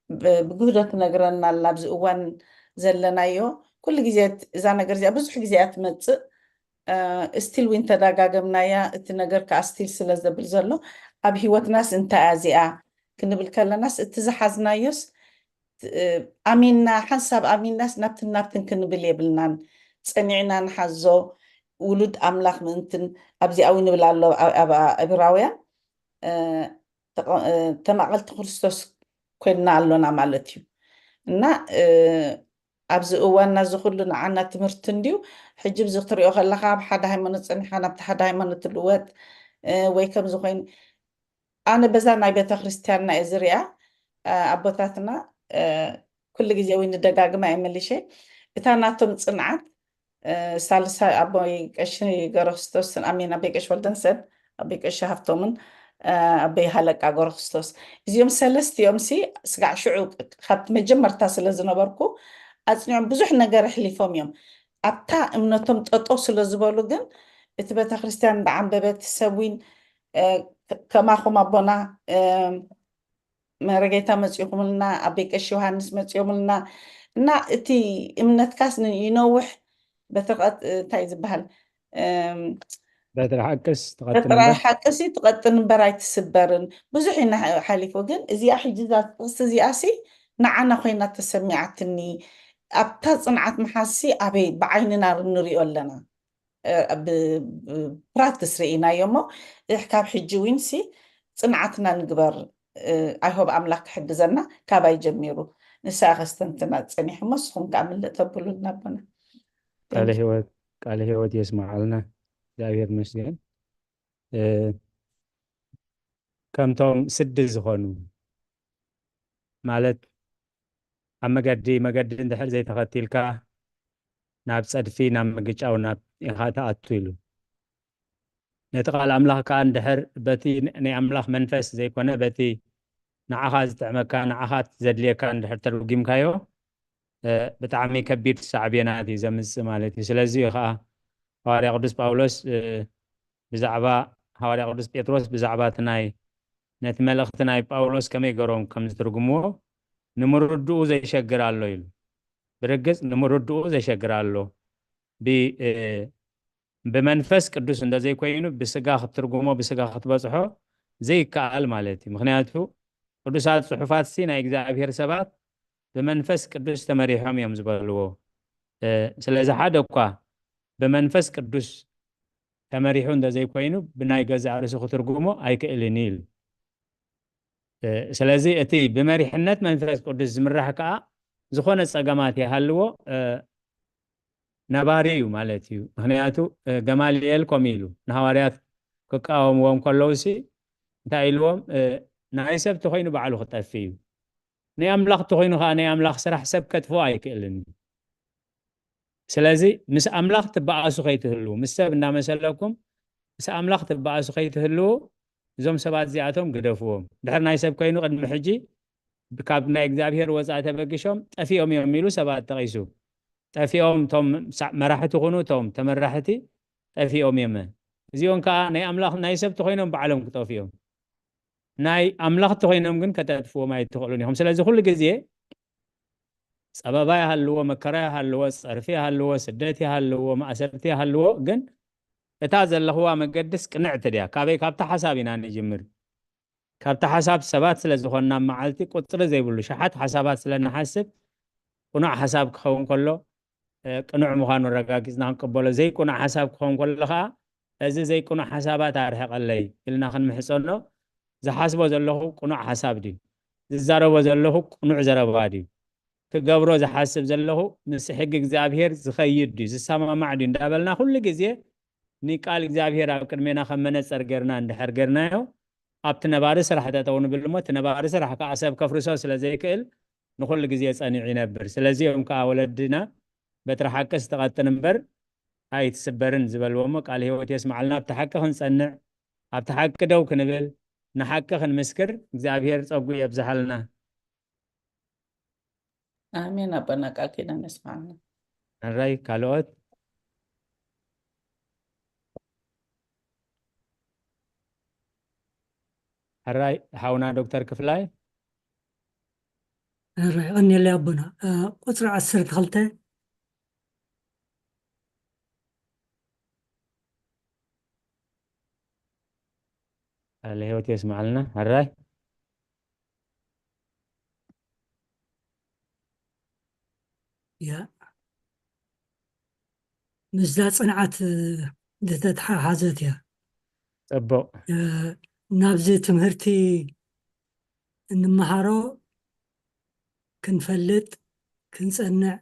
ብ-፣ ብግህዶ ትነግረና ኣላ፣ ኣብዚ እዋን ዘለናዮ። ኩሉ ግዜ እዛ ነገር እዚኣ ብዙሕ ግዜ እያ ትመጽእ። እ፣ ስቲል ዊን ተደጋገምናያ፣ እቲ ነገር ከኣ ስቲል ስለ ዘብል ዘሎ፣ ኣብ ህይወትናስ እንታይ እያ እዚኣ ክንብል ከለናስ፣ እቲ ዝሓዝናዮስ፣ እ፣ ኣሚንና፣ ሓንሳብ ኣሚንናስ ናብትን ናብትን ክንብል የብልናን። ጸኒዕና ንሓዞ፣ ውሉድ ኣምላኽ ምእንትን፣ ኣብዚኣ ውን ይብል ኣሎ ኣብ፣ ኣብ፣ ኣብ ዕብራውያን፣ እ፣ ተቐ-፣ እ፣ ተማቐልቲ ክርስቶስ ኮይንና ኣሎና ማለት እዩ። እና፣ እ፣ ኣብዚ እዋንና እዚ ኩሉ ንዓና ትምህርቲ እንድዩ። ሕጂ ብዚ ክትሪኦ ከለኻ፣ ኣብ ሓደ ሃይማኖት ጸኒሕካ ናብቲ ሓደ ሃይማኖት ትልወጥ፣ እ፣ ወይ ከምዚ ኮይኑ፣ ኣነ በዛ ናይ ቤተ ክርስቲያንና እየ ዝሪኣ። እ፣ ኣቦታትና፣ እ፣ ኩሉ ግዜ ወይ ንደጋግማ እየ መሊሸ። እታ ናቶም ጽንዓት፣ እ፣ ሳልሳይ ኣቦይ ቀሺ ገረክስቶስን፣ ኣሜን፣ ኣቦይ ቀሺ ወልደንሰን፣ ኣቦይ ቀሺ ሃፍቶምን፣ እ፣ ኣቦይ ሃለቃ ገረክስቶስ። እዚኦም ሰለስቲኦም ሲ ስጋዕ ሽዑ ካብቲ መጀመርታ ስለ ዝነበርኩ ኣጽኒዖም ብዙሕ ነገር ኣሕሊፎም እዮም። ኣብታ እምነቶም ጠጠው ስለ ዝበሉ ግን እቲ ቤተ ክርስቲያን እንዳዓንበበት ሰብ ዊን፣ እ፣ ከ-፣ ከማኹም ኣቦና፣ እ፣ መረጌታ መጺኹምልና፣ ኣቦይ ቀሺ ዮሃንስ መጺኦምልና እና እቲ እምነትካስ ን-፣ ይነውሕ በትርቀት-፣ እንታይ ዝበሃል? እም፣ በትሪ ሓቅስ ትቐጥን በትሪ እምበር። ሓቅሲ ትቐጥን እምበር ኣይትስበርን። ብዙሕ ኢና ሓ-፣ ሓሊፉ፣ ግን እዚኣ ሕጂ እዛ ጥቕሲ እዚኣሲ ንዓና ኮይና ተሰሚዓትኒ። ኣብታ ጽንዓት ምሓዝሲ ኣበይ ብዓይንና ንሪኦ ኣለና። እ፣ ብ-፣ ብ-፣ ፕራክቲስ ርኢናዮ እሞ፣ እሕ፣ ካብ ሕጂ ዊንሲ ጽንዓትና ንግበር። እ፣ ኣይሆብ ኣምላኽ ክሕግዘና ካባይ ጀሚሩ። ንሳ ከስተንትና ጸኒሑ እሞ፣ ንስኹም ከኣ ምልእ ተብሉልና ኣቦና። ቃለ ህይወት፣ ቃለ ህይወት የስምዓልና። እግዚኣብሔር ይመስገን። እ፣ ከምቶም ስዲ ዝኾኑ፣ ማለት ኣብ መገዲ፣ መገዲ እንድሕር ዘይተኸቲልካ፣ ናብ ጸድፊ፣ ናብ ምግጫው፣ ናብ ኢኻ ትኣቱ ኢሉ። ነቲ ቃል ኣምላኽ ከኣ እንድሕር በቲ ናይ ኣምላኽ መንፈስ ዘይኮነ፣ በቲ ንዓኻ ዝጥዕመካ፣ ንዓኻ ዘድልየካ እንድሕር ተርጒምካዮ፣ እ፣ ብጣዕሚ ከቢድ ሳዕቤናት እዩ ዘምጽእ ማለት እዩ። ስለዚ እዩ ከኣ ሃዋርያ ቅዱስ ጳውሎስ፣ እ፣ ብዛዕባ፣ ሃዋርያ ቅዱስ ጴጥሮስ ብዛዕባ እቲ ናይ፣ ነቲ መልእኽቲ ናይ ጳውሎስ ከመይ ገሮም ከም ዝትርጉምዎ ንምርድኡ ዘይሸግር ኣሎ ኢሉ። ብርግጽ ንምርድኡ ዘይሸግር ኣሎ። ብ-፣ እ፣ ብመንፈስ ቅዱስ እንተዘይኮይኑ ብስጋ ክትትርጉሞ፣ ብስጋ ክትበጽሖ ዘይከኣል ማለት እዩ። ምኽንያቱ ቅዱሳት ጽሑፋትሲ ናይ እግዚኣብሔር ሰባት ብመንፈስ ቅዱስ ተመሪሖም እዮም ዝበልዎ። እ፣ ስለዚ ሓደ እኳ ብመንፈስ ቅዱስ ተመሪሑ እንተዘይኮይኑ ብናይ ገዛእ ርእሱ ክትርጉሞ ኣይክእልን እዩ ኢሉ። እ፣ ስለዚ እቲ ብመሪሕነት መንፈስ ቅዱስ ዝምራሕ ከኣ ዝኾነ ጸገማት ይሃልዎ፣ እ፣ ነባሪ እዩ ማለት እዩ። ምኽንያቱ፣ እ፣ ገማልኤል ከምኡ ኢሉ ንሃዋርያት ክቃወምዎም ከለውሲ እንታይ ኢልዎም? እ፣ ናይ ሰብ ተኾይኑ ባዕሉ ክጠፍእ እዩ። ናይ ኣምላኽ ተኾይኑ ከኣ ናይ ኣምላኽ ስራሕ ሰብ ከጥፍኦ ኣይክእልን እዩ። ስለዚ ምስ ኣምላኽ ትበኣሱ ከይትህልዉ፣ ምስ ሰብ እናመሰለኩም ምስ ኣምላኽ ትበኣሱ ከይትህልዉ፣ እዞም ሰባት እዚኣቶም ግደፍዎም። ድሕር ናይ ሰብ ኮይኑ ቅድሚ ሕጂ ካብ ናይ እግዚኣብሔር ወፃኢ ተበጊሾም ጠፊኦም እዮም ኢሉ ሰባት ጠቒሱ። ጠፊኦም፣ እቶም ሳ-፣ መራሕቲ ኩኑ፣ እቶም ተመራሕቲ ጠፊኦም እዮም። እዚኦም ከዓ ናይ ኣምላኽ፣ ናይ ሰብ ተኾይኖም ባዕሎም ክጠፍኡ እዮም። ናይ ኣምላኽ ተኾይኖም ግን ከተጥፍዎም ኣይትኽእሉን ኢኹም። ስለዚ ኩሉ ግዜ ጸበባ ይሃልዎ፣ መከራ ይሃልዎ፣ ጸርፊ ይሃልዎ፣ ስደት ይሃልዎ፣ ማእሰርቲ ይሃልዎ፣ ግን እታ ዘለኽዋ መገድስ ቅንዕቲ ድያ? ካበይ? ካብታ ሓሳብ ኢና ንጅምር። ካብታ ሓሳብ ሰባት ስለ ዝኾንና፣ ኣብ መዓልቲ ቁጽሪ ዘይብሉ ሸሓት ሓሳባት ስለ ንሓስብ፣ ቅኑዕ ሓሳብ ክኸውን ከሎ፣ እ፣ ቅኑዕ ምዃኑ ኣረጋጊጽና ክንቅበሎ፣ ዘይቅኑዕ ሓሳብ ክኸውን ከሎ ኸኣ፣ "እዚ ዘይቅኑዕ ሓሳባት ኣርሕቐለይ" ኢልና ክንምሕጸኖ፣ ዝሓስቦ ዘለኹ ቅኑዕ ሓሳብ ድዩ? ዝዛረቦ ዘለኹ ቅኑዕ ዘረባ ድዩ? ክገብሮ ዝሓስብ ዘለኹ ምስ ሕጊ እግዚኣብሔር ዝኸይድ ድዩ? ዝሰማማዕ ድዩ? እንዳበልና ኩሉ ግዜ ንቃል እግዚኣብሔር ኣብ ቅድሜና ከም መነጸር ጌርና እንድሕር ጌርናዮ፣ ኣብቲ ነባሪ ስራሕ ጠጠው ንብል እሞ፣ እቲ ነባሪ ስራሕ ከኣ ሰብ ከፍርሶ ስለ ዘይክእል፣ ንኹሉ ግዜ ጸኒዑ ይነብር። ስለዚ እዮም ከኣ ወለድና፣ "በትሪ ሓቅስ ትቐጥን እምበር ኣይትስበርን" ዝበልዎ እሞ፣ ቃል ህይወት የስምዓልና። ኣብቲ ሓቂ ክንጸንዕ፣ ኣብቲ ሓቂ ደው ክንብል፣ ንሓቂ ክንምስክር እግዚኣብሔር ጸጉ የብዝሓልና። ኣሜን። ኣቦና ቃል ኪዳን የስምዓልና። ሕራይ ካልኦት? ሕራይ ሓውና ዶክተር ክፍላይ? ሕራይ፣ ቀኒለይ ኣቦና። እ፣ ቁጽሪ ዓሰርተ ክልተ። ቃለ ህይወት የስምዓልና። ሕራይ። ያ። ምስዛ ጽንዓት፣ እ፣ ዝተተሓሓዘት እያ። ጽቡቕ። እ፣ ናብዚ ትምህርቲ እንመሃሮ ክንፈልጥ፣ ክንጸንዕ፣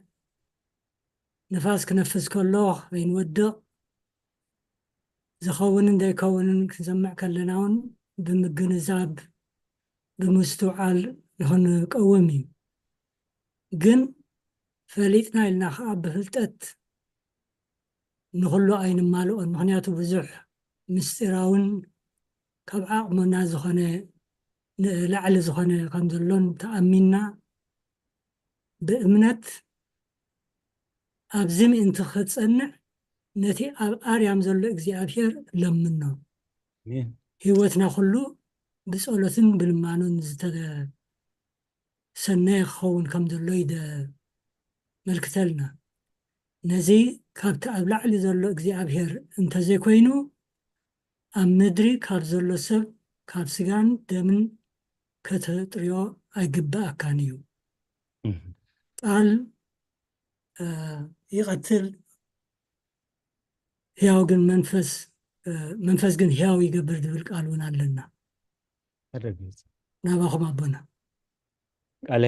ንፋስ ክነፍስ ከሎ ከይንወድቕ፣ ዝኸውንን ዘይከውንን ክንሰምዕ ከለና እውን ብምግንዛብ፣ ብምስትውዓል ንኽንቀውም እዩ። ግን ፈሊጥና ኢልና ኸዓ ብፍልጠት ንኹሉ ኣይንማልኦን። ምኽንያቱ ብዙሕ ምስጢራውን ካብ ዓቕምና ዝኾነ፣ ንላዕሊ ዝኾነ ከም ዘሎን ተኣሚንና፣ ብእምነት ኣብዚ ምእንቲ ክትጸንዕ፣ ነቲ ኣብ ኣርያም ዘሎ እግዚኣብሔር ለምኖ። ኣሜን። ህይወትና ኩሉ ብጸሎትን ብልማኖን ዝተሰነየ ክኸውን ከም ዘሎ ይደ-፣ መልክተልና። ነዚ ካብቲ ኣብ ላዕሊ ዘሎ እግዚኣብሔር እንተዘይኮይኑ፣ ኣብ ምድሪ ካብ ዘሎ ሰብ ካብ ስጋን ደምን ከተጥርዮ ኣይግብኣካን እዩ። ቃል ይቀትል፣ ሕያው ግን መንፈስ መንፈስ ግን ሕያው ይገብር ዝብል ቃል እውን ኣለና። ናባኹም ኣቦና። ቃለ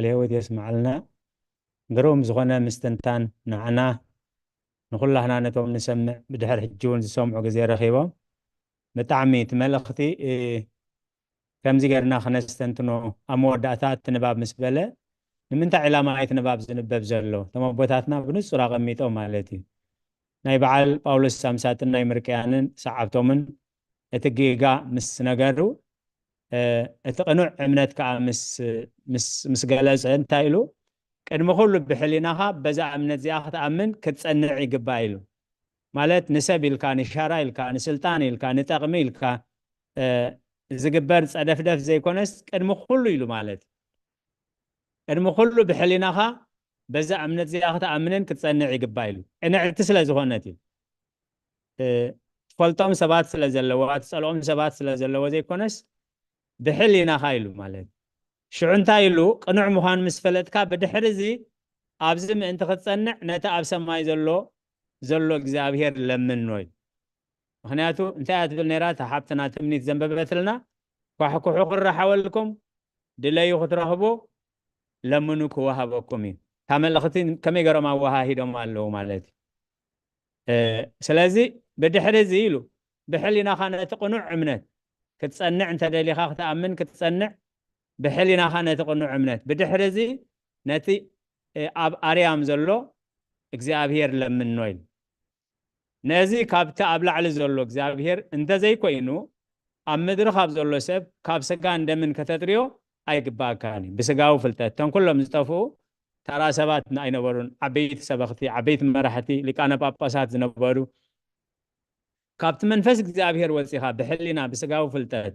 ህይወት የስምዓልና። ግሩም ዝኾነ ምስትንታን ንዓና ንኹላህና ነቶም ንሰምዕ ብድሕር ሕጂ እውን ዝሰምዑ ግዜ ረኺቦም ብጣዕሚ እቲ መልእኽቲ ከምዚ ጌርና ክነስተንትኖ ኣብ መወዳእታ እቲ ንባብ ምስ በለ ንምንታይ ዕላማ እቲ ንባብ ዝንበብ ዘሎ እቶም ኣቦታትና ብንጹር ኣቐሚጦም ማለት እዩ። ናይ በዓል ጳውሎስ ሳምሳጥን ናይ ምርቅያንን ሰዓብቶምን እቲ ጌጋ ምስ ነገሩ እቲ ቅኑዕ እምነት ከዓ ምስ ገለጸ እንታይ ኢሉ ቅድሚ ኩሉ ብሕሊናኻ በዛ እምነት እዚኣ ክትኣምን ክትጸንዕ ይግባእ ኢሉ። ማለት ንሰብ ኢልካ ንሻራ ኢልካ ንስልጣን ኢልካ ንጠቕሚ ኢልካ ዝግበር ጸደፍደፍ ዘይኮነስ ቅድሚ ኩሉ ኢሉ ማለት ቅድሚ ኩሉ ብሕሊናኻ በዛ እምነት እዚኣ ክትኣምንን ክትጸንዕ ይግባእ ኢሉ። ቅንዕቲ ስለ ዝኾነት እዩ። ትፈልጦም ሰባት ስለ ዘለዋ ትጸልኦም ሰባት ስለ ዘለዎ ዘይኮነስ ብሕሊናኻ ኢሉ ማለት ሽዑ እንታይ ኢሉ ቅኑዕ ምዃን ምስ ፈለጥካ ብድሕሪ እዚ ኣብዚ ምእንቲ ክትጸንዕ ነቲ ኣብ ሰማይ ዘሎ ዘሎ እግዚኣብሔር ለምኖ ኢሉ። ምክንያቱ እንታይ እያ ትብል ነይራ እታ ሓብትና ትምኒት ዘንበበትልና ኳሕኩሑ ክረሓወልኩም ድለዩ ክትረኽቡ ለምኑ ክወሃበኩም እዩ። እታ መልእኽቲ ከመይ ገሮም ኣወሃሂዶም ኣለዉ ማለት እዩ። ስለዚ ብድሕሪ እዚ ኢሉ ብሕሊናኻ ነቲ ቅኑዕ እምነት ክትጸንዕ እንተደሊኻ ክትኣምን ክትጸንዕ ብሕሊናኻ ነቲ ቅኑዕ እምነት ብድሕሪ እዚ ነቲ ኣብ ኣርያም ዘሎ እግዚኣብሔር ለምኖ ኢሉ። ነዚ ካብቲ ኣብ ላዕሊ ዘሎ እግዚኣብሔር እንተዘይኮይኑ ኣብ ምድሪ ካብ ዘሎ ሰብ ካብ ስጋን ደምን ከተጥርዮ ኣይግባእካን እዩ። ብስጋዊ ፍልጠት እቶም ኩሎም ዝጠፍኡ ተራ ሰባት ኣይነበሩን። ዓበይቲ ሰበኽቲ፣ ዓበይቲ መራሕቲ፣ ሊቃነ ጳጳሳት ዝነበሩ ካብቲ መንፈስ እግዚኣብሔር ወፂኻ ብሕሊና ብስጋዊ ፍልጠት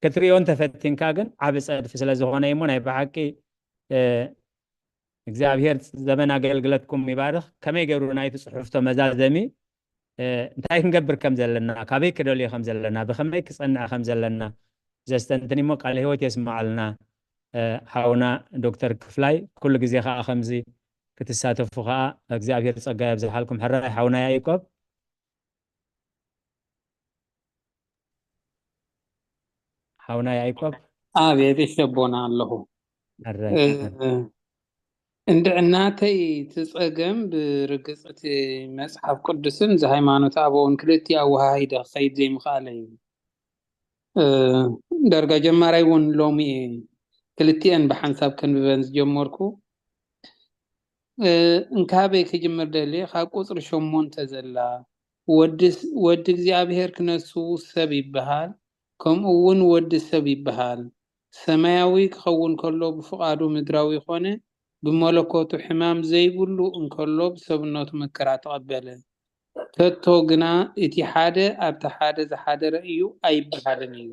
ክትሪኦ እንተፈቲንካ ግን ዓብ ፀድፊ ስለዝኾነ እሞ ናይ ብሓቂ እግዚኣብሔር ዘመን ኣገልግለትኩም ይባርኽ። ከመይ ገይሩ ናይቲ ፅሑፍቶ መዛዘሚ እንታይ ክንገብር ከም ዘለና፣ ካበይ ክደልዮ ከም ዘለና፣ ብኸመይ ክፀንዕ ከም ዘለና ዘስተንትን እሞ ቃለ ህይወት የስምዓልና። ሓውና ዶክተር ክፍላይ ኩሉ ግዜ ከዓ ከምዚ ክትሳተፉ ከዓ እግዚኣብሔር ፀጋ የብዝሓልኩም። ሕራይ ሓውና ያዕቆብ ሓውና ያዕቆብ ኣቤት ሸቦና ኣለኹ። እንድዕናተይ ትፀገም ብርግፅ እቲ መፅሓፍ ቅዱስን እዚ ሃይማኖት ኣበውን ክልቲ ኣወሃሂደ ክኸይድ ዘይምኽኣለ እዩ። ደርጋ ጀማራይ እውን ሎሚ እየ ክልቲአን ብሓንሳብ ከንብበን ዝጀመርኩ። እንካበይ ክጅምር ደልየ ካብ ቁፅሪ ሸሞንተ ዘላ ወዲ እግዚኣብሔር ክነሱ ሰብ ይበሃል፣ ከምኡ እውን ወዲ ሰብ ይበሃል። ሰማያዊ ክኸውን ከሎ ብፍቓዱ ምድራዊ ኮነ፣ ብመለኮቱ ሕማም ዘይብሉ እንከሎ ብሰብነቱ መከራ ተቐበለ። ከቶ ግና እቲ ሓደ ኣብቲ ሓደ ዝሓደረ እዩ ኣይበሃልን እዩ።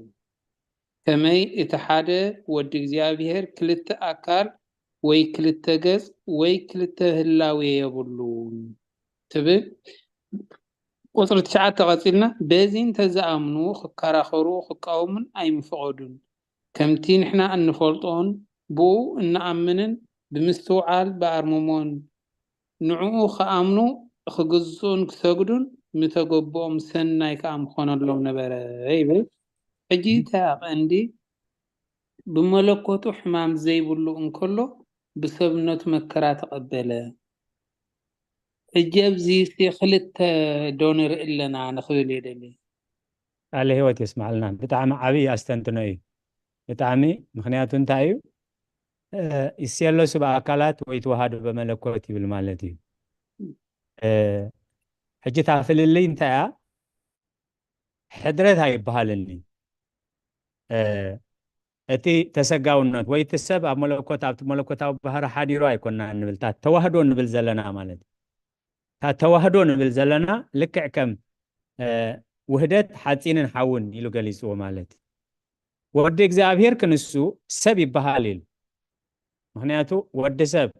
ከመይ እቲ ሓደ ወዲ እግዚኣብሔር ክልተ ኣካል ወይ ክልተ ገጽ ወይ ክልተ ህላዌ የብሉን ትብል። ቁፅሪ ትሽዓተ ቀፂልና በዚ እንተዝኣምኑ ክከራኸሩ ክቃወሙን ኣይምፈቐዱን። ከምቲ ንሕና እንፈልጦን ብኡ እንኣምንን ብምስትውዓል ብኣርምሞን ንዕኡ ክኣምኑ ክግዝኡን ክሰግዱን ምተገብኦም ሰናይ ከዓ ምኾነሎም ነበረ ይብል። ሕጂ እታ ቀንዲ ብመለኮቱ ሕማም ዘይብሉ እንከሎ ብሰብነቱ መከራ ተቐበለ። ሕጂ ኣብዚ ክልተ ዶ ንርኢ ኣለና ንክብል እየ ደሊ። ቃለ ህይወት የስማዕልና። ብጣዕሚ ዓብዪ ኣስተንትኖ እዩ። ብጣዕሚ ምክንያቱ እንታይ እዩ? ይስየለሱ ብኣካላት ወይ ተዋህዶ በመለኮት ይብል ማለት እዩ። ሕጂ እታ ፍልልይ እንታይ እያ? ሕድረት ኣይበሃልን እዩ። እቲ ተሰጋውነት ወይ እቲ ሰብ ኣብ መለኮት ኣብቲ መለኮታዊ ባህሪ ሓዲሩ ኣይኮና እንብል እታ ተዋህዶ እንብል ዘለና ማለት እዩ። እታ ተዋህዶ ንብል ዘለና ልክዕ ከም ውህደት ሓፂንን ሓውን ኢሉ ገሊፅዎ ማለት እዩ። ወዲ እግዚኣብሔር ክንሱ ሰብ ይበሃል ኢሉ። ምክንያቱ ወዲ ሰብ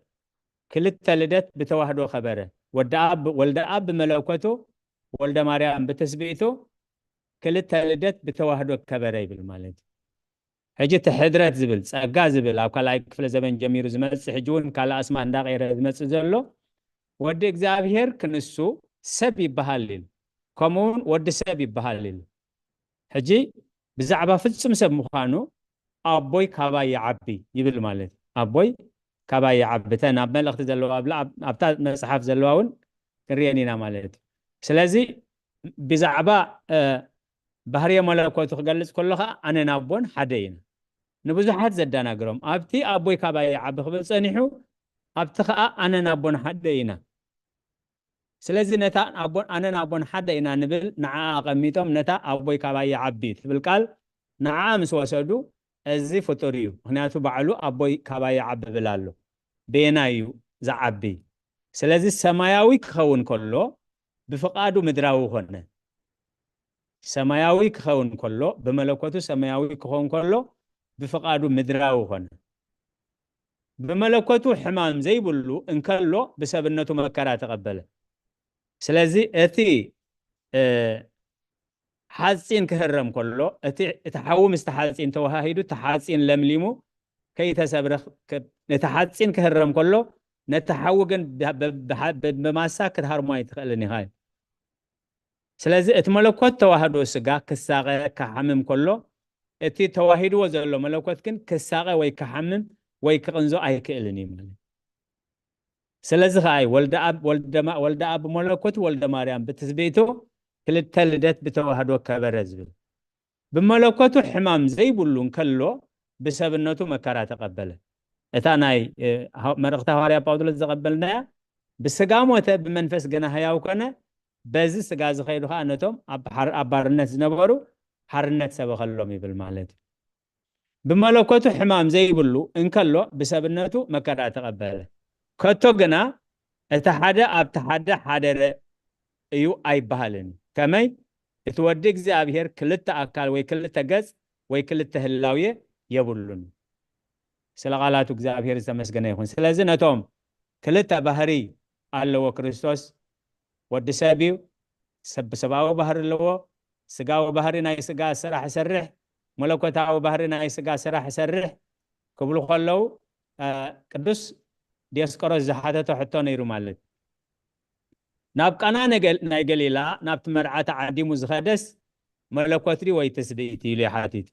ክልተ ልደት ብተዋህዶ ከበረ። ወዲ ኣብ ወልደ ኣብ ብመለኮቱ ወልደ ማርያም ብትስብእቱ ክልተ ልደት ብተዋህዶ ከበረ ይብል ማለት እዩ። ሕጂ እቲ ሕድረት ዝብል፣ ጸጋ ዝብል፣ ኣብ ካልኣይ ክፍለ ዘመን ጀሚሩ ዝመጽእ፣ ሕጂ እውን ካልእ ኣስማት እንዳቐየረ ዝመጽእ ዘሎ፣ ወዲ እግዚኣብሔር ክንሱ ሰብ ይበሃል ኢሉ፣ ከምኡ እውን ወዲ ሰብ ይበሃል ኢሉ። ሕጂ ብዛዕባ ፍጹም ሰብ ምዃኑ፣ ኣቦይ ካባይ ይዓቢ ይብል ማለት እዩ። ኣቦይ ካባይ ይዓቢ። እተን ኣብ መልእኽቲ ዘለዋ፣ ኣብ ላ-፣ ኣብታ መጽሓፍ ዘለዋ እውን ክንሪአን ኢና ማለት እዩ። ስለዚ ብዛዕባ፣ እ፣ ባህርየ መለኮቱ ክገልጽ ከሎ ኸዓ ኣነን ኣቦን ሓደ ኢና። ንብዙሓት ዘደናግሮም፣ ኣብቲ ኣቦይ ካባይ ይዓቢ ክብል ጸኒሑ፣ ኣብቲ ኸዓ ኣነን ኣቦን ሓደ ኢና። ስለዚ ነታ ኣቦን፣ ኣነን ኣቦን ሓደ ኢና ንብል ንዓኣ ኣቐሚጦም፣ ነታ ኣቦይ ካባይ ይዓቢ ትብል ቃል ንዓኣ ምስ ወሰዱ፣ እዚ ፍጡር እዩ፣ ምኽንያቱ ባዕሉ ኣቦይ ካባይ ይዓቢ ይብል ኣሎ። በየናይ እዩ ዝዓቢ? ስለዚ ሰማያዊ ክኸውን ከሎ ብፍቓዱ ምድራዊ ኾነ። ሰማያዊ ክኸውን ከሎ፣ ብመለኮቱ ሰማያዊ ክኸውን ከሎ ብፍቓዱ ምድራዊ ኾነ። ብመለኮቱ ሕማም ዘይብሉ እንከሎ ብሰብነቱ መከራ ተቐበለ። ስለዚ እቲ፣ እ፣ ሓጺን ክህረም ከሎ፣ እቲ፣ እቲ ሓዊ ምስቲ ሓጺን ተወሃሂዱ፣ እቲ ሓጺን ለምሊሙ ከይተሰብረ፣ ክ-፣ እቲ ሓጺን ክህረም ከሎ፣ ነቲ ሓዊ ግን ብ-፣ ብ-፣ ብሓ-፣ ብ-፣ ብማሳ ክትሃርሞ ኣይትኽእልን ኢኻ እዩ። ስለዚ እቲ መለኮት ተዋህዶ ስጋ ክሳቐ፣ ክሓምም ከሎ፣ እቲ ተዋሂድዎ ዘሎ መለኮት ግን ክሳቐ ወይ ክሓምም ወይ ክቕንዞ ኣይክእልን እዩ ማለት እዩ። ስለዚ ኸዓ እዩ ወልደ ኣብ፣ ወልደ ማ-፣ ወልደ ኣብ ብመለኮቱ፣ ወልደ ማርያም ብትስብእቱ፣ ክልተ ልደት ብተዋህዶ ከበረ ዝብል። ብመለኮቱ ሕማም ዘይብሉ እንከሎ ብሰብነቱ መከራ ተቐበለ። እታ ናይ፣ እ፣ ሃ-፣ መልእኽቲ ሃዋርያ ጳውሎስ ዘቐበልናያ፣ ብስጋ ሞተ፣ ብመንፈስ ግና ህያው ኮነ፣ በዚ ስጋ ዝኸይዱ ኸዓ ነቶም ኣብ ሓር-፣ ኣብ ባርነት ዝነበሩ ሓርነት ሰበኸሎም ይብል ማለት እዩ። ብመለኮቱ ሕማም ዘይብሉ እንከሎ ብሰብነቱ መከራ ተቐበለ። ከቶ ግና እቲ ሓደ ኣብቲ ሓደ ሓደረ እዩ ኣይበሃልን። ከመይ? እቲ ወዲ እግዚኣብሔር ክልተ ኣካል ወይ ክልተ ገጽ ወይ ክልተ ህላውየ የብሉን። ስለ ቃላቱ እግዚኣብሔር ዝተመስገነ ይኹን። ስለዚ ነቶም ክልተ ባህሪ ኣለዎ ክርስቶስ፣ ወዲ ሰብ እዩ፣ ሰብ፣ ሰብኣዊ ባህሪ ኣለዎ፣ ስጋዊ ባህሪ ናይ ስጋ ስራሕ ይሰርሕ፣ መለኮታዊ ባህሪ ናይ ስጋ ስራሕ ይሰርሕ ክብሉ ከለዉ፣ እ፣ ቅዱስ ዲዮስቆሮስ ዝሓተቶ ሕቶ ነይሩ ማለት። ናብ ቃና ነገ-፣ ናይ ገሊላ ናብቲ መርዓ ተዓዲሙ ዝኸደስ መለኮት ድዩ ወይ ትስብእቲ ኢሉ ይሓቲት።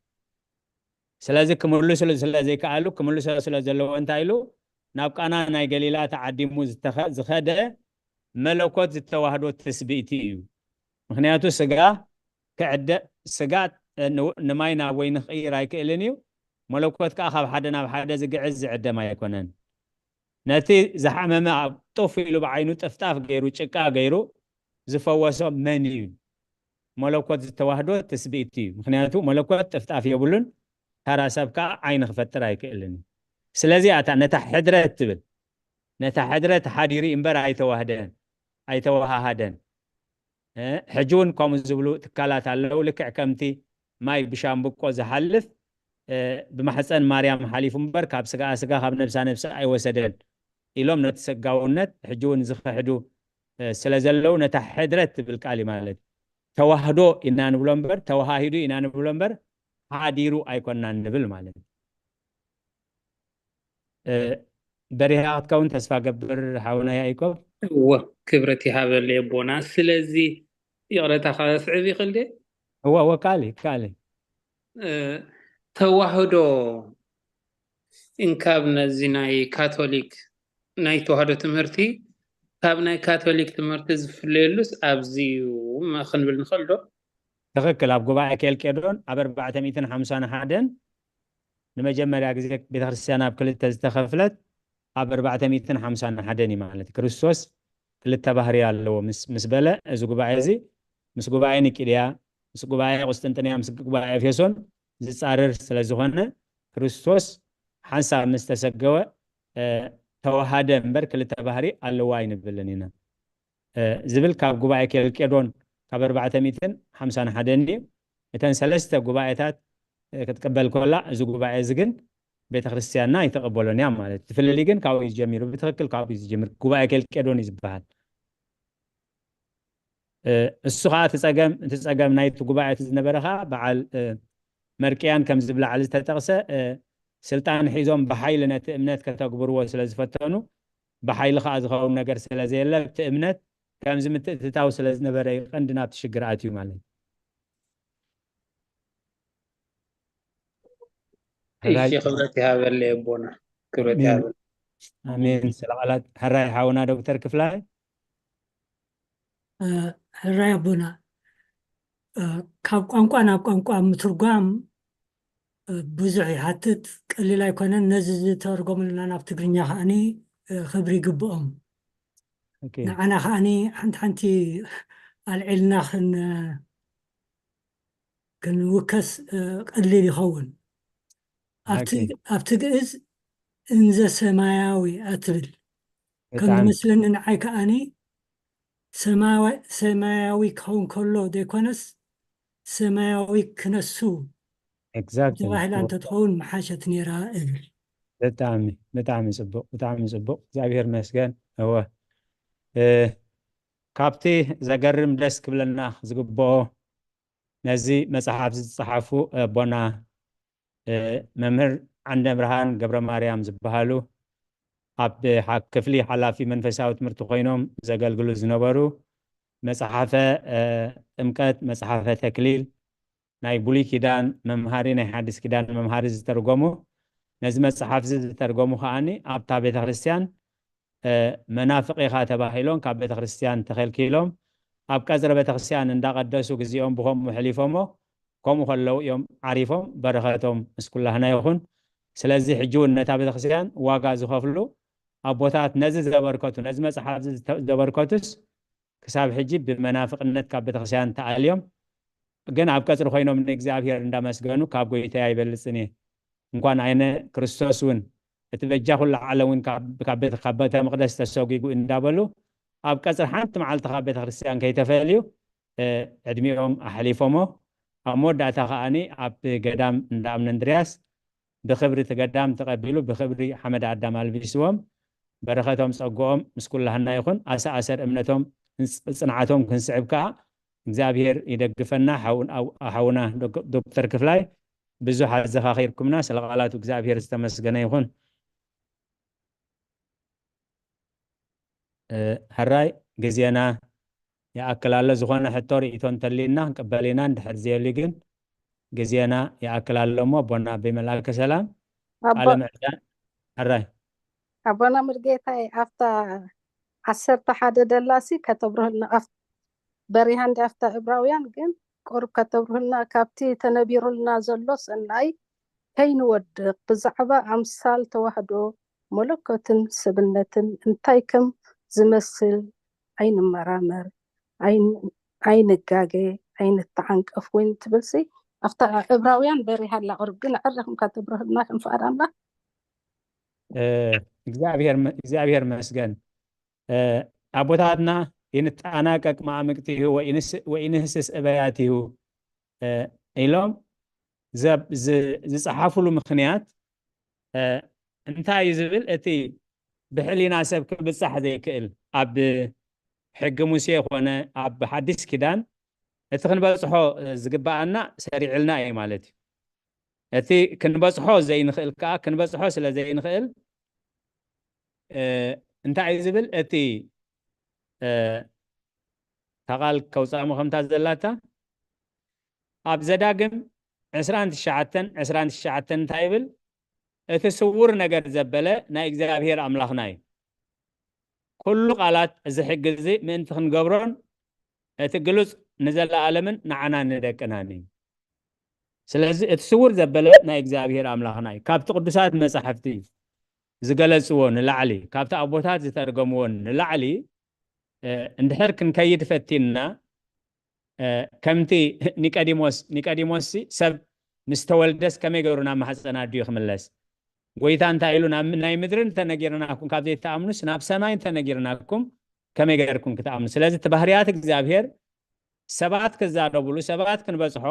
ስለዚ ክምልስሉ ስለ ዘይከኣሉ፣ ክምልሶ ስለ ዘለዎ እንታይ ኢሉ፣ ናብ ቃና ናይ ገሊላ ተዓዲሙ ዝተኸ-፣ ዝኸደ መለኮት ዝተዋህዶ ትስብእቲ እዩ። ምኽንያቱ ስጋ ክዕደ-፣ ስጋ፣ እ፣ ን-፣ ንማይ ናብ ወይኒ ክቕይር ኣይክእልን እዩ። መለኮት ከኣ ካብ ሓደ ናብ ሓደ ዝግዕዝ ዝዕደም ኣይኮነን። ነቲ ዝሓመመ ኣብ ጡፍ ኢሉ ብዓይኑ ጥፍጣፍ ገይሩ፣ ጭቃ ገይሩ ዝፈወሶ መን እዩ? መለኮት ዝተዋህዶ ትስብእቲ እዩ። ምኽንያቱ መለኮት ጥፍጣፍ የብሉን፣ ተራ ሰብ ከኣ ዓይኒ ክፈጥር ኣይክእልን እዩ። ስለዚ ኣታ ነታ ሕድረት ትብል፣ ነታ ሕድረት ሓዲሩ እምበር ኣይተዋህደን፣ ኣይተወሃሃደን። እ፣ ሕጂ እውን ከምኡ ዝብሉ ትካላት ኣለዉ። ልክዕ ከምቲ ማይ ብሻምብቆ ዝሓልፍ፣ እ፣ ብማሕፀን ማርያም ሓሊፉ እምበር ካብ ስጋኣ ስጋ ካብ ነብሳ ነብሲ ኣይወሰደን ኢሎም ነቲ ስጋውነት ሕጂ እውን ዝኽሕዱ፣ እ፣ ስለ ዘለዉ ነታ ሕድረት ትብል ቃል እዩ ማለት። ተዋህዶ ኢና ንብሎ እምበር፣ ተዋሃሂዱ ኢና ንብሎ እምበር፣ ሓዲሩ ኣይኮናን ንብል ማለት እዩ። እ፣ በሪሃ ክትከውን ተስፋ ገብር ሓውና ያዕቆብ። እወ፣ ክብረት ይሃበለይ ኣቦና። ስለዚ ይቕረታ ከስዕብ ይኽእል ድየ? እወ፣ እወ፣ ካሊ፣ ካሊ። እ፣ ተዋህዶ እንካብ ነዚ ናይ ካቶሊክ፣ ናይ ተዋህዶ ትምህርቲ ካብ ናይ ካቶሊክ ትምህርቲ ዝፍለየሉስ ኣብዚ እዩ ም-፣ ክንብል ንኽእል ዶ? ትኽክል። ኣብ ጉባኤ ኬልቄዶን ኣብ ኣርባዕተ ሚእትን ሓምሳን ሓደን ንመጀመርያ ግዜ ቤተክርስትያን ኣብ ክልተ ዝተኸፍለት ኣብ ኣርባዕተ ሚእትን ሓምሳን ሓደን እዩ ማለት። ክርስቶስ ክልተ ባህሪ ኣለዎ ምስ፣ ምስ በለ፣ እዚ ጉባኤ እዚ ምስ ጉባኤ ኒቂድያ፣ ምስ ጉባኤ ቁስጥንጥንያ፣ ምስ ጉባኤ ኤፌሶን ዝጻረር ስለ ዝኾነ፣ ክርስቶስ ሓንሳብ ምስ ተሰገወ፣ እ፣ ተዋሃደ እምበር ክልተ ባህሪ ኣለዎ ኣይንብልን ኢና። እ፣ ዝብል ካብ ጉባኤ ኬልቄዶን ካብ ኣርባዕተ ሚእትን ሓምሳን ሓደን እዩ። እተን ሰለስተ ጉባኤታት፣ እ፣ ክትቅበል ከላ፣ እዚ ጉባኤ እዚ ግን ቤተ ክርስቲያንና ኣይተቐበሎን እያ ማለት። እቲ ፍልልይ ግን ካብኡ እዩ ዝጀሚሩ፣ ብትኽክል ካብኡ እዩ ዝጀምር። ጉባኤ ኬልቄዶን እዩ ዝበሃል። እ፣ እሱ ኸዓ እቲ ጸገም፣ እቲ ጸገም ናይቲ ጉባኤ እቲ ዝነበረ ኸዓ በዓል፣ እ፣ መርቅያን ከምዚ ብላዕሊ ዝተጠቕሰ ስልጣን ሒዞም ብሓይሊ ነቲ እምነት ከተግብርዎ ስለ ዝፈተኑ፣ ብሓይሊ ከዓ ዝኸውን ነገር ስለ ዘየለ፣ እቲ እምነት ከምዚ ምትእትታው ስለ ዝነበረ እዩ ቀንዲ ናብቲ ሽግር ኣትዩ ማለት እዩ። እሺ፣ ክብረት ይሃበለይ ኣቦና፣ ክብረት ይሃበለይ። ኣሜን። ስለ ቃላት ሕራይ ሓውና ዶክተር ክፍላይ። ሕራይ ኣቦና፣ ካብ ቋንቋ ናብ ቋንቋ ምትርጓም ብዙሕ ይሓትት፣ ቀሊል ኣይኮነን። ነዚ ዝተርጎምልና ናብ ትግርኛ ከዓኒ ክብሪ ይግብኦም። ንዓና ከዓኒ ሓንቲ ሓንቲ ኣልዒልና ክንውከስ ቀሊል ይኸውን። ኣብቲ ግእዝ እንዘ ሰማያዊ ኣትብል ከም ዝመስለኒ፣ ንዓይ ከዓኒ ሰማያዊ ክኸውን ከሎ ዘይኮነስ ሰማያዊ ክነሱ ተባሂላ እንተትኸውን ምሓሸት ነይራ እብል። ብጣዕሚ ብጣዕሚ ፅቡቅ፣ ብጣዕሚ ፅቡቅ። እግዚኣብሔር መስገን። እወ፣ ካብቲ ዘገርም ደስ ክብለና ዝግብኦ፣ ነዚ መፅሓፍ ዝፀሓፉ ኣቦና መምህር ዓንደ ብርሃን ገብረ ማርያም ዝበሃሉ ኣብ ክፍሊ ሓላፊ መንፈሳዊ ትምህርቲ ኮይኖም ዘገልግሉ ዝነበሩ፣ መፅሓፈ ጥምቀት፣ መፅሓፈ ተክሊል፣ ናይ ብሉይ ኪዳን መምሃሪ፣ ናይ ሓዲስ ኪዳን መምሃሪ ዝተርጎሙ፣ ነዚ መፅሓፍ እዚ ዝተርጎሙ ከዓኒ ኣብታ ቤተክርስትያን መናፍቕ ኢኻ ተባሂሎም ካብ ቤተክርስትያን ተኸልኪሎም፣ ኣብ ቀፅሪ ቤተክርስትያን እንዳቐደሱ ግዜኦም ብኸምኡ ሕሊፎሞ፣ ከምኡ ከለዉ እዮም ዓሪፎም። በረኸቶም ምስ ኩላህና ይኹን። ስለዚ ሕጂ እውን ነታ ቤተክርስትያን ዋጋ ዝኸፍሉ ኣቦታት ነዚ ዘበርከቱ፣ ነዚ መፅሓፍ እዚ ዘበርከቱስ ክሳብ ሕጂ ብመናፍቕነት ካብ ቤተክርስትያን ተኣልዮም፣ ግን ኣብ ቀፅሪ ኮይኖም ንእግዚኣብሔር እንዳመስገኑ ካብ ጎይታይ ኣይበልፅን እየ፣ እንኳን ኣይነ ክርስቶስ እውን እቲ በጃ ኩላ ዓለም እውን ካብ ቤተ መቅደስ ተሰጒጉ እንዳበሉ ኣብ ቀፅሪ ሓንቲ መዓልቲ ካብ ቤተክርስትያን ከይተፈልዩ ዕድሚኦም ኣሕሊፎሞ። ኣብ መወዳእታ ከዓኒ ኣብ ገዳም እንዳ እምነ እንድርያስ ብክብሪ እቲ ገዳም ተቐቢሉ ብክብሪ ሓመድ ኣዳም ኣልቢስዎም። በረኸቶም ጸግኦም ምስ ኩላህና ይኹን። ኣሰኣሰር እምነቶም ጽንዓቶም ክንስዕብ ከኣ እግዚኣብሔር ይደግፈና። ሓውና ዶክተር ክፍላይ ብዙሕ ኣዘኻኺርኩምና። ስለ ቃላቱ እግዚኣብሔር ዝተመስገነ ይኹን። ሕራይ ግዜና ይኣክል ኣሎ። ዝኾነ ሕቶ ርእይቶ እንተልዩና ክንቅበል ኢና። እንድሕር ዘየልዩ ግን ግዜና ይኣክል ኣሎ እሞ ኣቦና ኣቦይ መልኣከ ሰላም ቃለ ምዕዳን ሕራይ። ኣቦና ሙሉጌታይ ኣብታ ዓሰርተ ሓደ ደላሲ ከተብርህልና በሪሃ እንዲ ኣብታ እብራውያን ግን ቁሩብ ከተብርህልና ካብቲ ተነቢሩልና ዘሎ ሰናይ ከይንወድቕ ብዛዕባ ኣምሳል ተዋህዶ መለኮትን ሰብነትን እንታይ ከም ዝመስል ኣይንመራመር፣ ኣይንጋገ፣ ኣይንተዓንቀፍ እውን ትብልሲ ኣብታ እብራውያን በሪሃ ኣላ። ቁሩብ ግን ኣዕሪኽም ከተብርህልና ክንፍኣድ ኣምላኽ። እግዚኣብሔር መስገን። ኣቦታትና ይንጣናቀቅ ማእምቅቲሁ ወኢንህስስ እበያቲሁ ኢሎም ዝፀሓፉሉ ምክንያት እንታይ እዩ ዝብል፣ እቲ ብሕሊና ሰብ ክብፃሕ ዘይክእል ኣብ ሕጊ ሙሴ ኮነ ኣብ ሓዲስ ኪዳን እቲ ክንበፅሖ ዝግበኣና ሰሪዕልና እዩ ማለት እዩ። እቲ ክንበፅሖ ዘይንኽእል ከዓ ክንበፅሖ ስለ ዘይንኽእል እንታይ እዩ ዝብል፣ እቲ እታ ቃል ከውፃእሞ ከምታ ዘላታ ኣብ ዘዳግም ዕስራን ትሽዓተን ዕስራን ትሽዓተን እንታይ ይብል? እቲ ስውር ነገር ዘበለ ናይ እግዚኣብሔር ኣምላኽና እዩ። ኩሉ ቃላት እዚ ሕጊ እዚ ምእንቲ ክንገብሮን እቲ ግሉጽ ንዘለኣለምን ንዓና ንደቅናን እዩ። ስለዚ እቲ ስውር ዘበለ ናይ እግዚኣብሔር ኣምላኽና እዩ። ካብቲ ቅዱሳት መጻሕፍቲ ዝገለጽዎ ንላዕሊ፣ ካብቲ ኣቦታት ዝተርገምዎ ንላዕሊ እንድሕር ክንከይድ ፈቲንና ከምቲ ኒቀዲሞስ ኒቀዲሞስ ሰብ ምስ ተወልደስ ከመይ ገይሩ ናብ ማሕፀን ኣዲኡ ክምለስ? ጎይታ እንታይ ኢሉ? ናይ ምድሪ እንተነጊርናኩም ካብ ዘይትኣምኑስ ናብ ሰማይ እንተነጊርናኩም ከመይ ገይርኩም ክትኣምኑ? ስለዚ እቲ ባህርያት እግዚኣብሔር ሰባት ክዛረብሉ ሰባት ክንበፅሖ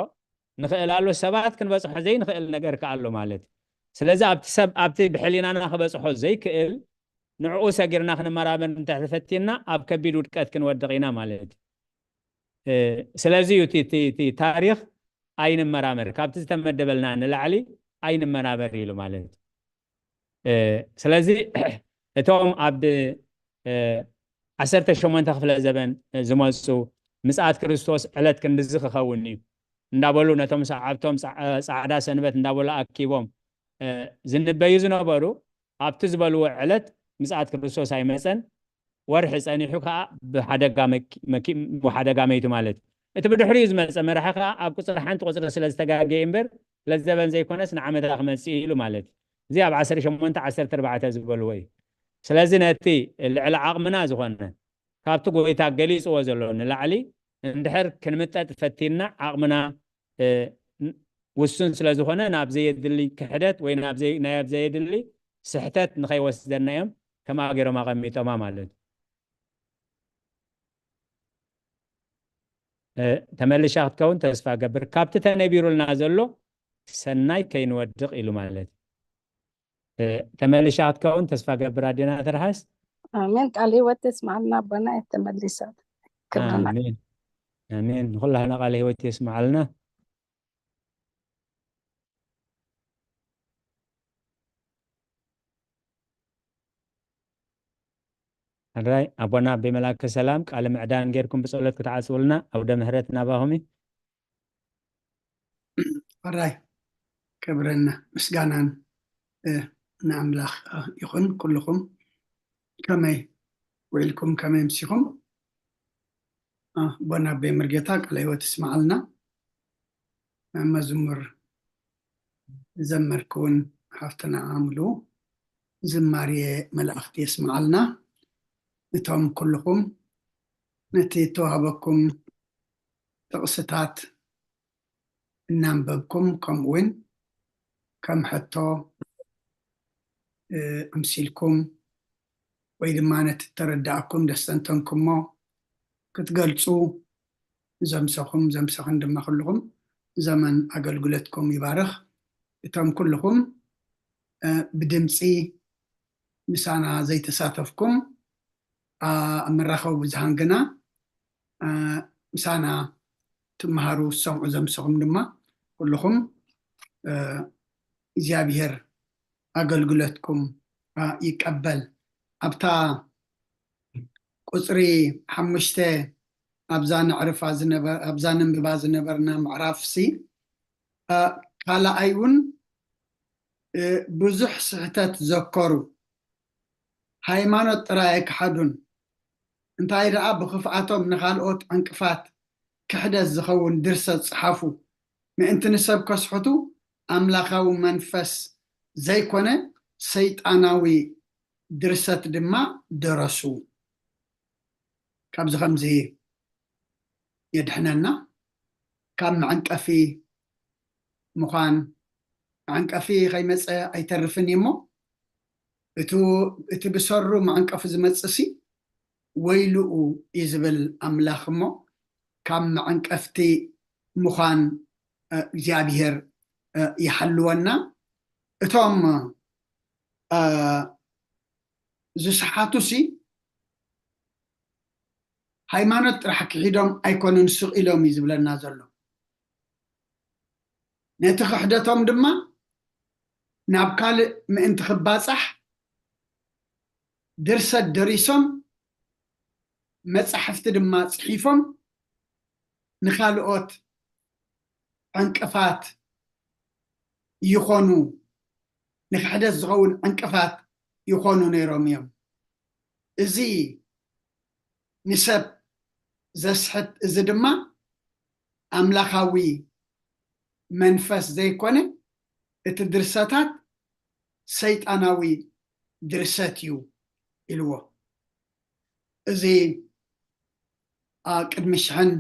ንኽእል ኣሎ፣ ሰባት ክንበፅሖ ዘይንኽእል ነገር ከኣ ኣሎ ማለት እዩ። ስለዚ ኣብቲ ሰብ ኣብቲ ብሕሊናና ክበፅሖ ዘይክእል ንዕኡ ሰጊርና ክንመራመር እንተተፈቲና ኣብ ከቢድ ውድቀት ክንወድቕ ኢና ማለት እዩ። ስለዚ እዩ እቲ ታሪኽ ኣይንመራመር፣ ካብቲ ዝተመደበልና ንላዕሊ ኣይንመራመር ኢሉ ማለት እዩ። ስለዚ እቶም ኣብ ዓሰርተ ሸሞንተ ክፍለ ዘበን ዝመፁ፣ ምፅኣት ክርስቶስ ዕለት ክንድዚ ክኸውን እዩ እንዳበሉ ነቶም ሰዓብቶም ፃዕዳ ሰንበት እንዳበሉ ኣኪቦም ዝንበዩ ዝነበሩ፣ ኣብቲ ዝበልዎ ዕለት ምፅኣት ክርስቶስ ኣይመፀን። ወርሒ ፀኒሑ ከዓ ብሓደጋ መይቱ ማለት እዩ። እቲ ብድሕሪኡ ዝመፀ መራሒ ከዓ ኣብ ቁፅሪ ሓንቲ ቁፅሪ ስለ ዝተጋገየ እምበር ለዘበን ዘይኮነስ ንዓመታ ክመፅእ ኢሉ ማለት እዩ። እዚ ኣብ ዓሰርተ ሸሞንተ ዓሰርተ ኣርባዕተ ዝበልዎ እዩ። ስለዚ ነቲ ልዕሊ ዓቕምና ዝኾነ ካብቲ ጎይታ ገሊፅዎ ዘሎ ንላዕሊ እንድሕር ክንምጠጥ ፈቲንና ዓቕምና ውሱን ስለ ዝኾነ ናብ ዘየድሊ ክሕደት ወይ ናይ ኣብ ዘየድሊ ስሕተት ንኸይወስደና እዮም ከምኣ ገይሮም ኣቐሚጦማ ማለት እዩ። ተመልሻ ክትከውን ተስፋ ገብር። ካብቲ ተነቢሩልና ዘሎ ሰናይ ከይንወድቕ ኢሉ ማለት እዩ። ተመልሻ ክትከውን ተስፋ ገብር። ኣዴና ትርሃስ። ኣሜን። ቃል ህይወት ተስማዕልና ኣቦና። ተመልሳ ክብርና። ኣሜን። ንኩላህና ቃል ህይወት የስማዓልና። ሕራይ ኣቦና ኣቤ መላከ ሰላም ቃለ ምዕዳን ጌርኩም ብጸሎት ክትዓጽውልና ኣውደ ምህረት ናባኹም እዩ። ሕራይ ክብርን ምስጋናን ንኣምላኽ ይኹን። ኩልኹም ከመይ ውዒልኩም ከመይ ምሲኹም? ኣቦና ኣቤ መርጌታ ቃለ ህይወት ይስምዓልና። መዝሙር ዘመርክውን ሓፍትና ኣምሉ ዝማሬ መላእኽቲ የስምዓልና። እቶም ኩልኹም ነቲ እተዋህበኩም ጥቕስታት እናንበብኩም ከምኡ እውን ከም ሕቶ ኣምሲልኩም ወይ ድማ ነቲ እተረዳእኩም ዘስተንተንኩሞ ክትገልፁ ዘምሰኹም ዘምሰኽን ድማ ኩልኹም ዘመን ኣገልግሎትኩም ይባርኽ። እቶም ኩልኹም ብድምፂ ምሳና ዘይተሳተፍኩም ኣብ መራኸቢ ብዙሃን ግና ምሳና ትመሃሩ ዝሰምዑ ዘምሰኹም ድማ ኩልኹም እግዚኣብሔር ኣገልግሎትኩም ይቀበል። ኣብታ ቁፅሪ ሓሙሽተ ኣብዛ ነዕርፋ ዝነበ ኣብዛ ነንብባ ዝነበርና ምዕራፍ ሲ ካልኣይ እውን ብዙሕ ስሕተት ዘከሩ፣ ሃይማኖት ጥራይ ኣይከሓዱን፣ እንታይ ደኣ ብኽፍኣቶም ንኻልኦት ዕንቅፋት ክሕደት ዝኸውን ድርሰት ጸሓፉ፣ ምእንቲ ንሰብ ከስሕቱ ኣምላኻዊ መንፈስ ዘይኮነ ሰይጣናዊ ድርሰት ድማ ደረሱ። ካብዚ ከምዚ የድሕነና። ካብ መዐንቀፊ ምዃን መዐንቀፊ ከይመፀ ኣይተርፍን እዩ እሞ እቲ ብሰሩ መዐንቀፊ ዝመፅእ ሲ ወይልኡ እዩ ዝብል ኣምላኽ እሞ ካብ መዐንቀፍቲ ምዃን እግዚኣብሔር ይሓልወና። እቶም ዝሰሓቱ ሲ ሃይማኖት ጥራሕ ክሒዶም ኣይኮኑን ስቕ ኢሎም እዩ ዝብለና ዘሎ። ነቲ ክሕደቶም ድማ ናብ ካልእ ምእንቲ ክባፃሕ ድርሰት ደሪሶም መፃሕፍቲ ድማ ፅሒፎም ንኻልኦት ዕንቅፋት ይኾኑ፣ ንክሕደት ዝኸውን ዕንቅፋት ይኾኑ ነይሮም እዮም። እዚ ንሰብ ዘስሕት እዚ ድማ ኣምላኻዊ መንፈስ ዘይኮነ እቲ ድርሰታት ሰይጣናዊ ድርሰት እዩ ኢልዎ። እዚ ቅድሚ ሽሕን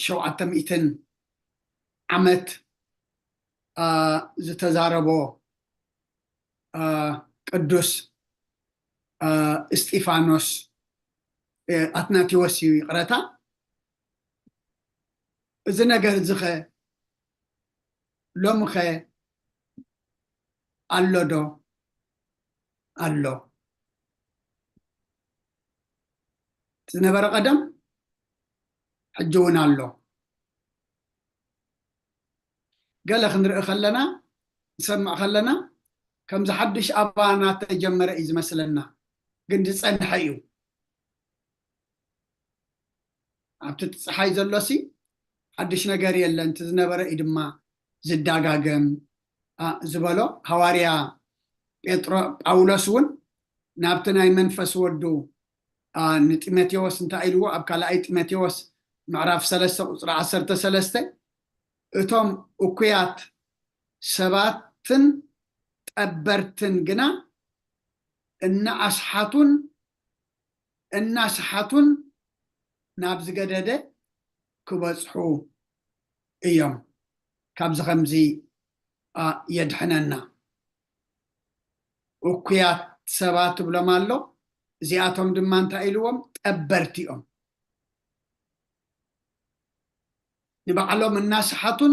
ሸውዓተ ሚእትን ዓመት ዝተዛረቦ ቅዱስ እስጢፋኖስ ኣትናቴዎስ እዩ። ይቕረታ። እዚ ነገር እዚ ኸ ሎሚ ኸ ኣሎ ዶ? ኣሎ። ዝነበረ ቀደም ሕጂ እውን ኣሎ። ገለ ክንርኢ ከለና፣ ንሰምዕ ከለና፣ ከምዚ ሓድሽ ኣባና ተጀመረ እዩ ዝመስለና፣ ግን ዝጸንሐ እዩ። ኣብቲ እቲ ጸሓይ ዘሎሲ ሓድሽ ነገር የለን፣ እቲ ዝነበረ እዩ ድማ ዝዳጋገም፣ ኣ፣ ዝበሎ ሃዋርያ ጴጥሮ፣ ጳውሎስ እውን ናብቲ ናይ መንፈስ ወዱ፣ ኣ፣ ንጢሞቴዎስ እንታይ ኢልዎ? ኣብ ካልኣይ ጢሞቴዎስ ምዕራፍ ሰለስተ ቁጽሪ ዓሰርተ ሰለስተ፣ "እቶም እኩያት ሰባትን ጠበርትን ግና እናኣስሓቱን፣ እናስሓቱን ናብ ዝገደደ ክበጽሑ እዮም። ካብዚ ከምዚ፣ ኣ፣ የድሕነና። እኩያት ሰባት" ትብሎም ኣሎ። እዚኣቶም ድማ እንታይ ኢልዎም? ጠበርቲ እዮም። ንባዕሎም እናስሓቱን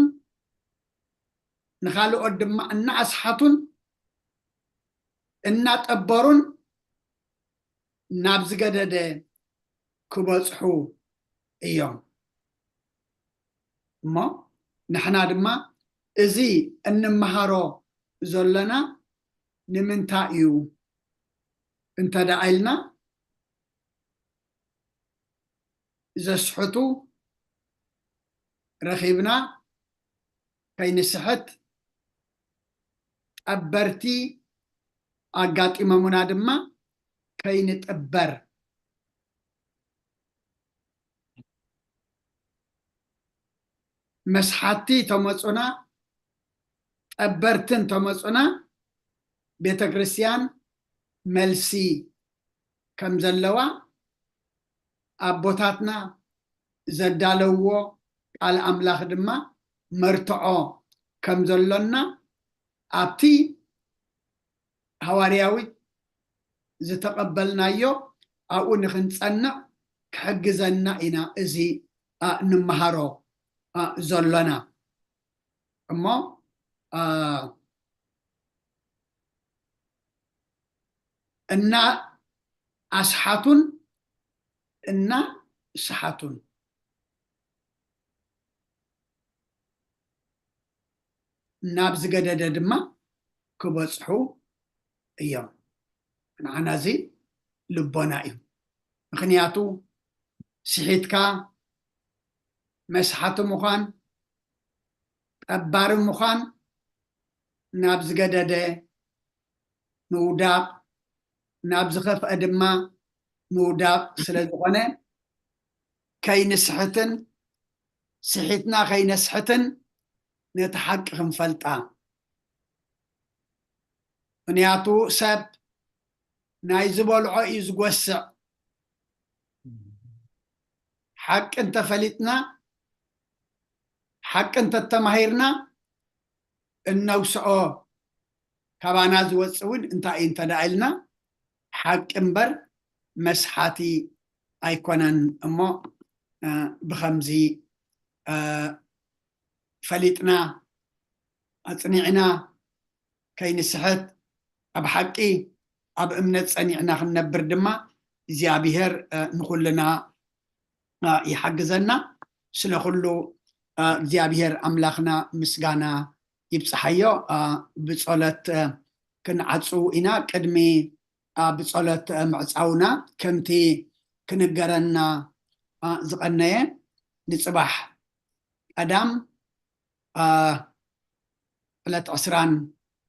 ንኻልኦት ድማ እናኣስሓቱን እናጠበሩን ናብ ዝገደደ ክበጽሑ እዮም። እሞ ንሕና ድማ እዚ እንመሃሮ ዘሎና ንምንታይ እዩ እንተ ደኣ ኢልና፣ ዘስሕቱ ረኺብና ከይንስሕት፣ ጠበርቲ ኣጋጢሞምና ድማ ከይንጥበር። መስሓቲ ተመጹና፣ ጠበርትን ተመጹና፣ ቤተ ክርስቲያን መልሲ ከም ዘለዋ፣ ኣቦታትና ዘዳለውዎ ቃል ኣምላኽ ድማ መርትዖ ከም ዘሎና፣ ኣብቲ ሃዋርያዊ ዝተቐበልናዮ ኣብኡ ንኽንጸንዕ ክሕግዘና ኢና እዚ፣ ኣ፣ እንመሃሮ፣ ኣ፣ ዘሎና። እሞ፣ ኣ፣ እና ኣስሓቱን እና ስሓቱን ናብ ዝገደደ ድማ ክበጽሑ እዮም። ንዓና እዚ ልቦና እዩ። ምኽንያቱ ስሒትካ መስሓቲ ምዃን፣ ጠባሪ ምዃን ናብ ዝገደደ ምውዳቕ፣ ናብ ዝኸፍአ ድማ ምውዳቕ ስለ ዝኾነ፣ ከይንስሕትን ስሒትና ከይነስሕትን ነቲ ሓቂ ክንፈልጣ። ምኽንያቱ ሰብ ናይ ዝበልዖ እዩ ዝጎስዕ። ሓቂ እንተፈሊጥና፣ ሓቂ እንተተማሂርና፣ እነውስኦ ካባና ዝወፅእ እውን እንታይ እዩ እንተ ደኣ ኢልና፣ ሓቂ እምበር መስሓቲ ኣይኮነን። እሞ፣ እ፣ ብኸምዚ፣ እ፣ ፈሊጥና፣ ኣጽኒዕና ከይንስሕት፣ ኣብ ሓቂ ኣብ እምነት ጸኒዕና ክንነብር ድማ እግዚኣብሔር፣ እ፣ ንኹልና፣ እ፣ ይሓግዘና። ስለ ኩሉ፣ እ፣ እግዚኣብሔር ኣምላኽና ምስጋና ይብጽሓዮ። እ፣ ብጸሎት፣ እ፣ ክንዓጹ ኢና። ቅድሚ፣ እ፣ ብጸሎት፣ እ፣ ምዕጻውና ከምቲ ክንገረና፣ እ፣ ዝቐነየ ንጽባሕ ቀዳም፣ እ፣ ዕለት ዕስራን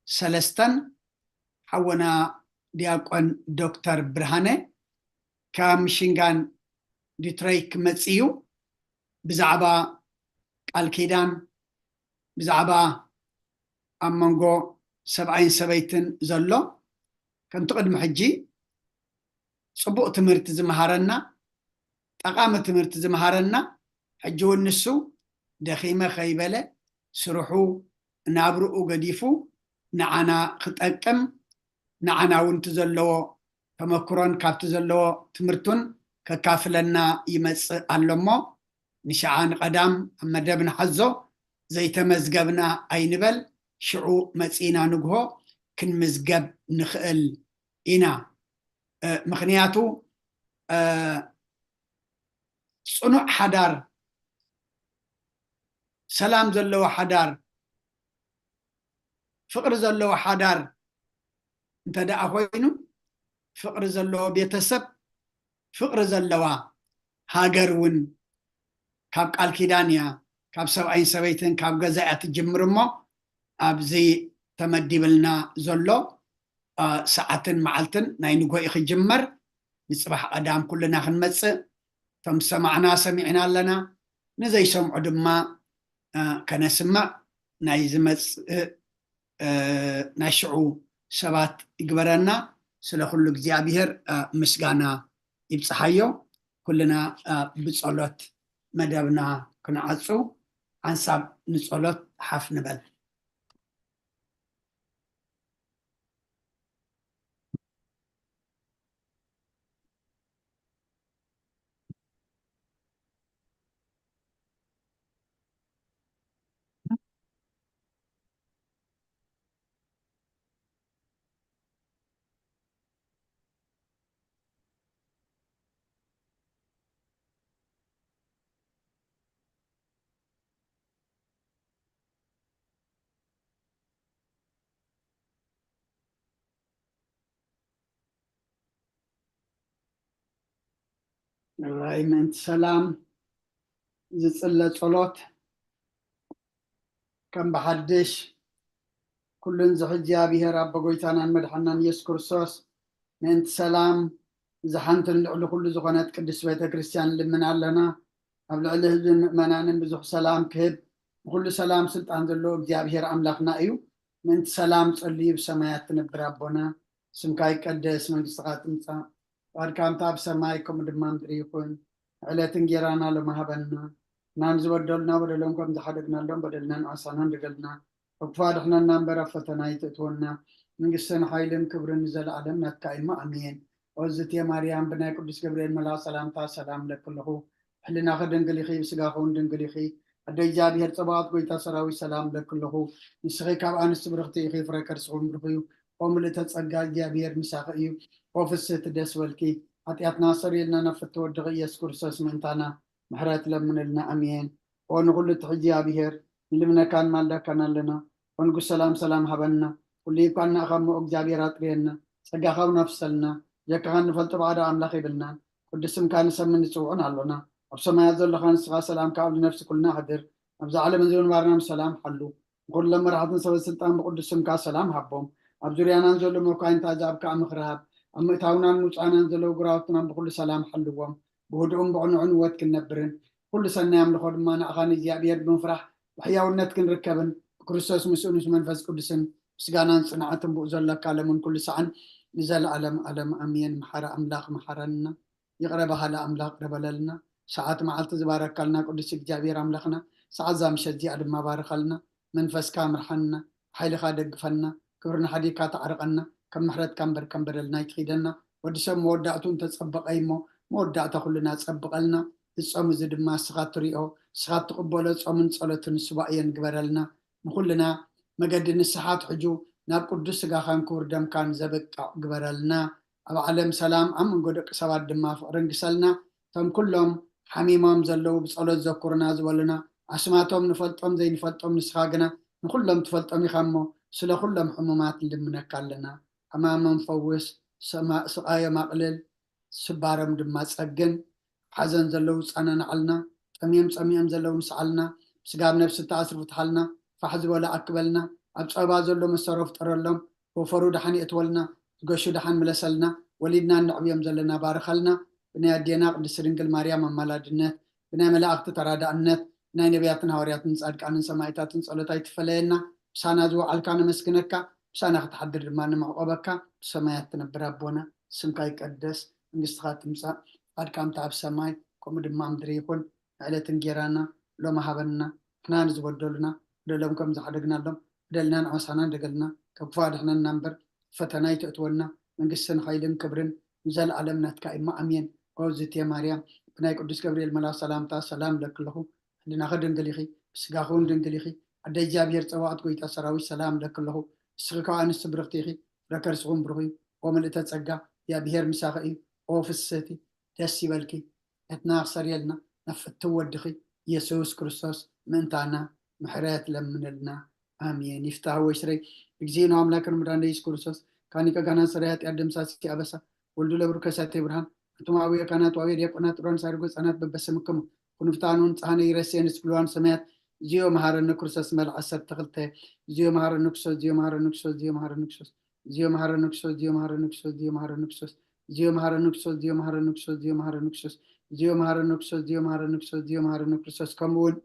ሰለስተን ሓወና ዲያቆን ዶክተር ብርሃነ ካብ ሚሽንጋን ዲትሮይት ክመጽእ እዩ። ብዛዕባ ቃል ኪዳን፣ ብዛዕባ ኣብ መንጎ ሰብኣይን ሰበይትን ዘሎ፣ ከምቲ ቅድሚ ሕጂ ጽቡቕ ትምህርቲ ዝመሃረና፣ ጠቓሚ ትምህርቲ ዝመሃረና፣ ሕጂ እውን ንሱ ደኺመ ከይበለ ስርሑ ናብርኡ ገዲፉ ንዓና ክጠቅም፣ ንዓና እውን እቲ ዘለዎ ተመክሮን ካብቲ ዘለዎ ትምህርቱን ከካፍለና ይመጽእ ኣሎ እሞ፣ ንሽዓ ንቐዳም ኣብ መደብ ንሓዞ፣ ዘይተመዝገብና ኣይንበል፣ ሽዑ መጺእና ንግሆ ክንምዝገብ ንኽእል ኢና። እ፣ ምኽንያቱ፣ እ፣ ጽኑዕ ሓዳር፣ ሰላም ዘለዎ ሓዳር፣ ፍቕሪ ዘለዎ ሓዳር እንተ ደኣ ኮይኑ፣ ፍቕሪ ዘለዎ ቤተሰብ፣ ፍቕሪ ዘለዋ ሃገር እውን ካብ ቃል ኪዳን እያ፣ ካብ ሰብኣይን ሰበይትን ካብ ገዛ እያ ትጅምር። እሞ ኣብዚ ተመዲብልና ዘሎ፣ አ፣ ሰዓትን መዓልትን ናይ ንጎ እዩ ክጅመር። ንጽባሕ ቀዳም ኩልና ክንመጽእ፣ እቶም ዝሰማዕና ሰሚዕና ኣለና፣ ንዘይሰምዑ ድማ፣ አ፣ ከነስምዕ ናይ ዝመጽእ፣ አ፣ ናይ ሽዑ ሰባት ይግበረና። ስለ ኩሉ እግዚኣብሔር፣ አ፣ ምስጋና ይብጽሓዮ። ኩልና፣ አ፣ ብጸሎት መደብና ክንዓጹ፣ ሓንሳብ ንጸሎት ሓፍ ንበል። ራይ ምእንቲ ሰላም ዝጽለ ጸሎት ከም ብሓድሽ ኩሉን ዝሕዚ እግዚኣብሔር ኣቦ ጎይታናን መድሓናን ኢየሱስ ክርስቶስ ምእንቲ ሰላም እዛ ሓንትን ልዕሊ ኩሉ ዝኾነት ቅድስት ቤተ ክርስቲያን ልምን ኣለና። ኣብ ልዕሊ ህዝብን ምእመናንን ብዙሕ ሰላም ክህብ ንኩሉ ሰላም ስልጣን ዘለዎ እግዚኣብሔር ኣምላኽና እዩ። ምእንቲ ሰላም ጸልዩ ብሰማያት ትነብር ኣቦና ስምካ ይቀደስ መንግስትኻ ትምጻእ ፍቓድካ እንተ ኣብ ሰማይ ከምኡ ድማ ምድሪ ይኹን። ዕለት እንጌራና ሎሚ ሃበና። ናን ዝበደሉና በደሎም ከም ዝሓደግናሎም በደልና ንዓሳና እንደገልና። እኳ ድሕነና እምበር ኣብ ፈተና ይትእትወና። መንግስትን ሓይልን ክብርን ንዘለኣለም ናትካ እሞ ኣሜን። ኦዝቴ ማርያም ብናይ ቅዱስ ገብርኤል መልኣኽ ሰላምታ ሰላም ለክልኹ። ሕልናኺ ድንግል ኢኺ፣ ብስጋኺ እውን ድንግል ኢኺ። ኣደ እግዚኣብሔር ጸባኦት ጎይታ ሰራዊት ሰላም ለክልኹ። ንስኺ ካብ ኣንስቲ ብርኽቲ ኢኺ፣ ፍረ ከርስኹም ብሩኽ እዩ። ኦ ምልእተ ጸጋ እግዚኣብሔር ምሳኺ እዩ። ኦ ፍስህቲ ደስ በልኪ። ሓጢኣትና ሰሪልና ናብ ፍትወ ወድኺ ኢየሱስ ክርስቶስ ምእንታና ምሕረት ለምንልና ኣሜን። ኦ ንኹሉ ትሕዚ ኣብሔር ንልምነካን ማልዳካን ኣለና። ኦ ንጉስ ሰላም ሰላም ሃበና። ኩሉ ይብካና እኻ እሞ እግዚኣብሔር ኣጥርየና። ጸጋኻ እውን ኣፍሰልና። ጀካኻ ንፈልጦ ባዕዳ ኣምላኽ የብልናን። ቅዱስ ስምካ ንሰምን ንጽውዑን ኣሎና። ኣብ ሰማያት ዘለኻ ንስኻ ሰላምካ ኣብ ልነፍሲ ኩልና ኣሕድር። ኣብዚ ዓለም እዚ ምንባርና ብሰላም ሓሉ። ንኹሎም መራሕትን ሰበ ስልጣን ብቅዱስ ስምካ ሰላም ሃቦም። ኣብ ዙርያናን ዘሎ መኳይንቲ ኣዛብ ከዓ ምኽሪ ሃብ። ኣብ ምእታውናን ምውፃእናን ዘለዉ ጉራውትና ብኩሉ ሰላም ሓልዎም። ብህዱእን ብቕኑዕን ህይወት ክንነብርን ኩሉ ሰናይ ኣምልኾ ድማ ንኣኻ ንእግዚኣብሔር ብምፍራሕ ብሕያውነት ክንርከብን ብክርስቶስ ምስኡ ምስ መንፈስ ቅዱስን ምስጋናን ጽንዓትን ብኡ ዘለካ ለምን ኩሉ ሰዓን ንዘለኣለም ኣለም ኣሜን። መሓረ ኣምላኽ መሓረና። ይቕረ በሃሊ ኣምላኽ ይቕረ በለልና። ሰዓት መዓልቲ ዝባረካልና ቅዱስ እግዚኣብሔር ኣምላኽና ሰዓት እዛ ምሸት እዚኣ ድማ ባርኸልና። መንፈስካ ምርሓና፣ ሓይልኻ ደግፈና፣ ክብርና ሓዲግካ ተዓርቐና፣ ከም ምሕረትካ እምበር ከም በደልና ኣይትኺደና። ወዲ ሰብ መወዳእቱ እንተጸበቐ እሞ መወዳእታ ኩልና ጸብቐልና። እዚ ጾም እዚ ድማ ንስኻ ትሪኦ፣ ንስኻ ትቕበሎ ጾምን ጸሎትን ሱባኤን ግበረልና። ንኹልና መገዲ ንስሓ ትሕጁ ናብ ቅዱስ ስጋኻን ክቡር ደምካን ዘብቅዕ ግበረልና። ኣብ ዓለም ሰላም ኣብ መንጎ ደቂ ሰባት ድማ ፍቕሪ ንግሰልና። እቶም ኩሎም ሓሚሞም ዘለዉ ብጸሎት ዘኩርና ዝበሉና ኣስማቶም ንፈልጦም ዘይንፈልጦም ንስኻ ግና ንኹሎም ትፈልጦም ኢኻ እሞ ስለ ኩሎም ሕሙማት ንልምነካ ኣለና። ሕማሞም ፈውስ፣ ስቓዮም ኣቕልል፣ ስባሮም ድማ ጸግን። ሓዘን ዘለዉ ጸናናዓልና፣ ጠምዮም ጸሚኦም ዘለዉ ንስዓልና፣ ስጋብ ነብሲ ተኣስሩ ፍትሓልና፣ ፋሕ ዝበሉ ኣክበልና፣ ኣብ ጸባ ዘሎ መሰሮ ፍጠረሎም፣ ወፈሩ ደሓን የእትወልና፣ ዝገሹ ደሓን ምለሰልና፣ ወሊድና እነዕብዮም ዘለና ባርኸልና፣ ብናይ ኣዴና ቅድስቲ ድንግል ማርያም ኣማላድነት፣ ብናይ መላእኽቲ ተራዳእነት፣ ብናይ ነቢያትን ሃዋርያትን ጻድቃንን ሰማዕታትን ጸሎት ኣይትፈለየና። ምሳና ዝወዓልካ ነመስግነካ፣ ምሳና ክትሓድር ድማ ንምዕቆበካ። ብሰማያት ትነብር ኣቦና፣ ስምካ ይቀደስ፣ መንግስትኻ ትምጻእ፣ ፍቃድካ እንተ ኣብ ሰማይ ከምኡ ድማ ኣብ ምድሪ ይኹን። ዕለት እንጌራና ሎሚ ሃበና፣ ንሕና ንዝበደሉና በደሎም ከም ዝሓደግናሎም በደልና ንዓሳና እንደገልና፣ ካብ ክፉእ ኣድሕነና እምበር ፈተና ኣይተእትወና። መንግስትን ሓይልን ክብርን ንዘለኣለም ናትካ እሞ ኣሜን። ኦ ዝቴ ማርያም ብናይ ቅዱስ ገብርኤል መልኣኽ ሰላምታ ሰላም እለኪ ኣለኹ። ሕልናኺ ድንግል ኢኺ፣ ብስጋኺ እውን ድንግል ኢኺ። ኣደ እግዚኣብሔር ጸባኦት ጎይታ ሰራዊት ሰላም እለኪ ኣለኹ። ንስኺ ካብ ኣንስቲ ብርኽቲ ኢኺ፣ ፍረ ከርስኺ እውን ብሩኽ እዩ። ኦ ምልእተ ጸጋ እግዚኣብሔር ምሳኺ እዩ። ኦ ፍስህቲ ደስ ይበልኪ። እትና ክሰርየልና ናብ ፍትው ወድኺ ኢየሱስ ክርስቶስ ምእንታና ምሕረት ለምንልና። ኣሜን። ይፍታህ ወይ ስረይ እግዚእነ አምላክነ መድኃኒነ ኢየሱስ ክርስቶስ ካኒቀ ጋና ሰራይ ኃጢአት ደምሳሲ አበሳ ወልዱ ለብሩ ከሳቴ ብርሃን። አቱም አቡየ ካህናት ወአቡየ ዲያቆናት ጥሮን ሳርጎ ህጻናት በበስምክሙ ኩንፍታኑን ጻህነ ይረሴን ስብልዋን ሰማያት። እዚዮ መሐረነ ክርስቶስ መልዕ ዓሰርተ ክልተ። እዚዮ መሐረነ ክርስቶስ እዚዮ መሐረነ ክርስቶስ እዚዮ መሐረነ ክርስቶስ እዚዮ መሐረነ ክርስቶስ እዚዮ መሐረነ ክርስቶስ እዚዮ መሐረነ ክርስቶስ እዚዮ መሐረነ ክርስቶስ እዚዮ መሐረነ ክርስቶስ እዚዮ መሐረነ ክርስቶስ እዚዮ መሐረነ ክርስቶስ እዚዮ መሐረነ ክርስቶስ እዚዮ መሐረነ ክርስቶስ ከምኡ እውን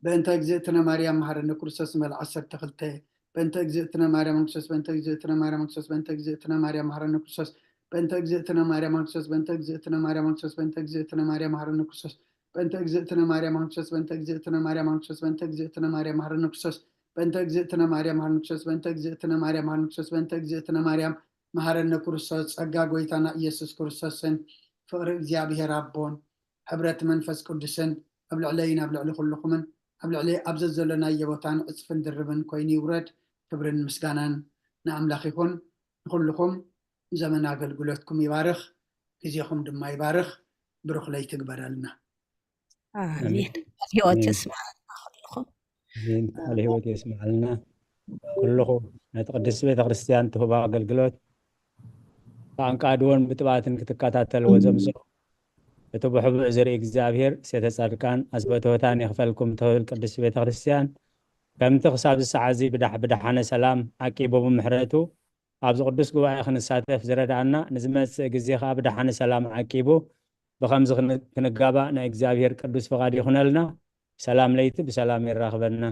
በእንተ እግዝእትነ ማርያም መሐረነ ክርስቶስ መልዕ ዓሰርተ ክልተ። በእንተ እግዝእትነ ማርያም ክርስቶስ በእንተ እግዝእትነ ማርያም ክርስቶስ በእንተ እግዝእትነ ማርያም መሐረነ ክርስቶስ በእንተ እግዝእትነ ማርያም ክርስቶስ በእንተ እግዝእትነ ማርያም ክርስቶስ በእንተ እግዝእትነ ማርያም መሐረነ ክርስቶስ በእንተ እግዝእትነ ማርያም ክርስቶስ በእንተ እግዝእትነ ማርያም ክርስቶስ በእንተ እግዝእትነ ማርያም መሐረነ ክርስቶስ በእንተ እግዝእትነ ማርያም መሐረነ ክርስቶስ በእንተ እግዝእትነ ማርያም መሐረነ ክርስቶስ በእንተ እግዝእትነ ማርያም መሐረነ ክርስቶስ። ጸጋ ጎይታና ኢየሱስ ክርስቶስን ፍቕሪ እግዚኣብሔር ኣቦን ሕብረት መንፈስ ቅዱስን ኣብ ልዕለይን ኣብ ልዕሊ ኩልኹምን ኣብ ልዕሊ ኣብ ዘዘለናዮ ቦታን ዕጽፍን ድርብን ኮይኑ ይውረድ። ክብርን ምስጋናን ንኣምላኽ ይኹን። ንኹልኹም ዘመን ኣገልግሎትኩም ይባርኽ፣ ግዜኹም ድማ ይባርኽ። ብሩኽ ለይቲ ግበረልና። ኣሜን። ቃል ህይወት የስምዓልና ኩልኹም። ኣሜን። ቃል ህይወት የስምዓልና ኩልኹም። ነቲ ቅድስቲ ቤተ ክርስቲያን ትህቦ ኣገልግሎት ብኣንቃድዎን ብጥባትን ክትከታተልዎ ዘምስኹ እቲ ብሕቡእ ዝርኢ እግዚኣብሔር ሴተ ጻድቃን ኣስበትወታን የኽፈልኩም ትብል ቅድስቲ ቤተ ክርስቲያን ከምቲ ክሳብ ዝሰዓዚ ብዳሕ ብደሓነ ሰላም ዓቂቡ ብምሕረቱ ኣብዚ ቅዱስ ጉባኤ ክንሳተፍ ዝረድኣና ንዝመጽእ ግዜ ከኣ ብደሓነ ሰላም ዓቂቡ ብኸምዚ ክን- ክንጋባእ ናይ እግዚኣብሔር ቅዱስ ፍቓድ ይኹነልና። ሰላም ለይቲ ብሰላም የራኽበና።